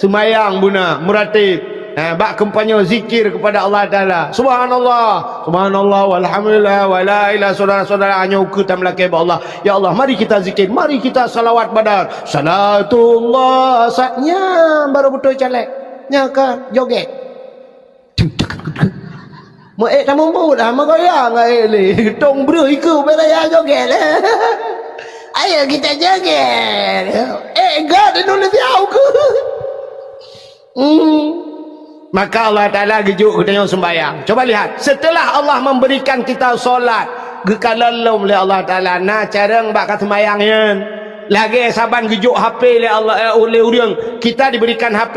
Seumayang beuna, meuratéb. Ha, bak kampanye zikir kepada Allah Taala. Subhanallah, subhanallah, walhamdulillah, wala ilaha, saudara-saudara, nyoe ukeue tameulakée bak Allah. Ya Allah, mari kita zikir, mari kita salawat badar. Salatullah, sa-, nyan baru beutôi caleg. Nyan kan joget. Meu ék tamubuet dah, meugoyang ngon ék lé. Tong breuh ikeue bak raya joget. Ayo kita joget. Ék gét Indonesia ukeue. Hmm. Maka Allah Taala geujok geutanyoe sembahyang. Coba lihat, setelah Allah memberikan kita solat, geukalon lom lé Allah Taala, na carông bak ka sembahyang nyan. Lagée saban geujok H P lé Allah, eh, lé ureuëng, kita diberikan H P.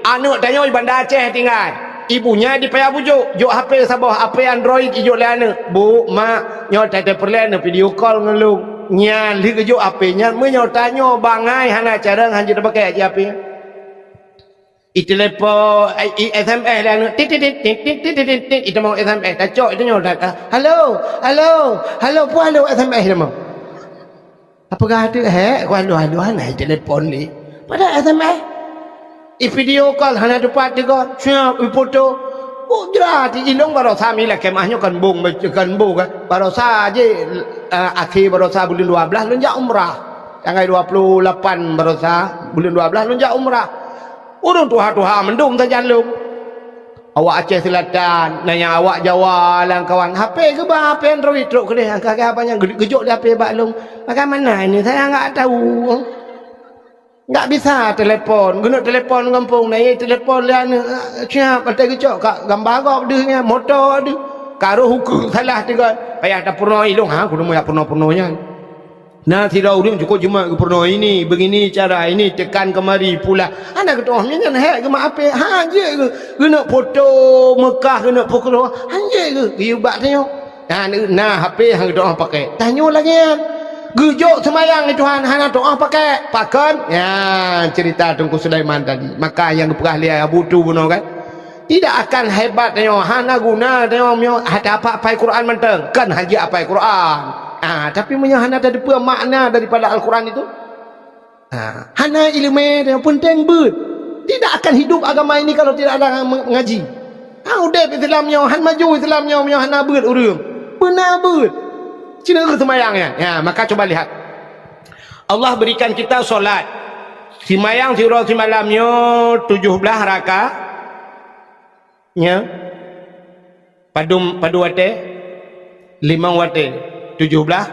Aneuëk tanyoe di Banda Aceh tinggai. Ibunya di Paya Bujok, jok H P saboh, H P Android ijok lé aneuëk. "Bu, mak, nyoe tateupeureulee neuvideo call ngon lôn." Nyan lheueh geujok H P nyan, meunyoe tanyoe bangai hana carông, hanjeuet tapakai aja H P. I telepon, i, i S M S lé aneuëk, tit, tit, tit, itamong S M S, tacok itu nyoe, "Halo, halo, halo," peue halo S M S itamong. Apa kata, "Hek, ku halo-halo hana i telepon lé." Padahai S M S. I video call hana teupeu teugor, siap i foto. Oh, jerat, ilong barosa mila kemah nyoe kan bong, kan bong kan. Barosa je, eh, akhé barosa buleuen dua belas lôn jak umrah. Tanggai dua puluh lapan barosa buleuen dua belas lôn jak umrah. Ureuëng tuha-tuha mandum sajan lom. Awak Aceh Selatan, nanya awak Jawa lam kawan. H P geuba, H P Android trok keudeh. Angka ke apa nyang geujok di H P bak lom. Bagaimana ini? Saya enggak tahu. Enggak bisa telepon. Geuneuk telepon gampông na, ye telepon lé aneuëk. Siap, até geucok ka gamba gob deuh nya, moto deuh. Karoh ukeue salah tiga. Payah tapeurunoe ilong, ha, kudu meuyak peurunoe-peurunoe nyan. Na sidroe ureuëng cukôp jeumat geupeurunoe ini, begini cara ini, tekan kemari, pula. Hana geutu'oh, nyan hek geumat apé, hanjeuet geu-, geuneuk foto Mekah, geuneuk foto, hanjeuet geu-, geuyue bak tanyoe. Na, na H P han geutu'oh pakai. Tanyoe lagée nyan. Geujok seumayang di Tuhan, hana tu'oh pakai. Pakon? Ya, cerita Teungku Sulaiman tadi. Maka nyang geupeugah lé Abu Tu bunoe kan. Tidak akan hebat tanyoe, hana guna tanyoe meunyoe hana apai Quran mantong, kan hanjeuet apai Quran. Ah, tapi meunyoe hana tateupeue makna daripada Al-Quran itu, ah, hana ileumé tanyoe, peunteng beuet. Tidak akan hidup agama ini kalau tidak ada me-, mengaji. Ha, udeb Islam nyoe, han maju Islam nyoe, meunyoe hana beuet ureuëng. Beuna beuet. Cina keu seumayang nyan. Ya, maka coba lihat. Allah berikan kita solat. Simayang siuroe simalam nyoe tujoh blaih rakaat. Nya, padum, padum watée? Limong watée. Tujoh blaih.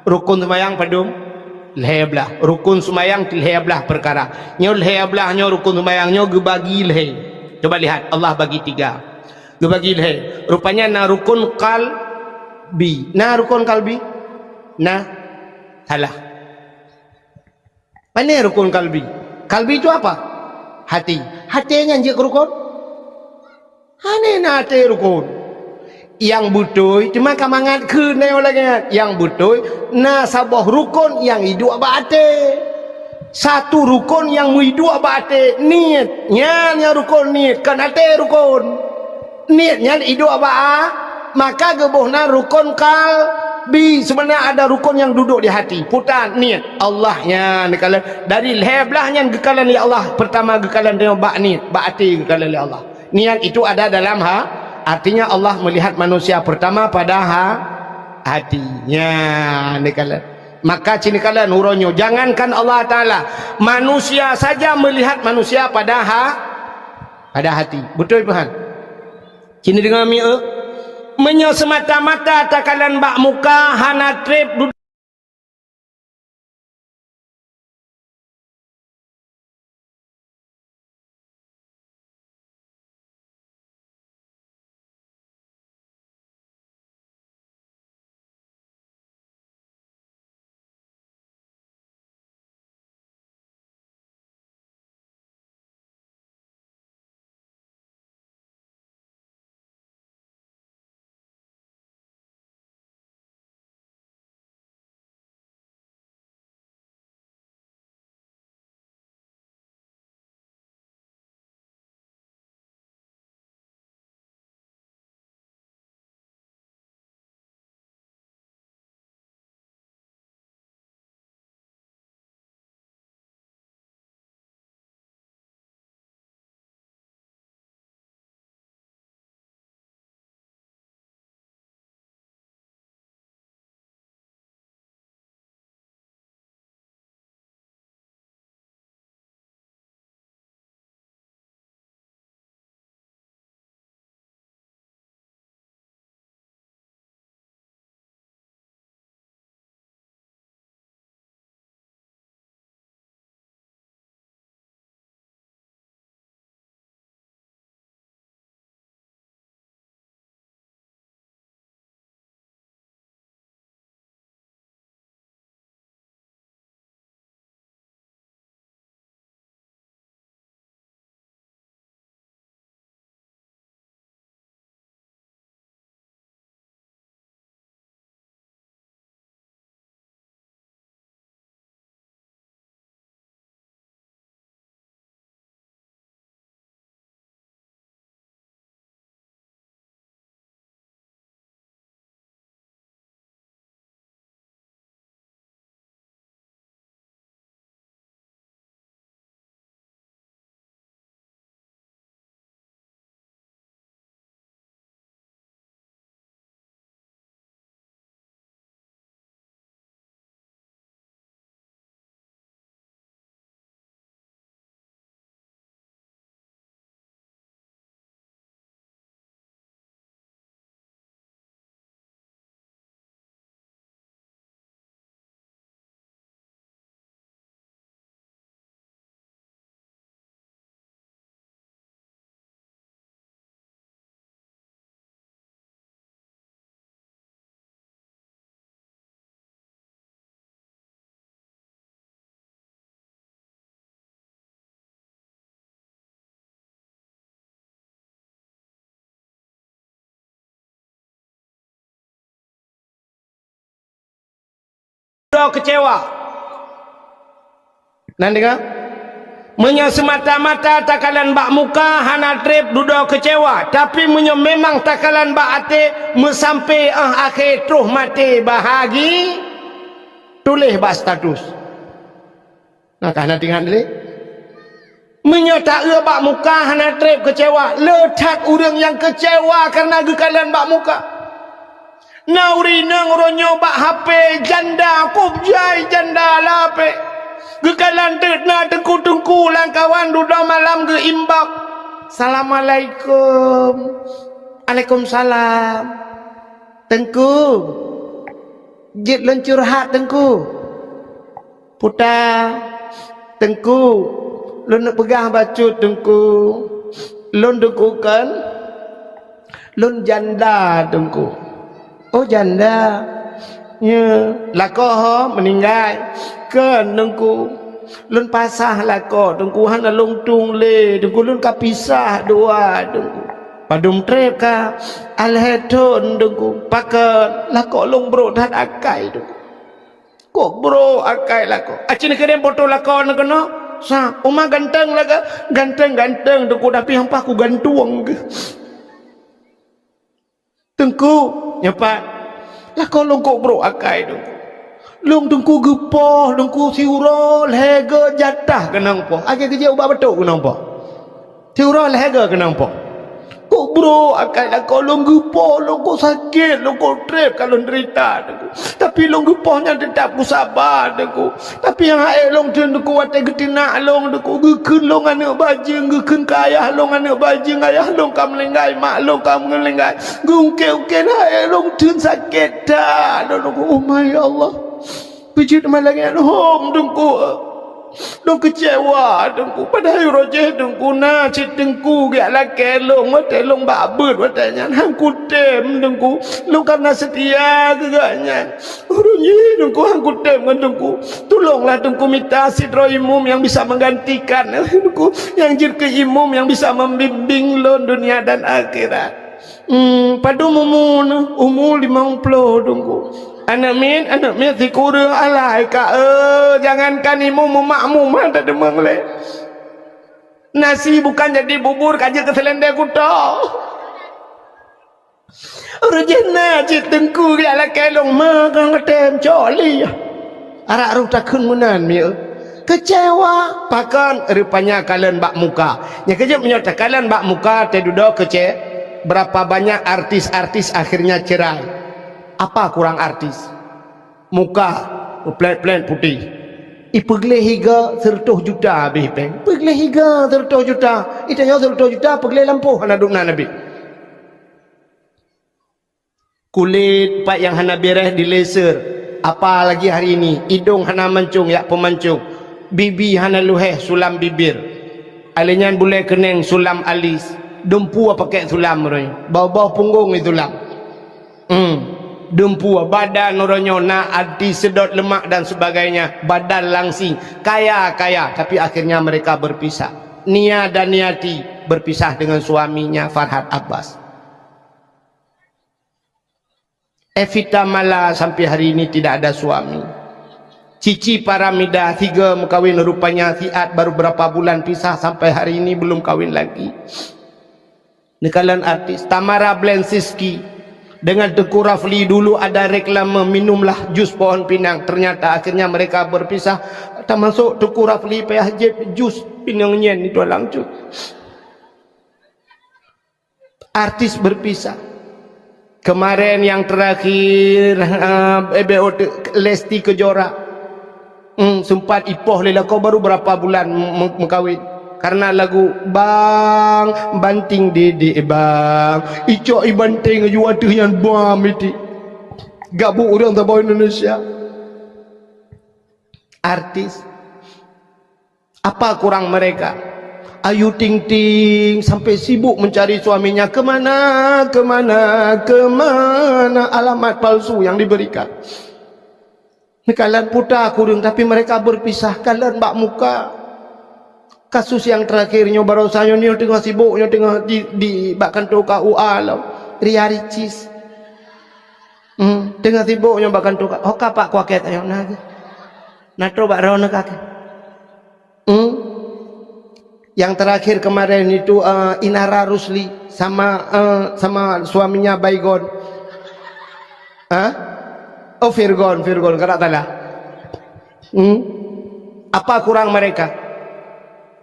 Rukun seumayang padum? Lhée blaih. Rukun seumayang lhée blaih peukara. Nyoe lhée blaih nyoe rukun seumayang nyoe geubagi lhée. Coba lihat, Allah bagi tiga. Geubagi lhée. Rupanya na rukun qalbi. Na rukun qalbi? Na. Salah. Pane rukun kalbi? Kalbi itu apa? Hati. Hati nyan jeuet keu rukun? Hana na hati rukun. Nyang beutôi, teuma ka mangat kheun na nyang lagée nyan. Nyang beutôi, na saboh rukun nyang iduek bak até. Satu rukun nyang meuiduek bak até, niet. Nyan nyang rukun niet, kon até rukun. Niet nyan iduek bak a, maka geuboh na rukun kalbi. Sebenarnya ada rukun yang duduk di hati. Puta niet. Allah nyan geukalon. Dari lhée blaih nyan geukalon lé Allah. Pertama geukalon tanyoe bak niet, bak até geukalon lé Allah. Niet itu ada dalam ha, artinya Allah melihat manusia pertama pada ha, hati. Nyan geukalon. Maka cit geukalon uroe nyoe, jangankan Allah Taala, manusia saja melihat manusia pada ha, pada hati. Beutôi peuhan? Cit deungoe mieu, meunyoe seumata-mata takalon bak muka hana treb du- Dudoe keucewa. Na deungoe? Meunyoe seumata-mata takalon bak muka hana treb dudoe keucewa, tapi meunyoe memang takalon bak até meusampé 'oh akhé troh maté bahagi, tuléh bak status. Na ka hana teuingat lé? Meunyoe taeu bak muka hana treb keucewa, le that ureuëng nyang keucewa kareuna geukalon bak muka. Na ureuëng inong uroe nyoe bak H P janda, kub jai janda lapek. Geukalon teuk na teungku-teungku lam kawan dudoe malam geu-inbox. "Assalamualaikum." "Alaikumsalam." "Teungku, jeuet lôn curhat, Teungku." "Puta, Teungku, lôn neupeugah bacut, Teungku. Lôn, Teungku, kon lôn janda, Teungku." "Oh, janda. Nyo, lakoe ho meuninggai?" "Kon, Teungku. Lôn pasah lakoe, Teungku, hana lôn tueng lé, Teungku, lôn ka pisah dua, Teungku." "Padum treb ka?" "Alhé thon, Teungku." "Pakon?" "Lakoe lôn brok that akai, Teungku." "Kok brok akai lakoe?" "Aci neukirém poto lakoe neuh keunoe." "Sa, uma ganteng lagée?" "Ganteng-ganteng, Teungku, tapi hampa kugantueng geuh." "Teungku, nyoe pat, lakoe lôn kok brok akai, Teungku. Lôn, Teungku, geupoh, Teungku, siuroe lhée go jatah keunong poh. Akhé geujak ubak batok keunong poh. Siuroe lhée go keunong poh. Kok brok akai lakoe lôn geupoh, lôn kok sakét, lôn kok treb ka lôn deurita, Teungku. Tapi lôn geupoh nyan teutab kusaba, Teungku. Tapi nyang hase lôn theun, Teungku, watée geuteunak lôn, Teungku, geukheun lôn aneuëk bajeueng, geukheun keu ayah lôn aneuëk bajeueng, ayah lôn ka meuninggai, mak lôn ka meuninggai. Geuungkét-ungkét hase lôn theun sakét that, Teungku. Oh my Allah. Peujeuet malam nyan hom, Teungku. Lôn keucewa, Teungku. Padahai uroe jih, Teungku, na cit Teungku geujak lakée lôn, watée lôn bak beuet, watée nyan han kutem, Teungku. Lôn ka na seutia keu gobnyan. Ureuëng jih, Teungku, han kutem ngon Teungku. Tulonglah, Teungku, mita sidroe imum nyang bisa menggantikan, Teungku, nyang jeuet keu imum nyang bisa membimbing lôn dunia dan akhirat. Hmm, padum umu neuh? Umu limong ploh, Teungku. Aneuëk miet, aneuëk miet sikureueng alai ka, eh, jangankan imum, makmum han tadeumeung lé. Nasi bukan jadi bubur, ka jeuet keu seulendé kuto. Uroe jih na cit Teungku geujak lakée lôn, ma kang katem cok lé. Arak roh takheun meunan mieu. Keucewa, pakon, rupanya kalon bak muka. Nyang keujeuet meunyoe takalon bak muka, teududoe keuce-, berapa banyak artis-artis akhirnya cerai. Apa kurang artis? Muka, plat-plat putéh. Ipeugleh iga seureutôh juta habéh péng. Peugleh iga seureutôh juta. Itanyoe seureutôh juta peugleh lampôh hana dum na Nabi. Kulét pat nyang hana beres di laser, apalagi hari ini, idong hana mancong jak peumancong, bibi hana luhéh sulam bibir. Alé nyan bulée keuneng sulam alis, dumpeue pakèk sulam uroe nyoe, boh-boh punggong isulam. Hmm, dumpeue, badan uroe nyoe na anti sedot lemak dan sebagainya, badan langsing, kaya-kaya, tapi akhirnya mereka berpisah. Nia dan Niati berpisah dengan suaminya Farhad Abbas. Evita Mala sampai hari ini tidak ada suami. Cici Paramida, tiga mengkawin, rupanya siat baru berapa bulan pisah, sampai hari ini belum kawin lagi. Neukalon artis Tamara Blensinski dengan Teuku Rafli, dulu ada reklame, "Minumlah jus pohon pinang." Ternyata akhirnya mereka berpisah, termasuk Teuku Rafli payah jieb jus pinang nyan itu langsung. Artis berpisah. Kemarin yang terakhir, eh, Lesti Kejora. Hmm, sempat ipoh lé lakoe baru berapa bulan me-, mengkawin. Karena lagu Bang Banting Didik Bang. Icok i banting aju ateueh nyan bam iti. Gabuk ureuëng saboh Indonesia. Artis. Apa kurang mereka? Ayu Ting Ting sampai sibuk mencari suaminya, kemana, kemana, kemana alamat palsu yang diberikan. Neukalon puta kureueng, tapi mereka berpisah, kalon bak muka. Kasus yang terakhir nyoe baroesa nyoe, nyoe teungoh sibuk, nyoe teungoh di, di bak kantô K U A lom. Ria Ricis. Hmm. Teungoh sibok nyoe bak kantô ka, ho ka Pak Kuakét ayong na geuh. Na trok bak droeneuh ka keuh. Hmm? Yang terakhir kemarin itu, eh, Inara Rusli sama, eh, sama suaminya Baygon. Hah? Oh, Virgon, Virgon, kalau tak salah. Hmm? Apa kurang mereka?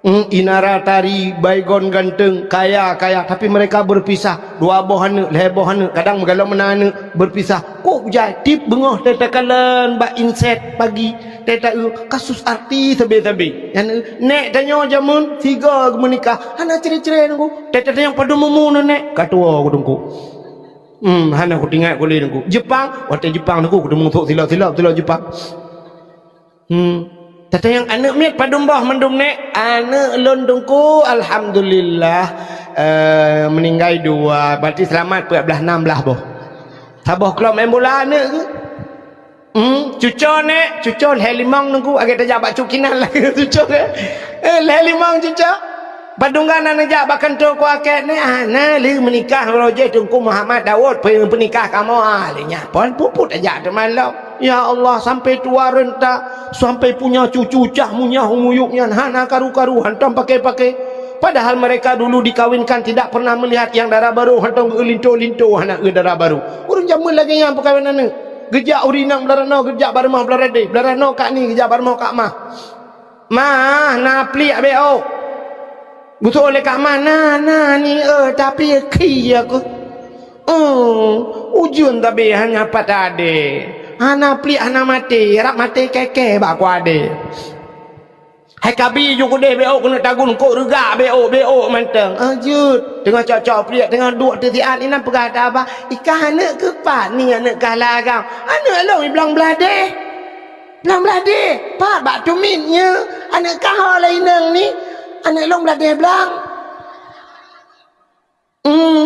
Hmm, Inara tari, Baygon ganteng, kaya, kaya, tapi mereka berpisah. Dua boh aneuk, lhèe boh aneuk, kadang meugalom meunan aneuk, berpisah. Kok jai, tiep beungoh teuka kalon bak inset pagi, teuka, eh, kasus artis sabe-sabe. Nyan, eh, nèk tanyoe jameun sigo geumeunikah, hana cre-cre teungku. Teuka tanyoe padum umu nèk, ka tuwo ku teungku. Hmm, hana kutingat ku lé teungku. Jepang, watèe Jepang teungku, kuteumèe sôk silop-silop, silop Jepang. Hmm. Tatanyong aneuk miet padum boh mandum nèk? Aneuk lôn teungku, alhamdulillah, eh, meuninggai dua, berarti seulamat peuet blaih, nam blaih boh. Saboh klub main bola aneuk geuh. Hmm, cuco nèk, cuco lhèe limong teungku, agak tajak bak cukinan lagèe cuco, eh. Eh, lhèe limong cuco. Padum gan na neujak bak kantô Kuakét nèk, ah, na lheueh meunikah roh jih Teungku Muhammad Daud, pe-, peunikah kamoe, ah, lheueh nyan phôn puput tajak teuma lom. Ya Allah, sampai tua renta, sampai punya cucu cah munyah umuyup nyan hana karu-karu hantom pakai-pakai. Padahal mereka dulu dikawinkan tidak pernah melihat yang dara barô hantom geulinto-linto hana eu dara barô. Ureueng jameun lagèe nyan peukawen aneuk. Geujak ureueng inong beularanoe, geujak bak rumoh beuladé, beularanoe kak ni, geujak bak rumoh kak mah. Mah, na pliek beuôk. Geutu'oh lé kak mah, na, na ni, eh, tapi khi aku. Oh, ujeuen tabe hana pat adé. Hana pliek, hana maté, rab maté kèe-kèe bak kuadé. Hai kabi ju keudeh beuôk keuneuk tagun kok reugak beuôk, beuôk mantong. Ah, jeuet. Teungoh cok-cok pliek, teungoh duek teusiat, inan peugah that ba, "Ikah aneuk keuh pat ni aneuk kah lagam?" "Aneuk lôn i blang bladeh." "Blang bladeh? Pat bak tumit nyoe? Aneuk kah ho lé inong ni? Aneuk lôn bladeh blang." Hmm.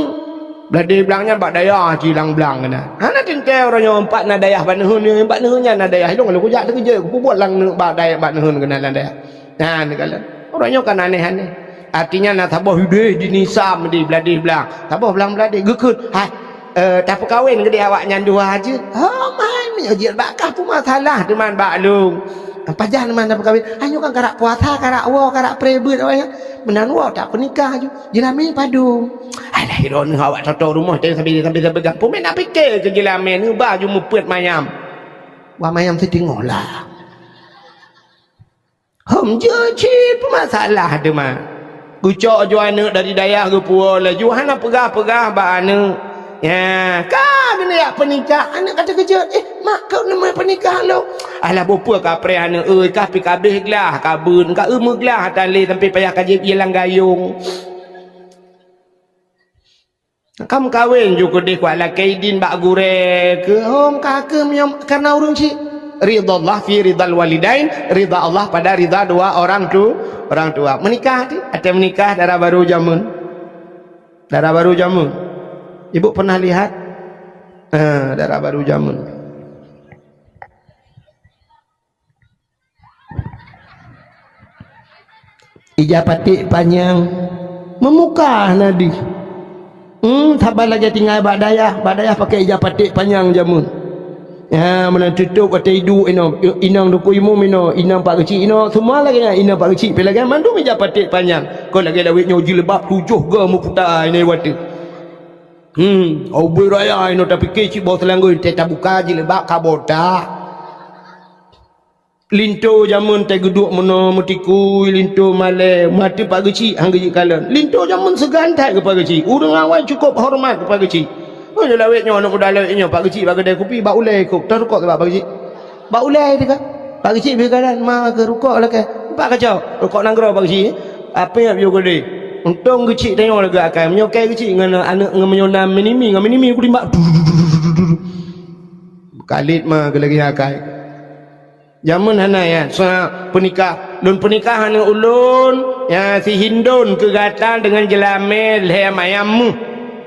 Bladeh blang nyan bak dayah ci lam blang keunan. Hana teuntèe uroe nyoe pat na dayah bak neuheun, bak neuheun nyan na dayah. Ilôn lôn kujak teukeujot, kupeubuet lam neuheun bak dayah, bak neuheun keunan lam dayah. Nah, neukalon. Uroe nyoe kan aneh-aneh. Artinya na saboh udeh di nisam di bladeh blang. Saboh blang bladeh geukheun, "Hai, eh, tapeukawen keudeh awaknyan dua jeuet." "Oh, man, meunyoe jeuet bak kah peue masalah teuma bak lôn." Pajan teuma tapeukawen. Anyoe kan karak puasa, karak woe, karak preh beuet awaknyan. Meunan woe tapeunikah ju. Jeulamé padum. Alah, droeneuh awak toto rumoh teuh sampai, sampai, sampai gampông. Meunan pike keu jeulamé neuba ju meupeuet mayam. Wah, mayam siteungoh lah. Hom jeuet cit peumasalah teuma. Geucok ju aneuk dari dayah geupuwoe laju hana peugah-peugah bak aneuk. Nya, ka geuneuk jak peunikah, aneuk ka teukeujot, "Eh, mak, keuneuk peunikah lôn?" Alah, bukon peue kapreh aneuk, euy, ka pi kabeh glah, ka beuet, ka eu meuglah, ata lé sampai payah ka jieb ie lam gayong. Ka meukawen ju keudeh kuat lakèe idin bak gurèe keuh, hom ka keuh meunyoe kareuna ureueng chik. Ridha Allah fi ridhal walidain, ridha Allah pada ridha dua orang tu, orang tua. Meunikah ti, até meunikah dara barô jameun. Dara barô jameun. Ibu pernah lihat? Eh, dara barô jameun. Ija paték panyang, meumukah na deuh. Hmm, saban lagèe tinggai bak dayah, bak dayah pakai ija paték panyang jameun. Ya, meunan tutôp watèe iduek inoe, inong Teungku Imum inoe, inong Pak Geuchik inoe, seumua lagèe nyan, inong Pak Geuchik pih lagèe mandum ija paték panyang. Kon lagèe lawét nyoe jilbab tujoh ga meuputa inoe watèe. Hmm, ubé raya inoe tapike cit boh seulanggo, teuh tabuka jilbab ka botak. Linto jameun teuh geuduek meunoe meutikui, linto malèe, meuateueh Pak Geuchik han geujeuet kalon. Linto jameun seugan that keu Pak Geuchik. Ureueng awai cukôp horeumat keu Pak Geuchik. Oh, nyoe lawét nyoe, aneuk muda lawét nyoe, Pak Geuchik bak keudè kupi, bak ulèe ikôt, tarukok bak Pak Geuchik. Bak ulèe teuka. Pak Geuchik beukalon, "Ma, keu rukok lakèe." "Pat kacok?" "Rukok nanggroe, Pak Geuchik." Apé nyang piôh keudè. Untông Geuchik tanyoe lagèe akai. Meunyoe kèe Geuchik ngon aneuk ngon meunyoe na minimi, ngon minimi kutimbak. Kalit ma geulagèe akai. Jameun hana ya, sa peunikah. Lôn peunikah aneuk ulôn, ya, si Hindon keu gata deungon jeulamé lhèe mayam meuh.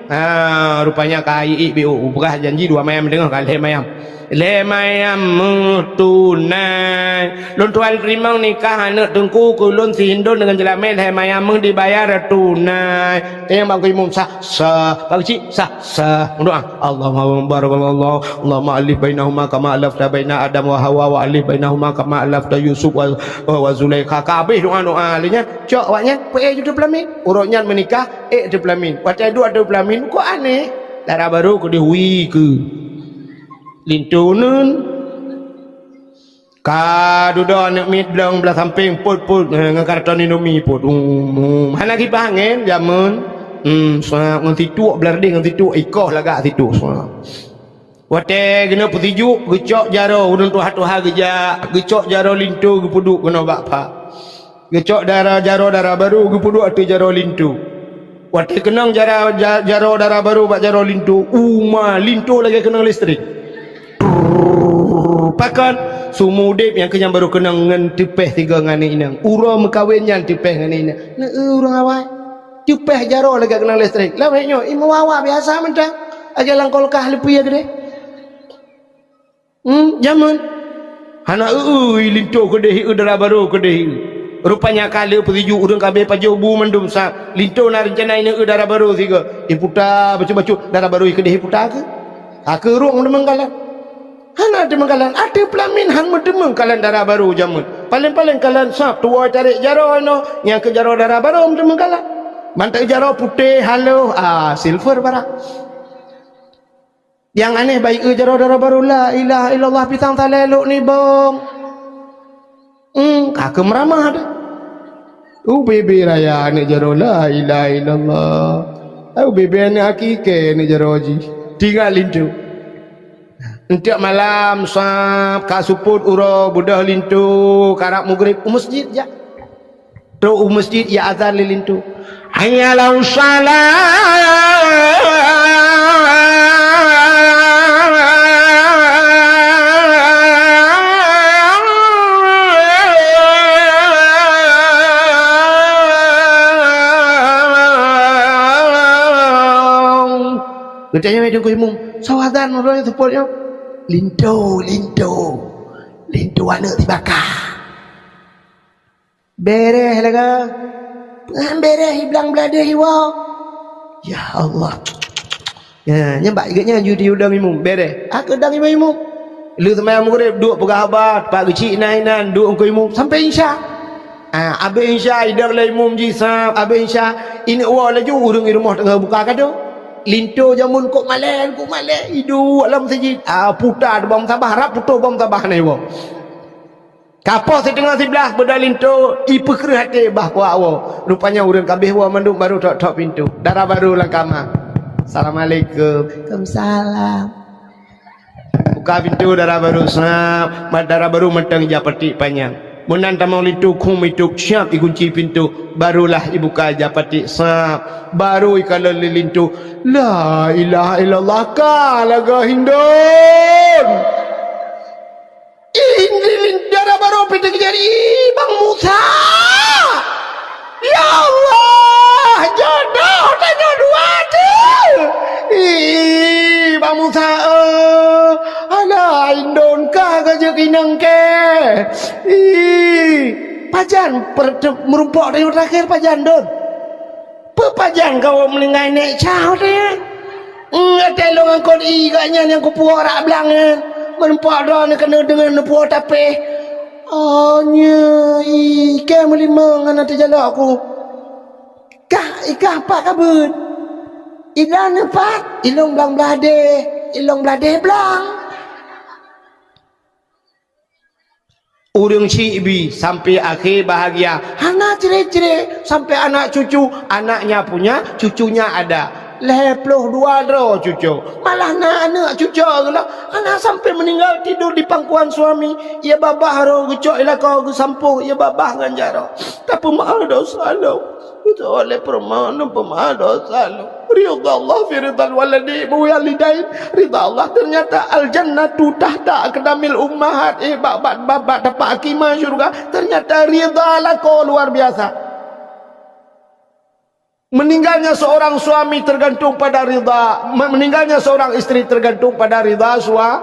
Ha, rupanya ka iék biôh, peugah janji dua mayam teungoh ka lhèe mayam. Lhèe mayam meutunai. Lôn tuan teurimong nikah aneuk teungku keu lôn si Hindon deungon Jeulamèe, lhèe mayam meudibayar tunai. Teueng bak keu imum sah, sah. Bak keu cik sah, sah. Meudoa. Allahumma barakallahu. Allahumma alif bainahuma kama alafta baina Adam wa Hawa wa alif bainahuma kama alafta Yusuf wa, wa, wa Zulaikha. Ka habéh doa-doa lé nyan. Cok awak nyan, peuék ju teupeulamin. Uroe nyan meunikah, ék teupeulamin. Watèe duek teupeulamin, kok aneh. Dara barô keudéh wie keu. Linto neun. Ka dudoe aneuk miet blong blah sampéng, pôt-pôt, eh, ngon karton Indomie pôt. Um, um. Hana kipas angén jameun. Hmm, seuap ngon situek, blah deh ngon situek, ikoh lagak situek, seuap. Watèe geuneuk peusijuek, geucok jaroe, ureueng tuha-tuha geujak, geucok jaroe linto geupeuduek keunoe bak pha. Geucok dara, jaroe dara barô geupeuduek ateueh jaroe linto. Watèe keunong jara-, ja-, jaroe dara barô bak jaroe linto, uma linto lagèe keunong listrik. Trrrr, pakon? Seumeu udép nyang keu nyan barô keunong ngon teupèh sigoe ngon aneuk inong. Uroe meukawen nyan teupèh ngon aneuk inong. Neu-eu ureueng awai. Teupèh jaroe lagèe keunong listrik. Lawét nyoe, i meuwawa biasa mantong. Lagèe lam kulkas leupie keudéh. Hmm, jameun. Hana eu-eu linto keudéh, eu dara barô keudéh. Rupanya ka lheueh peusijuek ureueng ka abéh pajoh bu mandum sa. Linto na reuncana ineu eu dara barô sigoe. Iputa bacut-bacut dara barô keudéh iputa keu. Ka keu rhueng teumeukalan. Hana teumeukalan. Ateueh peulamin han meuteumeukalan dara barô jameun. Paléng-paléng kalan sab tuwoe tarek jaroe inoe, nyang keu jaroe dara barô meuteumeukalan. Mantong jaroe putéh haloh, ah, silver barang. Nyang aneh bayeue jaroe dara barô, la ilaha illallah, pisang salée lok nibong. Hmm, ka keu meuramah deh. Ubé-bé raya aneuk jaroe, la ilaha illallah. Ubé-bé aneuk akikée aneuk jaroe jih. Tinggai linto. Enteuk malam, sab, ka seupôt uroe, beudôh linto, karab mugreb, u meuseujid jak. Trok u meuseujid, ya azan lé linto. Hayya 'alas shalah. Geutanyong lé teungku imum, "Soe azan uroe nyoe seupôt nyoe?" "Linto, linto. Linto aneuk sibaka." Béréh lagée, peue han béréh, i blang bladeh iwoe. Ya Allah. Ya, nyan bak geuh nyan ju diudong imum, béréh. Aku dong imum-imum. Lheueh seumayang mugreb, duek peugah haba, teumpat geuchik inan-inan, duek eungkôt imum, sampai Isya. Ah, abéh Isya, idong lé imum jih sab, abéh Isya, ineuk woe laju ureueng i rumoh teungoh buka kado. Linto jameun kok malée, kok malée, iduek lam meuseujid. Ah, puta teubang sabah, rab putôh bang sabah na iwoe. Ka poh siteungoh siblaih beudôh linto, ipeukreueh até bah kuak woe. Rupanya ureueng ka abéh woe mandum barô thok-thok pintoe. Dara barô lam kama. "Assalamualaikum." "Waalaikumsalam." Buka pintoe dara barô, sab, mat dara barô mantong ija patik panyang. Meunan tamong linto khum itôb siab ikunci pintoe, barolah ibuka ija patik, sab. Barô ikalon lé linto. La ilaha illallah, ka lagée hindon. Ih, indri lin-, dara barô pih teukeujadi, "Ih, Bang Musa! Ya Allah, jodoh tanyoe dua tu! Ih, Bang Musa, eh, alah, indon ka ka jeuet inong kée. Ih, pajan per-, te-, meurumpok tanyoe teurakhé pajan, Don?" "Peue pajan kawoe meuninggai nèk ca watée nyan? Watée lôn angkot ié gata nyan nyang kupuwoe rak blang nyan, meurumpok droeneuh keuneuk deungon neupuwoe tapéh." "Oh, nyoe, ié kée meulimong hana teujalok ku." "Kah, ikah pat ka beuet?" "Idroeneuh pat?" "Ilôn blang bladeh, ilôn bladeh blang." Ureueng chik bi sampai akhé bahagia, hana cre-cre sampai anak cucu, anaknya punya, cucunya ada. Lhèe ploh dua droe cucu, malah na aneuk cucu geuh lom, hana sampai meninggal tidur di pangkuan suami. Ia babah roh geucok i lakoe geusampôh, ia babah ngon jaroe. Tapeumeu'ah dosa lom. Beutôi lé peurumoh lôn peumeu'ah dosa lôn. Ridha Allah fi ridhal waladi-, walidain. Ridha Allah, ternyata al-jannatu tahta aqdamil ummahat. Eh, bak, bak, bak, bak tapak kaki ma syurga. Ternyata ridha lakoe luar biasa. Meninggalnya seorang suami tergantung pada ridha, me-, meninggalnya seorang istri tergantung pada ridha sua-,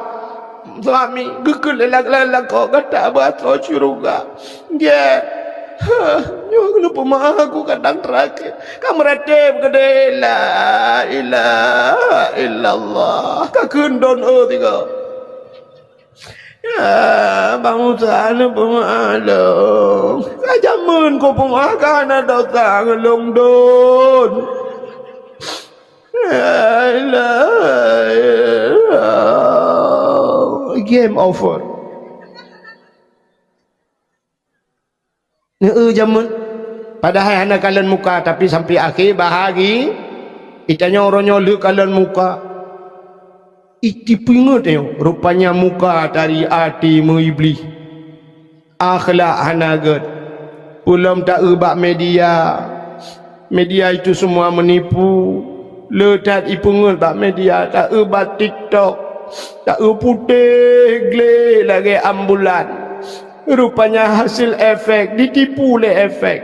Suami geukheun lé lak-, lak-, lakoe gata beuasoe syeuruga. Gét. Hah, nyoe keuneuk peumeu'ah aku kadang terakhir. Ka meuratéb keudéh, la ilaha illallah. Ka kheun don, oh, tiga. Ya, Bang Musa, neupeumeu'ah lôn. Ka jameun kupeumeu'ah, ka hana dosa ngon lôn don. La ilaha illallah. Game over. Neu jameun. Padahai hana kalon muka, tapi sampai akhé bahagi. Itanyoe uroe nyoe le kalon muka. Itipeungeut nyoe, rupanya muka dari até meu-Iblih. Akhlak hana gét. Peulom taeu bak media. Media itu semua menipu. Le that ipeungeut bak media, taeu bak TikTok. Taeu putéh glé lagée ambulan. Rupanya hasil efek, ditipu lé efek.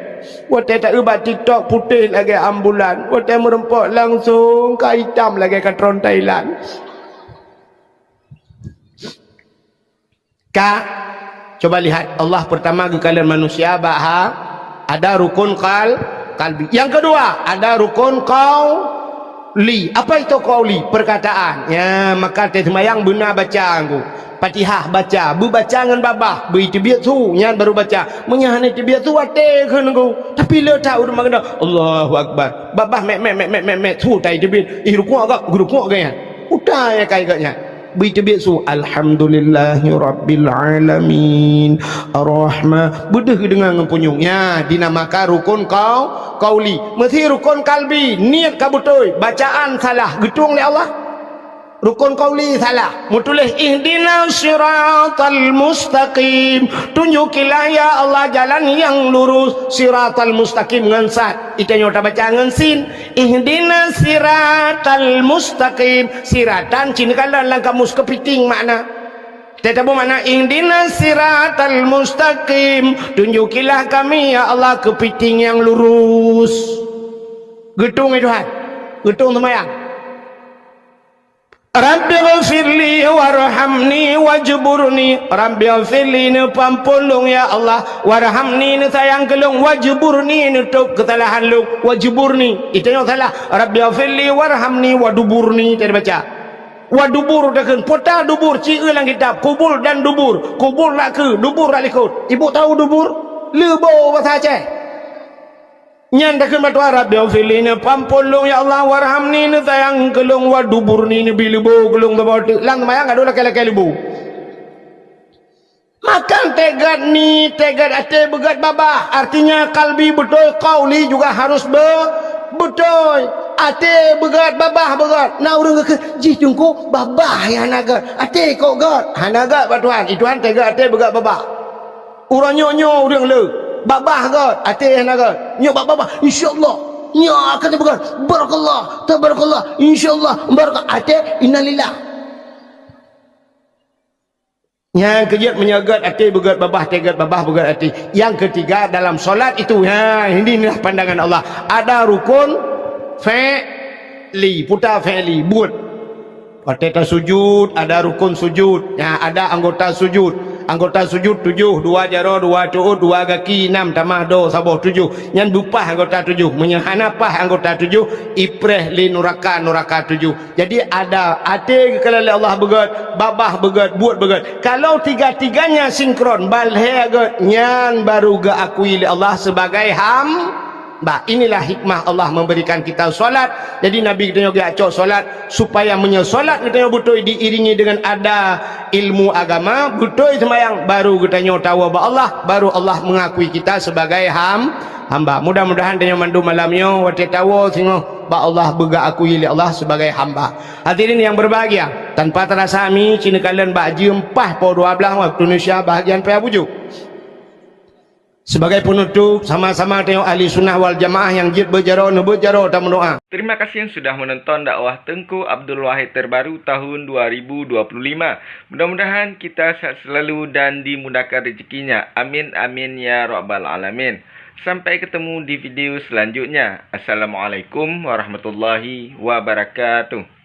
Watée taeu bak TikTok putéh lagée ambulan. Watée meureumpok langsong ka itam lagée katron Thailand. Ka, coba lihat, Allah pertama geukalon manusia bak ha, ada rukun kal-, kalbi. Yang kedua, ada rukun qauli. Apa itu qauli? Perkataan. Ya, maka teuh seumayang beuna baca ngku. Fatihah baca, beubaca ngon babah, beuiteubiet su, nyan baru baca. Meunyo hana iteubiet su, até kheun ngku. Tapi le that ureuëng meukeuna, Allahu Akbar. Babah mek, mek, mek, mek, mek, mek, su tai teubiet. Ih, rukuk gak, rukuk gak nyan. Utai akai gak nyan. Beuiteubiet su, "Alhamdulillahirabbil alamin. Arrahma-," beudeuh geudeungoe ngon punyueng. Nya, dinamakan rukun qau-, qauli. Meusi rukun kalbi, niet ka beutôi, bacaan salah, geutueng lé Allah. Rukun qauli salah. Meutuléh, "Ihdinas siratal mustaqim." Tunjukilah, ya Allah, jalan yang lurus, siratal mustaqim ngon sad. Itanyoe tabaca ngon sin. Ihdinas siratal mustaqim. Siratan cit neukalon lam kamus keupiting makna. Teutabeueng makna ihdinas siratal mustaqim. Tunjukilah kami, ya Allah, keupiting nyang lurus. Geutueng, ya Tuhan. Geutueng seumayang. Rabbighfirli warhamni wajburni. Rabbighfirli, neupeuampôn lôn, ya Allah. Warhamni, neusayang keu lôn. Wajburni, neutôb keusalahan lôn. Wajburni. Itanyoe salah. Rabbighfirli warhamni waduburni. Teubaca. Wadubur takheun. Peue ta dubur, ci eu lam kitab. Kubul dan dubur. Kubul rak keu, dubur rak likot. Ibu tahu dubur? Leubo bahasa Aceh. Nyan takheun bak Tuhan, "Rabbighfirli," neupeuampôn lôn, ya Allah, "warhamni," neusayang keu lôn, "waduburni," neubi leubo keu lôn saboh teuk. Lam seumayang ka dua lakée-lakée leubo. Maka teugat ni, teugat até, beugét babah. Artinya kalbi beutôi, qauli juga harus be-, beutôi. Até beugét, babah beugét. Na ureuëng geukheun, "Jih teungku, babah nyang hana gét. Até kok gét?" Hana gét bak Tuhan. I Tuhan teugat até, beugét babah. Uroe nyoe, nyoe ureuëng le, babah gét, até hana gét. Nyoe bak babah, insya Allah. Nyoe akan teupeugah, barakallah, tabarakallah, insya Allah, barakallah. Até, innalillah. Nyang keujeuet meunyoe gét até beugét babah, até gét babah beugét até. Yang ketiga dalam solat itu, ha, ini inilah pandangan Allah. Ada rukun fi'li, peue ta fi'li, buet. Watée tasujud, ada rukun sujud. Nya, ada anggota sujud. Anggota sujud tujoh, dua jaroe, dua tuôt, dua gaki, nam tamah do, saboh tujoh. Nyan beupah anggota tujoh. Meunyoe hana pah anggota tujoh, ipreh lé nuraka, nuraka tujoh. Jadi, ada até geukalon lé Allah beugét, babah beugét, buet beugét. Kalau tiga-tiganya sinkron, balhée gét, nyan baru geuakui lé Allah sebagai ham-, Bah, inilah hikmah Allah memberikan kita solat. Jadi, Nabi geutanyoe geujak cok solat, supaya meunyoe solat geutanyoe beutôi diiringi dengan ada ilmu agama, beutôi seumayang, baru geutanyoe tawoe bak Allah, baru Allah mengakui kita sebagai ham-, hamba. Mudah-mudahan tanyoe mandum malam nyoe watée tawoe singoh bak Allah, beugeuakui lé Allah sebagai hamba. Hadirin yang berbahagia, tanpa terasa mi ci neukalon bak jeuem paih poh dua blaih waktu Indonesia bahagian paya bujôk. Sebagai penutup, sama-sama tanyoe ahli sunnah wal jamaah nyang jeuet beujaroe, neubeuet jaroe tameudoa. Terima kasih sudah menonton dakwah Teungku Abdul Wahid terbaru tahun dua ribu dua puluh lima. Mudah-mudahan kita sehat selalu dan dimudahkan rezekinya. Amin, amin, ya rabbal alamin. Sampai ketemu di video selanjutnya. Assalamualaikum warahmatullahi wabarakatuh.